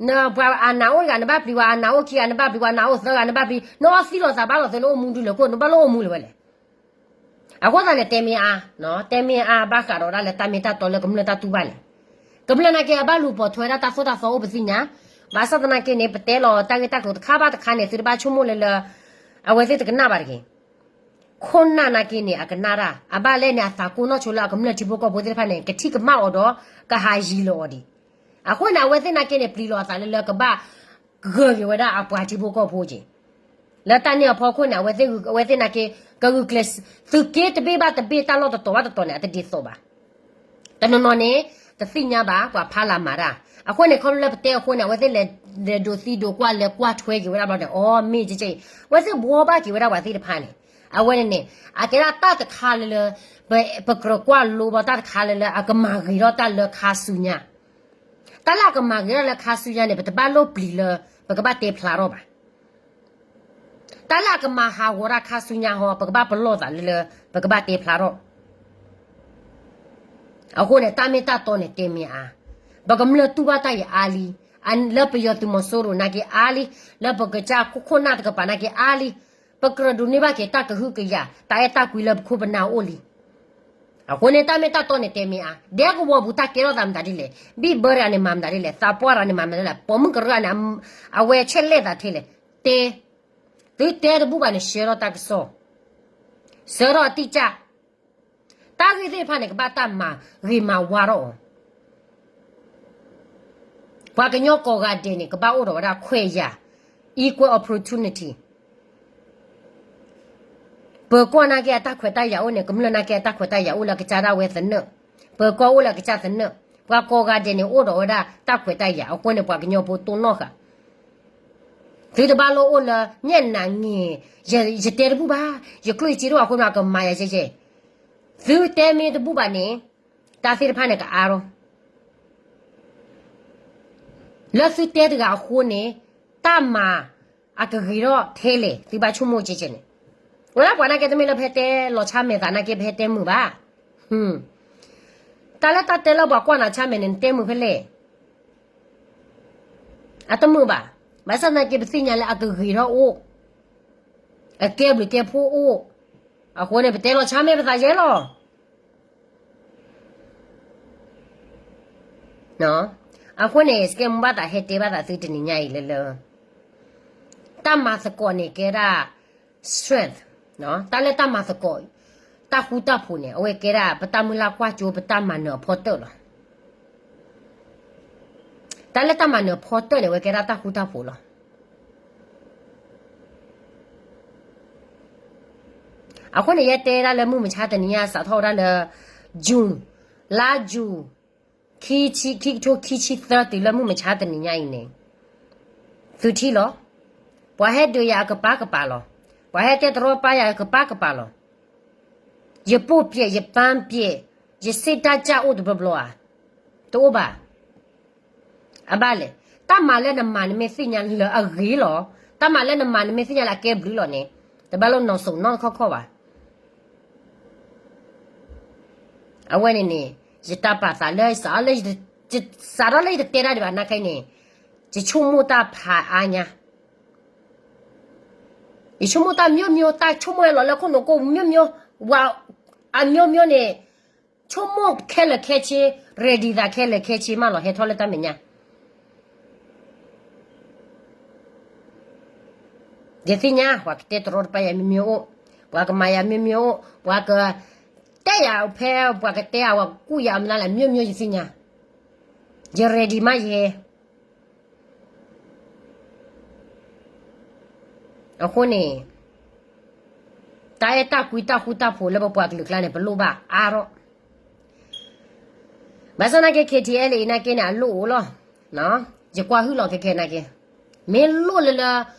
နပှၤအနးအိၣ်တဂၤ နဘၣ်ပျံၤဝဲအနးအိၣ်ခံဂၤ နဘၣ်ပျံၤဝဲအနးအိၣ်သၢဂၤ နဘၣ်ပျံၤ နအီသံလိာ်သးဘၣ်လိာ်သးလၢအိၣ်မူဒုလၢခိၣ် နဘၣ်လၢအိၣ်မူလၢၤဝဲလဲၣ်. အဃိသတးန့ၣ် တဲမ့ၢ်အါ, တဲမ့ၢ်အါ ဘၣ်ဃးဒီးဒၣ်လၢတၢ်မ့ၢ်တၢ်တီလၢကမျၢၢ်တၢ်တူၢ်ဘၣ်လဲၣ်. ကမျၢၢ်နာ်က့အဘၣ်လူၤပိာ်ထွဲဝဲဒၣ်တၢ်သိၣ်တၢ်သီအိၣ်ပသ့ၣ်ညါ, ဘၣ်ဆၣ်သနာ်က့န့ၣ် ပတဲလီၤတၢ်ဂ့ၢ်တၢ်ကျိၤတခါဘၣ်တခါန့ၣ် သုတဘၣ်ဆိကမိၣ်လၢလၢ အဝဲသ့ၣ်တကနၣ်ဘၣ်တဂ့ၤ ခိၣ်နၢ်နာ်က့န့ၣ် အကနၣ်တၢ် အဘၣ်လဲၣ်န့ၣ် အသးကိၢ်နီၣ်ဆိလၢအကမျၢၢ်ထံဖိကီၢ်ဖိသ့ၣ်တဖၣ်န့ၣ် ကထံၣ်ကမၣ်အီၤဒီး ကဟးယံၤလီၤအီၤဒံး. အဃိန့ၣ် အဝဲသ့ၣ်နာ်က့န့ၣ် ပျံၤလီၤအသးလၢလၢကဘၣ် ဂၢၢ်က့ၤဝဲဒၣ်အပှၤထံဖိကီၢ်ဖိက့ၤ လၢတၢ်န့ၣ်အဖီခိၣ်န့ၣ် အဝဲသ့ၣ် အဝဲသ့ၣ်နာ်က့ ကဂုာ်ကျဲး သုးက့တဘ့ၣ်ဘၣ်တဘ့ၣ် တၢ်လီၢ်တတီၤဘၣ်တတီၤန့ၣ် အတဒ်သိးဘၣ်. တနီၤနီၤန့ၣ် တသ့ၣ်ညါဘၣ် ပှၤဖးလၢ်မၤတၢ်. အဃိန့ၣ် ခီဖျိလၢပတဲအဃိန့ၣ် အဝဲသ့ၣ်လဲၤ လဲၤဒိးသံဒိးကွၢ် လဲၤကွၢ်ထွဲက့ၤဝဲဒၣ်ဘျီန့ၣ် အီ မ့ၢ်ကဲကဲအံၤ အဝဲသ့ၣ်ဘှီဘၣ်က့ၤဝဲဒၣ်ပှၤသ့ၣ်တဖၣ်န့ၣ် အဝဲန့ၣ်န့ၣ် အကဲဒၣ်တၢ်တခါလၢလၢ ပကြၢးကွၢ်လိဘၣ်တၢ်တခါလၢလၢ အကမၤဂ့ၤထီၣ်တၢ်လၢခါဆူညါ တၢ်လၢအကမၤဂ့ၤထီၣ်လၢခါဆူညါန့ၣ် ပတဘၣ်လိၣ်ပျံၤလၢ ပကဘၣ်တဲဖျါထီၣ်ဘၣ်. တၢ်လၢအကမၤဟးဂီၤတၢ်ခါဆူညါဟီ ပကဘၣ်ပလီၢ်သးလၢလၢ ပကဘၣ်တဲဖျါထီၣ်. အဃိန့ၣ် တၢ်မ့ၢ်တၢ်တီန့ၣ်တဲမ့ၢ်အါ, ပကမျၢၢ်တူၢ်ဘၣ်တၢ်အံၤအါလံ, လၢပယီၤသုးမီၤစိရိၤနာ်က့အါလံ, လၢပကစၢ်ခိၣ်နၢ်တကပၤနာ်က့အါလံ, ပကြၢးဒိးန့ၢ်ဘၣ်က့ၤတၢ်ကဟုကယာ် တၢ်အဲၣ်တၢ်ကွံလၢပခိၣ်ပနၢ်အိၣ်လံ. အဃိန့ၣ် တၢ်မ့ၢ်တၢ်တီန့ၣ်တဲမ့ၢ်အါ, ဒဲကဝီၤပူၤတၢ်ကဲထီၣ်သးမတၤဒ်လဲၣ်, ဘံၣ်ဘၢတဂၤန့ၣ်မၤမတၤဒ်လဲၣ်, သးပှၢ်တဂၤန့ၣ်မၤမတၤဒ်လဲၣ်, ပိာ်မုၣ်ကရၢန့ၣ် အဝဲဆဲးလဲၣ်သးထဲလဲၣ်, တဲ, သုတဲတဘူၣ်ဘၣ်န့ၣ် ဆှၢထီၣ်တၢ်ကစီၣ်, ဆှၢထီၣ်အတိအကျ, တၢ်ဂ့ၢ်သ့ၣ်တဖၣ်န့ၣ် ကဘၣ်တၢ်မၤဂ့ၤမၤဝါထီၣ်အီၤ ပှၤကညီကိးဂၤဒဲးန့ၣ် ကဘၣ်အိၣ်ဒီးဝဲဒၣ်ခွဲးယာ် equal opportunity, ပၢၤကီၢ်နာ်က့အတၢ်ခွဲးတၢ်ယာ်အိၣ်န့ၣ် ကမျၢၢ်နာ်က့အတၢ်ခွဲးတၢ်ယာ်အိၣ်လၢအကစၢ်ဒၣ်ဝဲသနၢၣ်, ပၢၤကီၢ်အိၣ်လၢအကစၢ်သနၢၣ်, ပှၤကိးဂၤဒဲးန့ၣ် အိၣ်ဒီးဝဲဒၣ်တၢ်ခွဲးတၢ်ယာ်အဃိန့ၣ် ပှၤကညီဖိတိၢ်နီၣ်ဃာ် သုတဘၣ်လိၣ်အိၣ်လၢ ညၣ်နးင့ၤ, ယတဲတဘူၣ်ဘၣ်, ယကျိၣ်ယစ့တအိၣ်အဃိန့ၣ် အကမၤယၤယဲယဲ, သုတဲမ့ၢ်တဘူၣ်ဘၣ်န့ၣ် တၢ်သ့ၣ်တဖၣ်န့ၣ်ကအါထီၣ်, လၢသုတဲတဂၤအဃိန့ၣ် တၢ်မၤအကဂ့ၤထီၣ်ထဲလဲၣ် သုဘၣ်ဆိကမိၣ်ကဲကဲန့ၣ်, ဝဲဒၣ်ပှၤနာ်က့တမ့ၢ်လၢပဟဲတဲလီၤဆါမဲာ်သးနာ်က့ ပဟဲတဲမုာ်ဘၣ်, တၢ်လၢတၢ်တဲလၢပှၤကွၢ်နၤဆါမဲာ်န့ၣ် နတဲမုာ်ဖဲလဲၣ် အတမုာ်ဘၣ်. ဘၣ်ဆၣ်သနာ်က့ ပသ့ၣ်ညါလၢအကဂ့ၤထီၣ်အိၣ်, အကဲဘျုးကဲဖှိၣ်အိၣ်, အဃိန့ၣ် ပတဲလီၤဆါမဲာ်ပသးယဲလီၤ. အဃိန့ၣ် စကဲမူဘၣ်သးဟဲတဲဘၣ်သးသုတနံၤညါအံၤလၢလၢ တၢ်မၤသကိးန့ၣ်ကဲဒၣ် strength, တၢ်လၢတၢ်မၤသကိး တၢ်ဃူတၢ်ဖိးန့ၣ် အဝဲကဲဒၣ်ပတၢ်မုၢ်လၢ်ကွၢ်စိ ပတၢ်မၤနၢၤအဖီတၢၣ်လီၤ. တၢ်လၢတၢ်မၤနၢၤအဖီတၢၣ်န့ၣ် အဝဲကဲဒၣ်တၢ်ဃူတၢ်ဖိးလီၤ. အဃိန့ၣ် ယဲတဲဒၣ်လၢမုၢ်မဆါတနံၤညါ စးထီၣ်ဝဲဒၣ်လၢ June, လါ June, ခံကထိခံဆံသၢတုၤလၢမုၢ်မဆါတနံၤညါအံၤန့ၣ် သုထံၣ်လီၤ. ပှၤဟဲဒုးယၤအကပၤကပၤလီၤ. ပှၤဟဲတဲတရီပာ်ယၤအကပၤကပၤလီၤ. ယပိၢ်ပျဲၢ် ယပၢ်ပျဲၢ် ယစ့တၢ်ကၢ်အိၣ်တဘျီဘျီဧါ, တအိၣ်ဘၣ်. အဘၣ်လဲၣ်, တၢ်မၤလၢနမၤနမ့ၢ်သ့ၣ်ညါလၢအဂ့ၤလီၤ, တၢ်မၤလၢနမၤနမ့ၢ်သ့ၣ်ညါလၢအကဲဘျုးလီၤန့ၣ်, တဘၣ်လိၣ်နီၤစိၤနီတခီခီဘၣ်. အဝဲန့ၣ်န့ၣ် ယတၢ်ပာ်သးလၢ စးလၢ စးထီၣ်လၢယတတဲတၢ်ဒံးဘၣ်နာ်က့န့ၣ်, ယဆိကမိၣ်တၢ်ဖးအါညါ, ယဆိကမိၣ်တၢ်မျိုးမျိုး, တၢ်ဆိကမိၣ်ဟဲလီၤလၢခိၣ်နူာ်ကိၢ် မျိုးမျိုး, ဝၤ အမျိုးမျိုးန့ၣ်, ဆိကမိၣ်ခဲလၢာ်ခဲဆ့, ready သးခဲလၢာ်ခဲဆ့မးလီၤ ဟဲထီၣ်လၢတၢ်မဲာ်ညါ. ယသ့ၣ်ညါ ပှၤကတဲတရီတပါယၤမျိုးမျိုးအိၣ်, ပှၤကမၤယၤမျိုးမျိုးအိၣ်, ပှၤကတဲယၤဖဲ ပှၤကတဲအဝဲကူၣ်ယၤအမနုၤလဲၣ် မျိုးမျိုး ယသ့ၣ်ညါ, ယ ready မးယဲ. အဃိန့ၣ် တၢ်အဲၣ်တၢ်ကွံတၢ်ဃူတၢ်ဖိးလၢပပှၤကလုာ်ကျါန့ၣ် ပလိၣ်ဘၣ်အါထီၣ်, ဘၣ်ဆၣ်နာ်က့ KTLA နာ်က့န့ၣ် အလိၣ်အိၣ်လီၤ. ယကွၢ်ဟုၣ်လီၤခဲခဲနာ်က့, မ့ၢ်လိၣ်လၢလၢ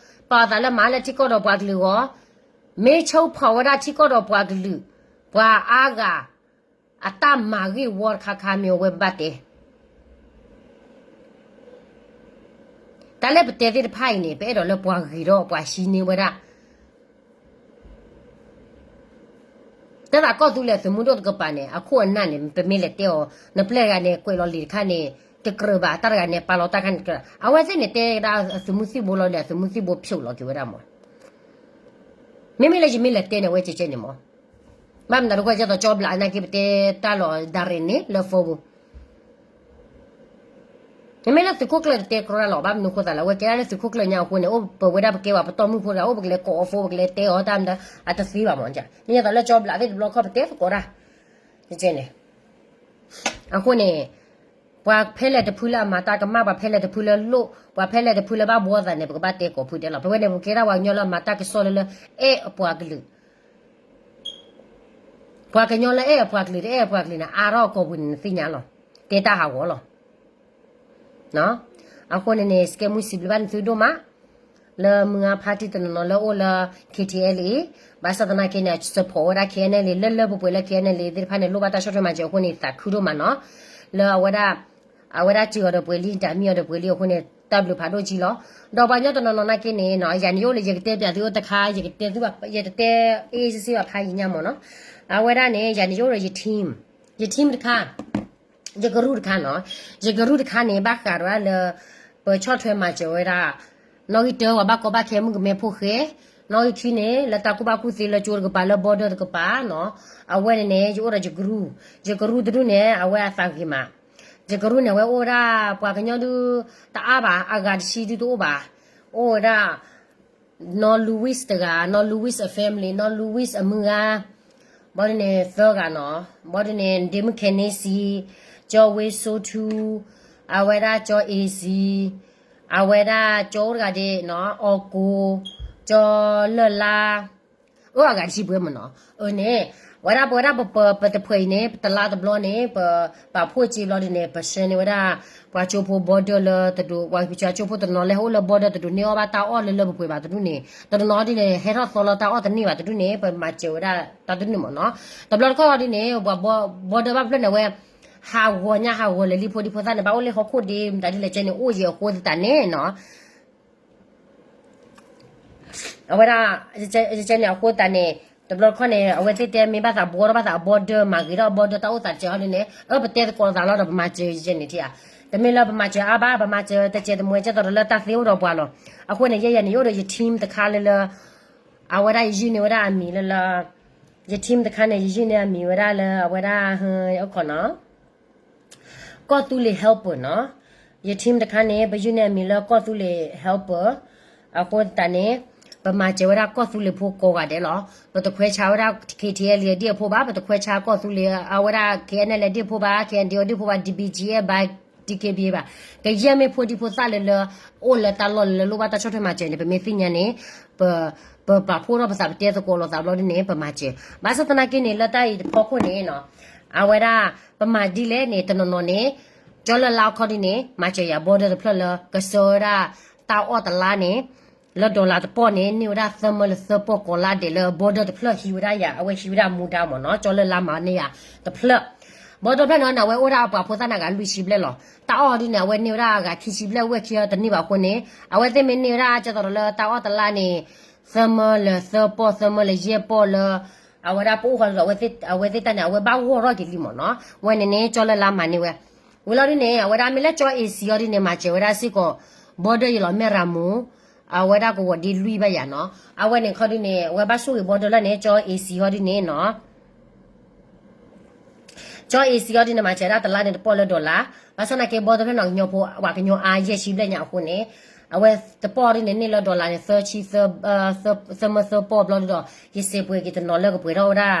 ပာ်အသးလၢမၤလၢထံကီၢ်ဒီးပှၤကလုာ်အဂီၢ်, မ့ၢ်ဆိဖီၣ်ဝဲဒၣ်ထံကီၢ်ဒီးပှၤကလုာ်, ပှၤအါဂၤ အတၢ်မၤဂ့ၢ်ဝီတခါခါမ့ၢ်ဝဲဘၣ်တဲ တၢ်လၢပတဲသ့ၣ်တဖၣ်အံၤန့ၣ် ပအဲၣ်ဒိးလၢပှၤဂ့ၤထီၣ်ပှၤဟံးန့ၢ်ဝဲဒၣ် တၢ်သးကီၢ်သူလ့ၤအသုးမုၢ်ဒိၣ်တကပၤန့ၣ် အခိၣ်အနၢ်န့ၣ် ပမ့ၢ်လဲၤတဲအီၤ နပျဲၢ်တဂၤန့ၣ် ကွဲးလီၤလံာ်တခါန့ၣ် တကြၢးဘၣ်, တၢ်တဂၤန့ၣ် ပာ်လီၤတၢ်ခါန့ၣ်ကြၢး, အဝဲသ့ၣ်န့ၣ်တဲဒၣ်အသုးမုၢ်သံၣ်ဘိလီၤဒီး အသုးမုၢ်သံၣ်ဘိဖျိးလီၤက့ၤဝဲဒၣ်မး, မ့မ့ၢ်လၢယမ့ၢ်လဲၤတဲန့ၣ် အဝဲကဲကဲန့ၣ်မး, ဘၣ်မနုၤဒ်ကဲသိးကၠီဘျးနာ်က့ ပတဲတၢ်လီၤဒၣ်ရဲၣ်န့ၣ်လၢ phone ပူၤ မ့မ့ၢ်လၢသုးခိၣ်ကျၢၢ်တတဲကြီတၢ်လီၤ ဘၣ်မနုၤဃိသးလဲၣ် အဝဲကဲဒၣ်လၢသုးခိၣ်ကျၢၢ်ညါအဃိန့ၣ် အိၣ်ပဝဲဒၣ်ပကဲဝဲပတီၢ်မုၢ်ဖိတဂၤ အိၣ်ပကလဲၤကိးအီၤ phone ပကလဲၤတဲအီၤတၢ်မတၤ အတသ့ဘၣ်မး, မ့ၢ်သိးလၢကၠီဘျးသ့ၣ်တဘျီခီပတဲသကိးတၢ်, ကဲန့ၣ် အဃိန့ၣ် ပှၤဖဲလဲၣ်တဖုလၢအမၤတၢ်ကမၣ် ပှၤဖဲလဲၣ်တဖုလၢလိၣ် ပှၤဖဲလဲၣ်တဖုလၢဘၣ်ဘှီသးန့ၣ် ပကဘၣ်တဲကိးဖုတဲလီၤ. ပဝဲန့ၣ် ပကဲဒၣ်ပှၤကညီလၢအမၤတၢ်ကစီၣ်လၢလၢ အဲၣ်အပှၤကလုာ် ပှၤကညီလၢအဲၣ်အပှၤကလုာ် တအဲၣ်အပှၤကလုာ်န့ၣ် အါထီၣ်အကိာ်ပူၤန့ၣ် နသ့ၣ်ညါလီၤ. တဲတၢ်ဟးဂီၤလီၤ. အဃိန့ၣ်န့ၣ် စကဲမူစံးဘျုးဘၣ်နသုဒိၣ်မး လၢမုၢ်ဂၤဖါတံၢ်တနီၤနီၤလၢအိၣ်လၢ KTLA ဘၣ်ဆၣ်သနာ်က့န့ၣ် support ဝဲဒၣ် KNLA လၢလၢပှဲၤပှဲၤလၢ KNLA သ့ၣ်တဖၣ်န့ၣ် လိၣ်ဘၣ်တၢ်ဆီၣ်ထွဲမၤစၢၤအဃိန့ၣ် သးခုဒိၣ်မးနီၤ လၢအဝဲဒၣ် အဝဲဒၣ်စၢၤအီၤဒီးပှဲၤလံ တၢ်မံအီၤဒီးပှဲၤလံအဃိန့ၣ် တၢ်ဘျုးဖးဒိၣ်ကံလီၤ. ဒီးပှၤကညီတနီၤနီၤနာ်က့န့ၣ်နီၤ ယၤန့ၣ်ယအိၣ်လၢယကတဲပၠးသုအိၣ်တခါ ယကတဲသုဘၣ် ယတတဲအ့ၣ်စ့ၣ်စ့ၣ်ဘၣ်ဖးယံာ်ညါမးနီၤ အဝဲဒၣ်န့ၣ် ယၤန့ၣ်ယအိၣ်ဒီးယ team ယ team တခါ ယကရူၢ်တခါနီၤ ယကရူၢ်တခါန့ၣ် ဘၣ်ဃးဒီးလၢ ပဆီၣ်ထွဲမၤစၢၤဝဲဒၣ် နီၣ်ဂံၢ်တၢ ပှၤဘၣ်ကီဘၣ်ခဲမုၣ်ကမဲဖိဃဲ နီၣ်ဂံၢ်ခံန့ၣ် လၢတၢ်ကူၣ်ဘၣ်ကူၣ်သ့လၢကၠိတကပၤ လၢ border တကပၤနီၤ အဝဲန့ၣ်န့ၣ် ယအိၣ်ဒီးယကရူၢ် ယကရူၢ်တဒူၣ်န့ၣ် အဝဲအသးဂ့ၤမး ယကရူၢ်န့ၣ် အဝဲအိၣ်ဝဲဒၣ် ပှၤကညီဒု တအါဘၣ် အဂၤတဆံဒုတအိၣ်ဘၣ် အိၣ်ဝဲဒၣ် နီၢ် Louis တဂၤ နီၢ် Louis အ family နီၢ် Louis အမုၢ်ဂၤ ဘၣ်ဒုးန့ၣ်သၢဂၤနီၤ ဘၣ်ဒုးန့ၣ် ဒ့မုၣ်ခဲန့စံ ကၠီဝ့စိထူ အဝဲဒၣ်ကၠီအ့စံ အဝဲဒၣ်ကၠီအိၣ်တဂၤဒ့နီၤ အီၣ်ကိၣ် ကၠီလၢၢ်လါ အၢ အဂၤတဆံပှဲၤမးနီၤ အၢန့ၣ် ဝဲဒၣ်ပဝဲဒၣ်ပ ပတဖှဲးအံၤန့ၣ် ပတလါတဘျီန့ၣ် ပပာ်ဖှိၣ်စ့ဘျီဒ်န့ၣ် ပဆှၢန့ၢ်ဝဲဒၣ် ပှၤကၠိဖိ border လၢတဒိး ပှၤကၠိဖိတနီၤလၢဟဲအိၣ်လၢ border တဒိးန့ၢ်အီၣ်ဘၣ်တၢ်အီၣ်လၢလၢပှဲၤပှဲၤဘၣ်တဒူၣ်န့ၣ် တနီၤနီၤဒ်န့ၣ် ဟဲထီၣ်သီလီၤတၢ်အီၣ်တန့ၢ်ဘၣ်တဒူၣ်န့ၣ် ပမၤစၢၤဝဲဒၣ်တၢ်တဒူၣ်န့ၣ်မးနီၤ တဘျီတခီၣ်ဒ်န့ၣ် ပှၤ border ဘၣ်ဖျၢၣ်န့ၣ်ဝဲ ဟးဂီၤညါဟးဂီၤလၢလံဖိဒံဖိသၣ်န့ၣ် ဘၣ်အိၣ်လၢဟီၣ်ခိၣ်ဒ့ မတၤဒ်လဲၣ်ကဲန့ၣ် အိၣ်ယဲအဃိသတးန့ၣ်နီၤ အဝဲဒၣ် ကဲန့ၣ်အဃိသတးန့ၣ် တဘျီတခီၣ်န့ၣ် အဝဲသ့ၣ်တဲမ့ၢ်ဘၣ်သးဘှီထီၣ်ဘၣ်သးအ border မၤဂ့ၤထီၣ်အ border တၢ်အိၣ်သးတကဲးဟီဒ်န့ၣ် အၢ ပတဲသကိးသးလီၤဒီးပမၤစၢၤယဲန့ၣ်ထံၣ်ဧါ တမ့ၢ်လၢပမၤစၢၤအါဘၣ် ပမၤစၢၤတကဲးတမှဲးကဲသိးဒီးလၢတၢ်သ့အိၣ်ဒီးပှၤလီၤ အဃိန့ၣ် ယဲယဲန့ၣ် ယအိၣ်ဒီးယ team တခါလၢလၢ အဝဲဒၣ်ယယုၢ်န့ၢ်ဝဲဒၣ်အမံၤလၢလၢ ယ team တခါန့ၣ် ယယုၢ်န့ၢ်အမံၤဝဲဒၣ်လၢအဝဲဒၣ် အိၣ်ခိးနီၤ ကီၢ်သူလ့ၤ helper နီၤ ယ team တခါန့ၣ် ပယုၢ်န့ၢ်အမံၤလၢကီၢ်သူလ့ၤ helper အဃိသတးန့ၣ် ပမၤစၢၤဝဲဒၣ်ကီၢ်သူလ့ၤဖိကိးဂၤဒဲးလီၤ ပတခွဲးဆါဝဲဒၣ် KTLA အဒ့ၣ်အဖိဘၣ် ပတခွဲးဆါကီၢ်သူလ့ၤ အဝဲဒၣ် KNLA ဒ့ၣ်ဖိဘၣ် KNDO ဒ့ၣ်ဖိဘၣ် DBGF ဘၣ် DKBA ဘၣ် ကယဲၢ်မ့ၢ်ဖိဒံဖိသၣ်လၢလၢ အိၣ်လၢတၢ်လီၢ်လၢလၢလိၣ်ဘၣ်တၢ်ဆီၣ်ထွဲမၤစၢၤန့ၣ် ပမ့ၢ်သ့ၣ်ညါန့ၣ် ပ ပပာ်ဖှိၣ်ထီၣ်ပသး ပတဲသကိးလိာ်သးဘျီဒ်န့ၣ် ပမၤစၢၤ ဘၣ်ဆၣ်သနာ်က့န့ၣ် လၢတၢ်အံၤတဖီခိၣ်န့ၣ်နီၤ အဝဲဒၣ် ပမၤဒ်လဲၣ်န့ၣ် တနီၤနီၤန့ၣ် ကၠီလၢ်လါအခီဒ်န့ၣ် မၤစၢၤယၤ border တဖျၢၣ်လၢ ကဆှၢဝဲဒၣ် တၢ်အီၣ်တလါန့ၣ် လၢ dollar တပီၢ်န့ၣ် န့ၢ်ဝဲဒၣ်သၢမၢလၢသၢပီၢ်ကိးလါဒဲးလၢ border တဖျၢၣ်ဟံးဝဲဒၣ်ယၤ အဝဲဟံးဝဲဒၣ်မူဒါမ့ၢ်နီၤ ကၠီလၢ်လါမၤန့ၢ်ယၤတဖျၢၣ် border တဖျၢၣ်န့ၣ် အဝဲအိၣ်ဒၣ်အပှၤဖိသၣ်န့ၣ်အဂၤလွံၢ်ဆံဘျဲၣ်လီၤ. တၢ်အီၣ်ဒ်န့ၣ် အဝဲန့ၢ်ဝဲဒၣ်အဂၤခံဆံဘျဲၣ် ဝဲၢ်ခံတန့ၢ်ဘၣ်အဃိန့ၣ် အဝဲသ့ၣ်မ့ၢ်န့ၢ်ဝဲဒၣ်ကဲသိးဒီးလၢတၢ်အီၣ်တလါန့ၣ် သၢမၢလၢသၢပီၢ် သၢမၢလၢယဲၢ်ပီၢ်လၢ အဝဲဒၣ်ပအိၣ်ဃီဒီး အဝဲသ့ၣ်တၢ်န့ၣ် အဝဲဘၣ်ဂီၢ်ထီၣ်က့ၤလံမ့ၢ်နီၤ ဝဲန့ၣ်န့ၣ် ကၠီလၢ်လါမၤန့ၢ်ဝဲ ဝံၤလီၤဒ်န့ၣ် အဝဲဒၣ်မ့ၢ်လၢကၠီ AC အီၤဒ်န့ၣ် မၤစၢၤဝဲဒၣ်စ့ၢ်ကီး border ယလီၤ မဲၢ်ရၤမူ အဝဲဒၣ်ကဝီၤဒ့လွံၢ်ဘၣ်ယၤနီၤ အဝဲန့ၣ်ခီဒ်န့ၣ် အဝဲဘၣ်ဆိၣ်ဂ့ၤ border လၢန့ၣ် ကၠီ AC အီၤဒ်န့ၣ်နီၤ ကၠီ AC အီၤဒ်န့ၣ် မၤစၢၤဒၣ်တလါန့ၣ်တပီၢ်လၢ dollar ဘၣ်ဆၣ်သနာ်က့ border တဖျၢၣ်န့ၣ် ကညီဖိ ပှၤကညီအါယဲၢ်ဆံဘျဲၣ်ညါအဃိန့ၣ် အဝဲတပီၢ်ဒ်န့ၣ် န့ၢ်လၢ dollar န့ၣ် သၢဆံ သၢမၢသၢပီၢ်ဘျီဒ်ဒီး ယစဲးပှဲၤက့ၤတနီၤလၢကပှဲၤထီၣ်ဝဲဒၣ်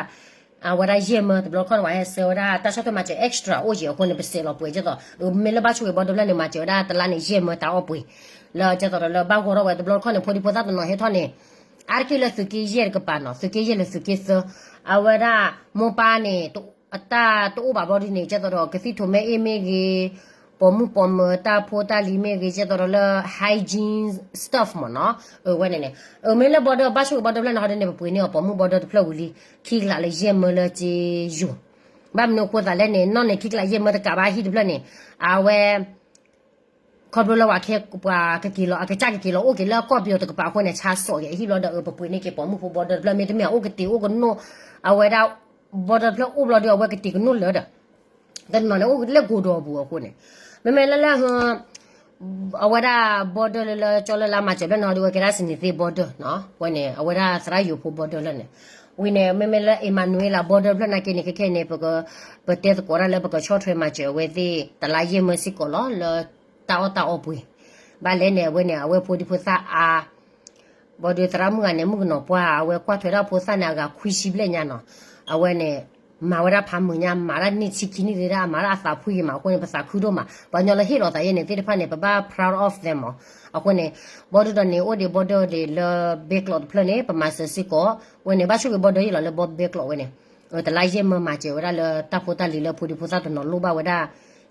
အဝဲဒၣ်ယဲၢ်မၢ တဘျီခီန့ၣ် ပှၤဟဲဆှၢဝဲဒၣ်တၢ်ဆီၣ်ထွဲမၤစၢၤ extra အိၣ်က့ၤအဃိန့ၣ် ပစဲးလီၤပှဲၤကဲသိး မ့ၢ်လၢဘၣ်ဆိၣ်ဂ့ၤ border တဖျၢၣ်န့ၣ် မၤစၢၤဝဲဒၣ်တလါန့ၣ် ယဲၢ်မၢတၢ်အီၣ်ပှ့ၤ လၢကဲသိးဒီးလၢဘၣ်ဂီၢ်ထီၣ်ဝဲ တဘျီခီန့ၣ် ဖိဒံဖိသၣ်တနီၤဟဲထီၣ်န့ၣ် အါတက့ၢ်လၢသုးက့ယဲၢ်တကပၤနီၤ သုးက့ယဲၢ်လၢသုးက့သၢ အဝဲဒၣ်မိၢ်ပၢ်န့ၣ် အတၢ်တအိၣ်ဘၣ်ဘျီဒ်န့ၣ် ကဲသိးဒီး ကသံၣ်ထိးမဲအ့ၣ်မ့ၢ်ဂ့ၤ ပိာ်မုၣ်ပိာ်မၢၤတၢ်ဖိတၢ်လံၤမ့ၢ်ဂ့ၤ ကဲသိးဒီးလၢ hygiene stuff မ့ၢ်နီၤ အဝဲန့ၣ်န့ၣ် အမ့ၢ်လၢ border ဘၣ်ဆိၣ်ဂ့ၤ border တဖျၢၣ်န့ၣ် ဟီဒ်န့ၣ် ပပှ့ၤန့ၢ်အီၤ ပိာ်မုၣ် border တဖျၢၣ်ဝံၤလံ ခံကလးလၢယဲၢ်မၢလၢက့ယိၤ ဘၣ်မနုၤအဃိသးလဲၣ်န့ၣ် နီၢ်န့ၣ် ခံကလးယဲၢ်မၢတကးဘၣ် ဟံၣ်တဖျၢၣ်န့ၣ် အဝဲ ခီဖျိလၢပှၤကက့ၤလီၤ အကစၢ်ကက့ၤလီၤ အိၣ်က့ၤလၢကီၢ်ပယီၤတကပၤအဃိန့ၣ် ဆါစိာ်က့ၤအဟံၣ်ဘျီဒီး ပပှ့ၤန့ၢ်က့ၤပိာ်မုၣ်ဖိ border တဖျၢၣ် မ့တမ့ၢ် အအိၣ်ကတ့ၤအိၣ်ကနိၣ် အဝဲဒၣ် border တဖျၢၣ်အိၣ်ဘျီဒီး အဝဲကတ့ၤကနိၣ်လၢဒီး တနီၤန့ၣ် အိၣ်လၢကီၢ်ဒီးအပူၤအဃိန့ၣ် မ့မ့ၢ်လၢလၢ အဝဲဒၣ် border လၢလၢကၠီလၢ်လါမၤစၢၤဖျၢၣ်န့ၣ် ဟီဒ်ဝဲကဲဒၣ် စနံၤသ့ border နီၤ ဝဲန့ၣ် အဝဲဒၣ်သရၣ်ယိၤဖိ border လၢန့ၣ် ဝံၤန့ၣ် မ့မ့ၢ်လၢ Emmanuel border ဖျၢၣ်နာ်က့န့ၣ် ခဲခဲအံၤန့ၣ် ပတဲသကိးတၢ်လၢပကဆီၣ်ထွဲမၤစၢၤအဝဲသ့ၣ် တလါယဲၢ်မၢစ့ၢ်ကီးလီၤ လၢတၢ်အီၣ်တၢ်အီပှ့ၤ ဘၣ်လဲၣ်န့ၣ် အဝဲန့ၣ် အဝဲဖိဒံဖိသၣ်အါ border သရၣ်မုၣ်ဂၤန့ၣ် မုၣ်ကနီၤပှၢ် အဝဲကွၢ်ထွဲဒၣ်ဖိသၣ်န့ၣ် အဂၤခွံဆံဘျဲၣ်ညါနီၤ အဝဲန့ၣ် မၤဝဲဒၣ်ဖးမုာ်ညါ မၤဒၣ်န့ၢ်ဆံခံနံၣ်သ့ဒၣ် အမၤဒၣ်အသးဖှံဂ့ၤမးအဃိန့ၣ် ပသးခုဒိၣ်မး ပှၤကညီလၢဟ့ၣ်လီၤသးယဲၢ်န့ၣ်သ့ၣ်တဖၣ်န့ၣ် ပဘၣ် proud of them မး အဃိန့ၣ် border ဒီးန့ၣ် အိၣ်ဒံး border ဒံးလၢ ဘဲကျိးတဖျၢၣ်န့ၣ် ပမၤစၢၤစ့ၢ်ကီး ဝဲန့ၣ် ဘၣ်ဆိၣ်ဂ့ၤ border ယဲၢ်လီၤလၢ ဘဲကျိးဝဲန့ၣ် တလါယဲၢ်မၢမၤစၢၤဝဲဒၣ်လၢတၢ်ဖိတၢ်လံၤလၢဖိဒံဖိသၣ်တနီၤလိၣ်ဘၣ်ဝဲဒၣ်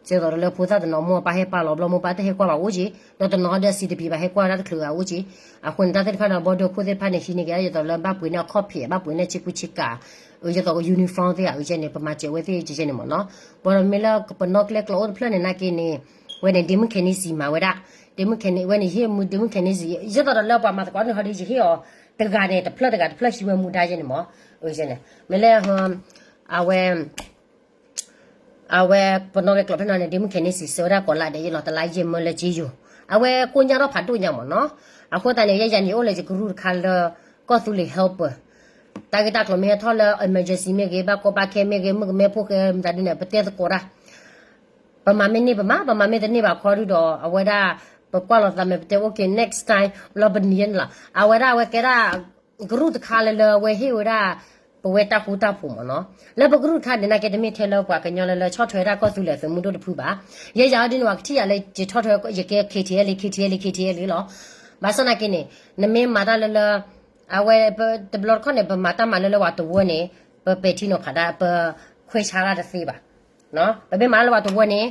ကဲသိးဒီးလၢဖိသၣ်တနီၤမိၢ်ပၢ်ဟဲပာ်လီၤဘျီ မိၢ်ပၢ်တဟဲကွၢ်ဘၣ်အိၣ်က့ၤ ဒီးတနီၤဒီးအစံးတပံၤဘၣ်ဟဲကွၢ်ဝဲဒၣ်တချုးဂၤအိၣ်က့ၤ အဃိန့ၣ် တၢ်သ့ၣ်တဖၣ်ဒီး border ခိၣ်သ့ၣ်တဖၣ်န့ၣ် ဟံးန့ၢ်က့ၤဒၣ် ဒ်သိးလၢဘၣ်ပှ့ၤန့ၢ်အခီၣ်ဖံး ဘၣ်ပှ့ၤန့ၢ်ဆ့ကူဆ့ကၤ ဒ်သိး uniform သ့ၣ်ဧါ အန့ၣ် ပမၤစၢၤဝဲသ့ၣ်ကဲန့ၣ်မ့ၢ်နီၤ ဘၣ်ဒီးမ့ၢ်လၢပနီၣ်ကျဲကျိးအိၣ်တဖျၢၣ်န့ၣ်နာ်က့န့ၣ် ဝဲန့ၣ် ဒ့မုၣ်ခဲနံစံမၤဝဲဒၣ် ဒ့မုၣ်ခဲနံ ဝဲန့ၣ် ယဟ့ၣ်မူ ဒ့မုၣ်ခဲနံစံ ဒ်သိးဒီးလၢပှၤမၤသကိးန့ၣ် ဟီဒ်ယဟ့ၣ်အီၤ တဂၤန့ၣ် တဖျၢၣ်တဂၤ တဖျၢၣ်ဟံးဝဲမူဒါယဲၢ်န့ၣ်မ့ၢ် မ့ၢ်လၢ အဝဲ အဝဲပနီၣ်ကျဲကျိးဖဲန့ၣ် ဒ့မုၣ်ခဲနံစံ ဆှၢဝဲဒၣ်ကိးလါဒဲးယဲၢ်လီၤ တလါယဲၢ်မၢလၢက့ယိၤ အဝဲကိညၢ်ထီၣ်ဖးဒိၣ်ညါမ့ၢ်နီၤ အဃိသတးန့ၣ် ယဲယၤန့ၣ် အိၣ်လၢယကရူၢ်တခါလၢ ကီၢ်သူလ့ၤ helper တၢ်ဂ့ၢ်တၢ်ကျိၤမ့ၢ်ဟဲထီၣ်လၢ emergency မ့ၢ်ဂ့ၤ ဘၣ်ကီဘၣ်ခဲမ့ၢ်ဂ့ၤ မုၣ်ကမဲဖိဃဲမတၤဒ်န့ၣ် ပတဲသကိးတၢ် ပမၤမ့ၢ်န့ၢ်ပမၤ ပမၤမ့ၢ်တန့ၢ်ဘၣ်ခီဒုဒီး အဝဲဒၣ် ပကွၢ်လိာ်သးမ့ၢ်ပတဲ okay next time လီၤပနံၤယဲန့ၣ်လီၤ အဝဲဒၣ်အဝဲကဲဒၣ် ကရူၢ်တခါလၢလၢအဝဲဟ့ၣ်ဝဲဒၣ် ပဝဲတၢ်ဃူတၢ်ဖိးမ့ၢ်နီၤ လၢပကရူၢ်တခါန့ၣ် နာ်က့တမ့ၢ်ထဲလၢပှၤကညီလၢလၢဆီၣ်ထွဲဒၣ်ကီၢ်သူလ့ၤသုးမုၢ်ဒိၣ်တဖုဘၣ် ယဲယၤအီၤဒ်န့ၣ် ပှၤကထံၣ်ယၤလၢယထီၣ်ထွဲယကဲ KTLA KTLA KTLA လီၤ ဘၣ်ဆၣ်နာ်က့န့ၣ် နမ့ၢ်မၤတၢ်လၢလၢ အဝဲ တဘျီတခီၣ်န့ၣ် ပမၤတၢ်မၤလၢလၢပှၤတဝၢန့ၣ် ပပဲာ်ထံနီၤဖးဒၣ် ပခွဲးဆါတၢ်တသ့ဘၣ် ပမ့ၢ်မၤလၢပှၤတဝၢန့ၣ်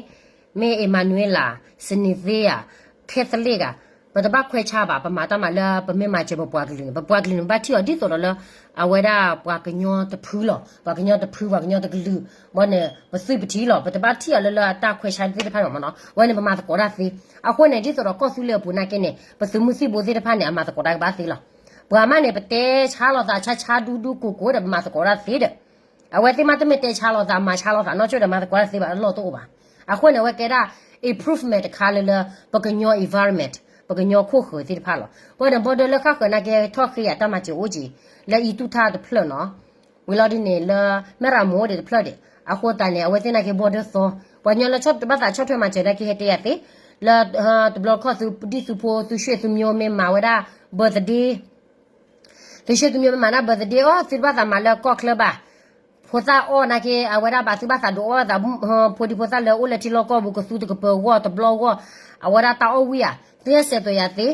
မ့ၢ် Emmanuel စနံၤသ့ဧါ Catholic ဧါ ပတဘၣ်ခွဲးဆါဘၣ် ပမၤတၢ်မၤလၢပမ့ၢ်မၤစၢၤပပှၤကလုာ်န့ၣ် ပပှၤကလုာ်န့ၣ် ဘၣ်ထံၣ်အီၤဒ်သိးဒီးလၢ အဝဲဒၣ်ပှၤကညီတဖုလီၤ ပှၤကညီတဖု ပှၤကညီတကလုာ် ဘၣ်န့ၣ် ပသုးပထံလီၤ ပတဘၣ်ထံၣ်အီၤလၢလၢအတၢ်ခွဲးဆါသ့ၣ်တဖၣ်န့ၣ်မ့ၢ်နီၤ ဝဲန့ၣ် ပမၤသကိးတၢ်သ့ အဃိန့ၣ် ဒ်သိးဒီးကီၢ်သူလ့ၤအပူၤနာ်က့န့ၣ် ပသုးမုၢ်သံၣ်ဘိသ့ၣ်တဖၣ်န့ၣ် အမၤသကိးတၢ်ကဘၣ်သ့လီၤ ပှၤမးန့ၣ် ပတဲဆါလိာ်သးဆါဆါဒူဒူကိးကိးဒီး ပမၤသကိးတၢ်သ့ဒီး အဝဲသ့ၣ်မးတမ့ၢ်တဲဆါလိာ်သး မၤဆါလိာ်သး နီၢ်ဆိဒီးမၤသကိးတၢ်သ့ဘၣ် အလီၢ်တအိၣ်ဘၣ် အဃိန့ၣ် အဝဲကဲဒၣ် improvement တခါလၢလၢ ပကညီ environment ပကညီခိၣ်ဃၢၤသ့ၣ်တဖၣ်လီၤ ပှၤန့ၣ် border လၢဃၣ်ဃၢၤနာ်က့ထီၣ်ဃ့ယၤတၢ်မၤစၢၤအိၣ်က့ၤ လၢအံၤတူၢ်ထၣ်တဖျၢၣ်နီၤ ဝံၤလီၤဒ်န့ၣ်လၢ မဲၢ်ရမိၣ်ဒံးတဖျၢၣ်ဒံး အဃိသတးန့ၣ် အဝဲသ့ၣ်နာ်က့ border သီ ပှၤကညီလၢတဘၣ်သးဆီၣ်ထွဲမၤစၢၤနာ်က့ဟဲတဲယၤသ့ လၢ တဘျီခီၣ်သုဒံၣ်သုဖိသုရွှ့ၣ်သုမျိုးမ့ၢ်မၤဝဲဒၣ် birthday သုရွှ့ၣ်သုမျိုးမ့ၢ်မၤဒၣ် birthday အီၤ သုတဘၣ်သးမၤလၢကီၢ်ချၢဘၣ် ဖိသၣ်အီၣ်နာ်က့ အဝဲဒၣ်ဘၣ်သုဘၣ်သးဒိးအီၣ်သး ဖိဒံဖိသၣ်လၢအိၣ်လၢထံလီၢ်ကီၢ်ပူၤ ကသူတကပၤဂီၢ်တဘျီဂီၢ် အဝဲဒၣ်တၢ်အီၣ်ဝံၣ်ဧါ သုဟဲစဲးသွဲးယၤသ့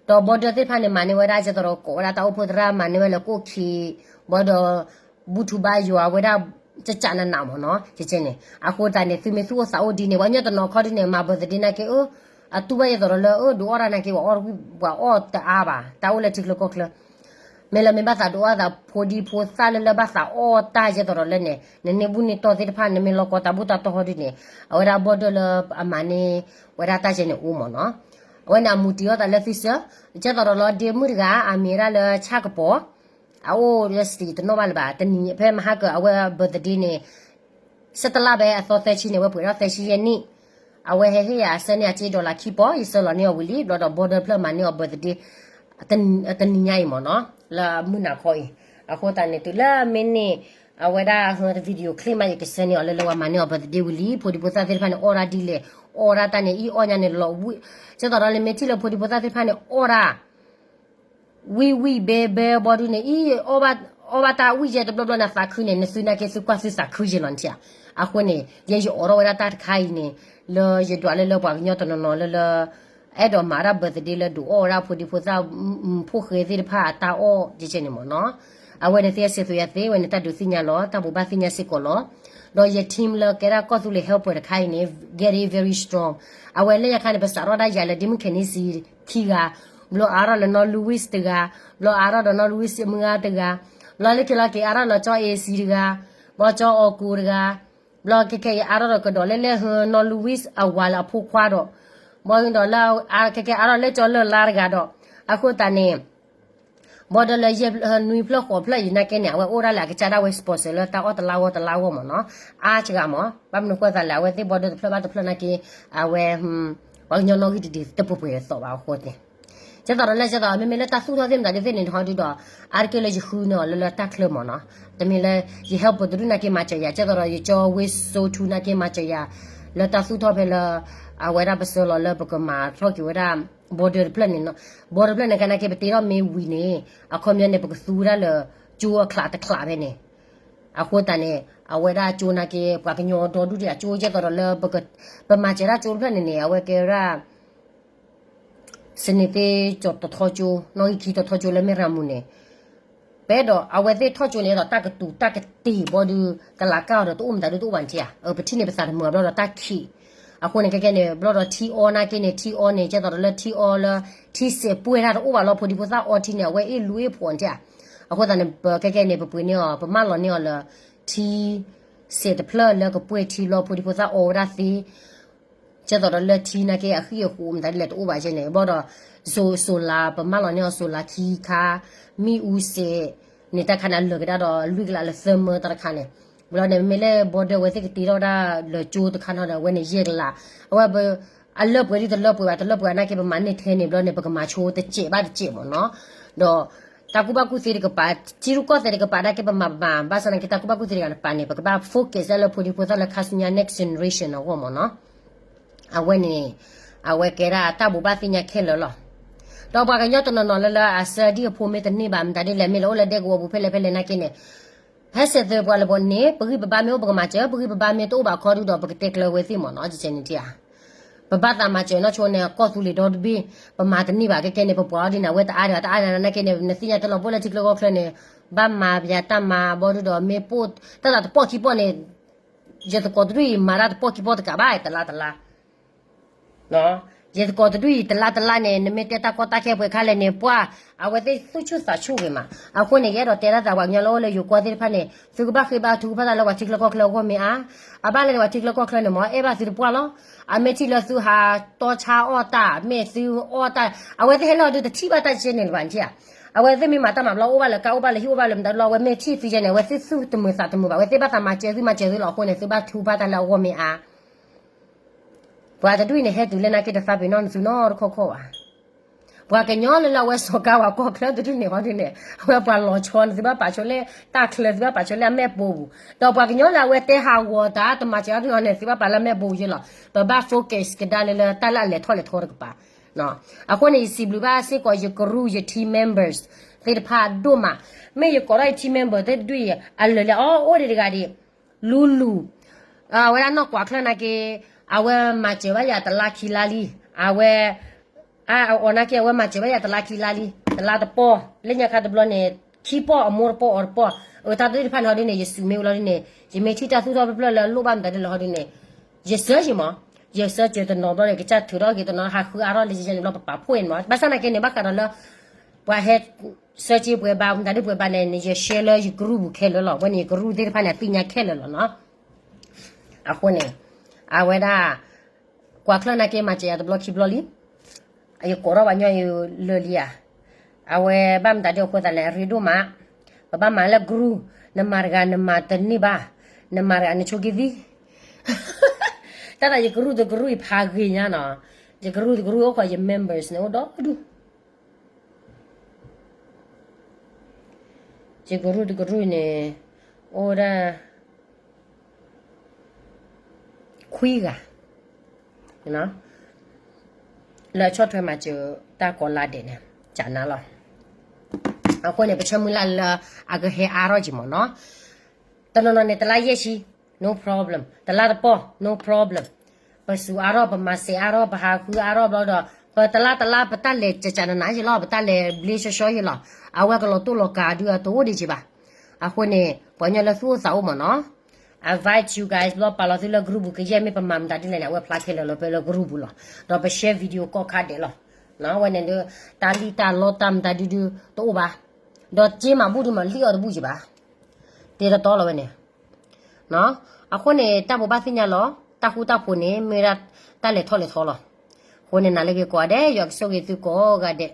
ဒီး border သ့ၣ်တဖၣ်န့ၣ် မၤန့ၢ်ဝဲဒၣ် ကဲသိးဒီးကိးဝဲဒၣ်တၢ်အိၣ်ဖှိၣ်သရၣ် မၤန့ၢ်ဝဲလၢကိၣ်ခံ ဘၣ်ဒီး ဘူၣ်ထူဘါယွၤဝဲဒၣ် ကကနးနးမ့ၢ်နီၤ ကကဲန့ၣ် အဃိသတးန့ၣ် သုမ့ၢ်သူၣ်အိၣ်သးအိၣ်ဒ်န့ၣ် ပှၤကညီတနီၤခီဒ်န့ၣ် မၤ birthday နာ်က့ အၢ အတူၢ်ဘၣ်ယဲသိးဒီးလၢ အၢ ဒုးအီၣ်တၢ်နာ်က့ ပှၤအီၣ်တအါဘၣ်, တၢ်အိၣ်လၢထံချၢကီၢ်ချၢ, မ့ၢ်လၢမ့ၢ်ဘၣ်သးဒုးအီၣ်သးဖိဒံဖိသၣ်လၢလၢဘၣ်သးအီၣ်တၢ်ယဲသိးဒီးလၢန့ၣ် နန့ၢ်ဘူၣ်န့ၢ်တီၢ်သ့ၣ်တဖၣ် နမ့ၢ်လီၤကီတၢ်ဘူၣ်တၢ်တီၢ်ဟီဒုန့ၣ် အဝဲဒၣ် border လၢအမၤန့ၢ်ဝဲဒၣ်တၢ်ယဲန့ၣ်အိၣ်မ့ၢ်နီၤ. အဝဲန့ၣ်အမူတ့ၢ်အီၣ်သးလၢသုစၢၤ, ယဲသိးဒီးလီၤဒ့မုၣ်တဂၤ အမံၤဝဲဒၣ်လၢဆၣ်ကပီၤ, အအိၣ်လၢ state တနီၣ်ဘၣ်လၢၤဘၣ်, တနံၤဖဲမဟါကၢၤ အဝဲ birthday န့ၣ် ဆၢတလါဘဲအသီသၢဆံန့ၣ် အဝဲပှဲၤထီၣ်သၢဆံယဲၢ်နံၣ်, အဝဲဟဲဟ့ၣ်ယၤအဆၢန့ၢ်အစ့ dollar ခံပီၤ, ယဆၢလီၤန့ၢ်အီၤဝံၤလံ, ဘျီဒီး border ဖျၢၣ်မၤန့ၢ်အီၤ birthday တနံၤညါအံၤမ့ၢ်နီၤ, လၢမုၢ်နၤခီအံၤ, အဃိသတးန့ၣ် တုၤလၢမ့ၢ်န့ၢ် အဝဲဒၣ်ဟၢ video clip မး ယကဆၢန့ၢ်အီၤလၢလၢပှၤမၤန့ၢ်အီၤ birthday ဝံၤလံ, ဖိဒံဖိသၣ်သ့ၣ်တဖၣ်န့ၣ် အီၣ်ဒၣ်ဒ်လဲၣ်, အီၣ်ဒၣ်တၢ်န့ၣ် အံၤအီၣ်ညါန့ၣ်လီၤဝံၣ်, ကဲသိးဒီးလၢမ့ၢ်ထံၣ်လၢဖိဒံဖိသၣ်သ့ၣ်တဖၣ်န့ၣ် အီၣ်ဒၣ် ဝံၣ်ဝံၣ်ဘဲဘဲဘီဒုန့ၣ် အံၤ အီၣ်ဘၣ်တၢ်ဝံၣ်ယဲတဘျီဘျီန့ၣ် သးခုန့ၣ် နသုနာ်က့သုကွၢ်သုသးခုယဲလီၤနထံၣ်ဧါ. အဃိန့ၣ် ယဲယအိးထီၣ်ဝဲဒၣ်တၢ်တခါအံၤန့ၣ် လၢယဒွးလၢလၢပှၤကညီတနီၤနီၤလၢလၢ အဲၣ်ဒိးမၤဒၣ် birthday လၢဒုးအီၣ်ဝဲဒၣ်ဖိဒံဖိသၣ် ဖိၣ်ဃဲသ့ၣ်တဖၣ်အတၢ်အီၣ်ကဲကဲန့ၣ်မ့ၢ်နီၤ. အဝဲန့ၣ်သ့ၣ်စံးသိးယၤသ့ဝဲန့ၣ် တၢ်ဒုးသ့ၣ်ညါလီၤ တၢ်ဘိးဘၣ်သ့ၣ်ညါစ့ၢ်ကီးလီၤ. ဒီးယ team လၢကဲဒၣ်ကီၢ်သူလ့ၤ helper တခါအံၤန့ၣ် get it very strong. အဝဲလၢညါခါန့ၣ် ပစးထီၣ်ဒၣ်ယၤလၢ ဒ့မုၣ်ခဲနံစံခံဂၤ, ဘျီအါထီၣ်လၢနီၢ်လူဝံၣ်တဂၤ, ဘျီအါထီၣ်ဒီးနီၢ်လူဝံၣ်စ့မုၢ်ဂၤတဂၤ, ဘျီလၢခံလီၤက့ၤအါထီၣ်လၢကၠီအ့စံတဂၤ, ဘျီကၠီအီၤကိၤတဂၤ, ဘျီခဲခဲအံၤအါထီၣ်ဒီးကဒီးလၢလဲၣ်ဟၢနီၢ်လူဝံၣ်အဝၤလၢအဖိခွါဒီး, ဘျီဒီးလၢအါခဲခဲအါထီၣ်လၢကၠီလၢၢ်လါတဂၤဒီး, အဃိသတးန့ၣ် ဘီဒၢလၢယဲၢ်နွံဖျၢၣ်ဃိးဖျၢၣ်အံၤနာ်က့န့ၣ် အဝဲအိၣ်ဒၣ်လၢအကစၢ်ဒၣ်ဝဲ sponsor လၢတၢ်အီၣ်တလါဂီၢ်တလါဂီၢ်မ့ၢ်နီၤ, အါစှၤမး, ဘၣ်မနုၤဃိသးလဲၣ် အဝဲသ့ၣ်ဘီဒၢတဖျၢၣ်ဘၣ်တဖျၢၣ်နာ်က့, အဝဲ ပှၤကညီနီၣ်ဂံၢ်တဒုးတပှဲၤပှဲၤသီးဘၣ်အဃိသ့ၣ်, ကဲသိးဒီးလၢကဲသိး မ့မ့ၢ်လၢတၢ်သူၣ်ထီၣ်သ့ၣ်မတၤဒုးသ့ၣ်န့ၣ် ဟီဒုဒီး အါတက့ၢ်လၢယဃုန့ၢ်အီၤလၢလၢတၢ်ချၢမ့ၢ်နီၤ, တမ့ၢ်လၢ ယ helper တဒုနာ်က့မၤစၢၤယၤ, ကဲသိးဒီးယကၠီဝ့စိထူနာ်က့မၤစၢၤယၤ, လၢတၢ်သူၣ်ထီၣ်ဖဲလၢ အဝဲဒၣ်ပစၢလီၤလၢပကမၤထီၣ်က့ၤဝဲဒၣ် border တဖျၢၣ်န့ၣ်, border တဖျၢၣ်န့ၣ် ကနာ်က့ပတ့ထီၣ်မ့ၢ်ဝံၤန့ၣ် အခီပညီန့ၣ် ပကသူဝဲဒၣ်လၢကၠိအချးတချးဖဲန့ၣ်, အဃိသတးန့ၣ် အဝဲဒၣ်ကၠိနာ်က့ ပှၤကညီဒီဒူၣ်ဒံးအကၠိ ကဲသိးဒီးလၢ ပမၤစၢၤဒၣ်ကၠိတဖျၢၣ်န့ၣ်န့ၣ် အဝဲကဲဝဲဒၣ် စနေသစ် ကၠီၤတထီကၠိ, နီၣ်ဂံၢ်ခံတထီကၠိလၢမ့ၢ်ရၤမူန့ၣ်, ပအဲၣ်ဒိး အဝဲသ့ၣ်ထီၣ်ကၠိန့ၣ် အဲၣ်ဒိးတၢ်ကတူၤတၢ်ကတ့ၢ်ဘီဒုး ကလၤကၢ်အီၤဒီးတအိၣ်မတၤဒုးတအိၣ်ဘၣ်နထံၣ်ဧါ, ပထံၣ်န့ၣ်ပသးတမုာ်ဘျီဒီးတၢ်ခံး, အဃိန့ၣ် ခဲကဲန့ၣ် ဘျီဒီးထံအီနာ်က့န့ၣ် ထံအီန့ၣ် ကဲသိးဒီးလၢထံအီလၢ ထံစဲးပှဲၢ်တၢ်တအိၣ်ဘၣ်လီၤ ဖိဒံဖိသၣ်အီထံန့ၣ် အဝဲအ့ၣ်လူအ့ၣ်ဖိးနထံၣ်ဧါ, အဃိသတးန့ၣ် ပခဲကဲန့ၣ် ပပှ့ၤန့ၢ်အီၤ ပမၢလီၤန့ၢ်အီၤလၢ ထံစဲးတဖျၢၣ်လၢကပှဲၢ်ထံလီၤ ဖိဒံဖိသၣ်အီဝဲဒၣ်သ့ ကဲသိးဒီးလၢထံနာ်က့အဃံအဃိးမတၤဒ်လဲၣ်တအိၣ်ဘၣ်ကဲန့ၣ် ဘျီဒီး စိၤလါ ပမၢလီၤန့ၢ်အီၤစိၤလါခံခါ, မ့ၣ်အူစဲးန့ၣ် တၢ်ခါန့ၣ် အလၢာ်ကဒါဒီးလွံၢ်ကလးလၢသၢမၢတၢ်တခါန့ၣ်, ဘျီန့ၣ် မ့မ့ၢ်လၢ border ဝဲသ့ၣ်ကတ့ထီၣ်ဒၣ်လၢကၠိတခါနီၤဒီး အဝဲန့ၣ်ယဲၢ်ကလး, အဝဲ အလၢပှဲၤဒ်တလၢပှဲၤဘၣ် တလၢပှဲၤနာ်က့ ပမၤန့ၢ်ထဲန့ၣ် ဘျီန့ၣ် ပကမၤဆိတစဲးဘၣ်တစဲးမ့ၢ်နီၤ, ဒီး တၢ်ကူၣ်ဘၣ်ကူၣ်သ့တကပၤ, ထံရူၢ်ကီၢ်သဲးတကပၤနာ်က့ ပမၤပမၤ ဘၣ်ဆၣ်နာ်က့ တၢ်ကူၣ်ဘၣ်ကူၣ်သ့တကပၤန့ၣ် ပကဘၣ် focus လၢဖိဒံဖိသၣ်လၢခါဆူညါ next generation အဂီၢ်မ့ၢ်နီၤ, အဝဲန့ၣ် အဝဲကဲဒၣ်တၢ်ဘိးဘၣ်သ့ၣ်ညါခဲလၢာ်လီၤ. ဒီးပှၤကညီတနီၤနီၤလၢလၢအစၢဒ်အဖိမ့ၢ်တန့ၢ်ဘၣ် မတၤဒ်လဲၣ် မ့ၢ်လၢအိၣ်လၢဒဲကဝီၤပူၤဖဲလဲၣ်ဖဲလဲၣ်နာ်က့န့ၣ် ဟဲစဲးသုးပှၤလၢပှၤန့ၣ် ပဂံၢ်ပဘါမ့ၢ်အိၣ်ပကမၤစၢၤ, ပဂံၢ်ပဘါမ့ၢ်တအိၣ်ဘၣ်ခီဒုဒီး ပကတဲကျၢၤဝဲသ့ၣ်မ့ၢ်နီၤ ကဲန့ၣ်ထံၣ်ဧါ. ပဘၣ်သးမၤစၢၤနီၢ်ဆိန့ၣ် ကီၢ်သူလ့ၤဒီတဘ့ၣ်, ပမၤတန့ၢ်ဘၣ် ကဲကဲန့ၣ် ပပှၤအီၤဒ်န့ၣ် အဝဲတအါဒံးဘၣ် တအါဒံးနာ်က့န့ၣ် နသ့ၣ်ညါတလီၤဘိၣ်လၢထံချၢကီၢ်ချၢန့ၣ် ဘၣ်မၤပယၤတၢ်မၤဘီဒုဒီး မ့ၢ်ပိၢ်တၢ်သးတပီၢ်ခံပီၢ်န့ၣ် ယသကိးတဒူၣ်အံၤ မၤတၢ်တပီၢ်ခံပီၢ်တကးဘၣ် တလါတလါ ယသကိးတဒူၣ်အံၤ တလါတလါန့ၣ် နမ့ၢ်တဲတၢ်ကီတၢ်ခဲပှဲၤခါလဲၣ်န့ၣ် ပှၤ အဝဲသ့ၣ်သူၣ်ဆူၣ်သးဆူၣ်ဂ့ၤမး. အဃိန့ၣ် ယအဲၣ်ဒိးတဲဒၣ်သးပှၤကညီလၢအိၣ်လၢယိၤကီၢ်သ့ၣ်တဖၣ်န့ၣ် သုကဘၣ်ဃ့ဘါထုကဖၣ်တၢ်လၢပှၤထံချၢကီၢ်ချၢအဂီၢ်မ့ၢ်ဧါ. အဘၣ်လဲၣ်န့ၣ် ပှၤထံချၢကီၢ်ချၢန့ၣ်မ့ၢ် အဲၣ်ဘၣ်သုတပှၢ်လီၤ. အမ့ၢ်ထံၣ်လၢသုဟးတီဆါအီၣ်တၢ် မ့ၢ်သုအီၣ်တၢ် အဝဲသ့ၣ်ဟဲလီၤဒုးတထံၣ်ဘၣ်တၢ်ကဲန့ၣ်လၢၤဘၣ်နထံၣ်ဧါ. အဝဲသ့ၣ်မ့ၢ်မၤတၢ်မၤဘျီအိၣ်ဘၣ်လၢကါအိၣ်ဘၣ်လၢဟံၣ်အိၣ်ဘၣ်လၢမတၤလီၤ အဝဲမ့ၢ်ထံၣ်သုယဲန့ၣ် အဝဲသ့ၣ်သူၣ်တမုာ်သးတမုာ်ဘၣ် အဝဲသ့ၣ်ဘၣ်သးမၤစၢၤသုမၤစၢၤသုလီၤ. အဃိန့ၣ် သုဘၣ်ထုကဖၣ်တၢ်လၢအဂီၢ်မ့ၢ်ဧါ. ပှၤတဒူၣ်အံၤန့ၣ် ဟဲတုၤလၢနာ်က့တသးပ့ၤနီၣ်နသုနီတခီၣ်ခီၣ်ဘၣ်. ပှၤကညီလၢလၢအဝဲစီၤကါဝၤကီၢ်ချၢတဒူၣ်န့ၣ်ဟီဒုန့ၣ် အဝဲပှၤလီၤဆီန့ၣ် သုဘၣ်ပာ်ဆိလၢတၢ်ချၢ သုဘၣ်ပာ်ဆိလၢအမဲာ်ပူၤပူၤ, ဒီးပှၤကညီလၢအဝဲတဲဟးဂီၤတၢ်တမၤစၢၤအီၤတနီၤန့ၣ် သုဘၣ်ပာ်လၢအမဲာ်ပူၤပူၤယဲလီၤ. ပဘၣ် focus ကဒါလၢလၢတၢ်လၢအလဲၤထီၣ်လဲၤထီတကပၤ အဃိန့ၣ် ယစံးဘျုးဘၣ်စ့ၢ်ကီး ယကရူၢ် ယ team members သ့ၣ်တဖၣ်ဒိၣ်မး, မ့ၢ်ယကိးထီၣ်ယ team member သ့ၣ်တဒူၣ်အံၤ အလၢာ်လၢအအိၣ်ဒံးတဂၤဒံး, လူလူ, အဝဲဒၣ်နီၢ်ကွၢ်ချၢနာ်က့, အဝဲမၤစၢၤဘၣ်ယၤတလါခံလါလံ, အဝဲ အအီၤနာ်က့ အဝဲမၤစၢၤဘၣ်ယၤတလါခံလါလံ, တလါတပီၢ်, လၢညါခါတဘျီန့ၣ် ခံပီၢ်အမိၢ်တပီၢ်အီၤတပီၢ်, အတၢ်သ့ၣ်တဖၣ်န့ၣ်ဟီဒုန့ၣ် ယစူးမ့ၢ်ဝဲလီၤဒုန့ၣ်, ယမ့ၢ်ထံၣ်တၢ်သူၣ်ထီၣ်ဖျၢၣ်ဖျၢၣ်လၢလိၣ်ဘၣ်မတၤဒ်လဲၣ်ဟီဒုန့ၣ်, ယစၢၤယံၤမး, ယဆၢစၢၤတနီၤဘျီန့ၣ် ကစၢ်ထုးထီၣ်က့ၤတနီၤ ဟးဃုအါထီၣ်လၢယဲန့ၣ်ဘျီ ပပာ်ဖှိၣ်န့ၣ်မး ဘၣ်ဆၣ်သနာ်က့န့ၣ် ဘၣ်ဃးဒီးလၢ ပှၤဟဲ ဆၢစ့ပှဲၤဘၣ် မတၤဒုပှဲၤဘၣ်န့ၣ် ယ share လၢယ group ခဲလၢာ်လီၤ. ဝဲန့ၣ် ယ group သ့ၣ်တဖၣ်န့ၣ် အသ့ၣ်ညါခဲလၢာ်လီၤနီၤ. အဃိန့ၣ် အဝဲဒၣ် ကွၢ်ချၢနာ်က့ မၤစၢၤယၤတဘျီခံဘျီလံ. ယကိးထီၣ်ပှၤညီယလၢာ်လံဧါ. အဝဲဘၣ်မတၤဒုအဃိသတးလဲၣ် အရ့ဒိၣ်မး, ပဘၣ်မၤလၢ group, နမၤတဂၤနမၤတန့ၢ်ဘၣ်, နမၤတဂၤနဆိးက့သံ. တၢ်သးယ group တ group အံၤဖးဂ့ၤညါနီၤ, ယ group တ group အိၣ်ခိးယ members န့ၣ်အိၣ်ဒီဒူၣ် ယ group တ group န့ၣ် အိၣ်ဝဲဒၣ် ခွံဂၤ လၢအဆီၣ်ထွဲမၤစၢၤတၢ်ကိးလါဒဲးန့ၣ် ကနါလီၤ. အဃိန့ၣ် ပဆၢမုၢ်လၢ်လၢအကဟဲအါထီၣ်က့ၤမးနီၤ. တနီၤနီၤန့ၣ် တလါယဲၢ်ဆံ no problem, တလါတပီၢ် no problem. ပစူၤအါထီၣ် ပမၤစဲးအါထီၣ် ပဟးဃုအါထီၣ်ဘျီဒီး ပတလါတလါ ပတၢ်လဲၤကကနနၤယ့လီၤ, ပတၢ်လဲၤဘျ့ဆှီဆှီယ့လီၤ. အဝဲကလီၤတိၢ်လီၤကၤဒုးအတအိၣ်ဒံးက့ၤဘၣ်. အဃိန့ၣ် ပှၤကညီလၢသူၣ်အိၣ်သးအိၣ်မးနီၤ, I invite you guys ဘျီ ပာ်လီၤသုလၢ group ပူၤ ကယဲၢ်မ့ၢ်ပမၤမတၤဒ်လဲၣ်န့ၣ် အဝဲဖျါခဲလၢာ်လီၤ ဖဲလၢ group ပူၤလီၤ. ဒီးပ share video ကိးခါဒဲးလီၤ. ဝဲန့ၣ်ဒုး တၢ်လံၣ်တၢ်လီတၢ်မတၤဒုဒုတအိၣ်ဘၣ်. ဒီးစ့မၤဘူၣ်ဒုးမး လံၣ်အီၤတဘူၣ်က့ၤဘၣ်. တ့တတီလီၤဝဲန့ၣ် အဃိန့ၣ် တၢ်ဘိးဘၣ်သ့ၣ်ညါလီၤ. တၢ်ဃူတၢ်ဖိးန့ၣ် မ့ၢ်ဝဲဒၣ်တၢ်လဲၤထီၣ်လဲၤထီလီၤ. အဃိန့ၣ် နၤလၢဂ့ၤကိးဂၤဒဲး ယွၤကဆိၣ်ဂ့ၤသုကိးဂၤဒဲး.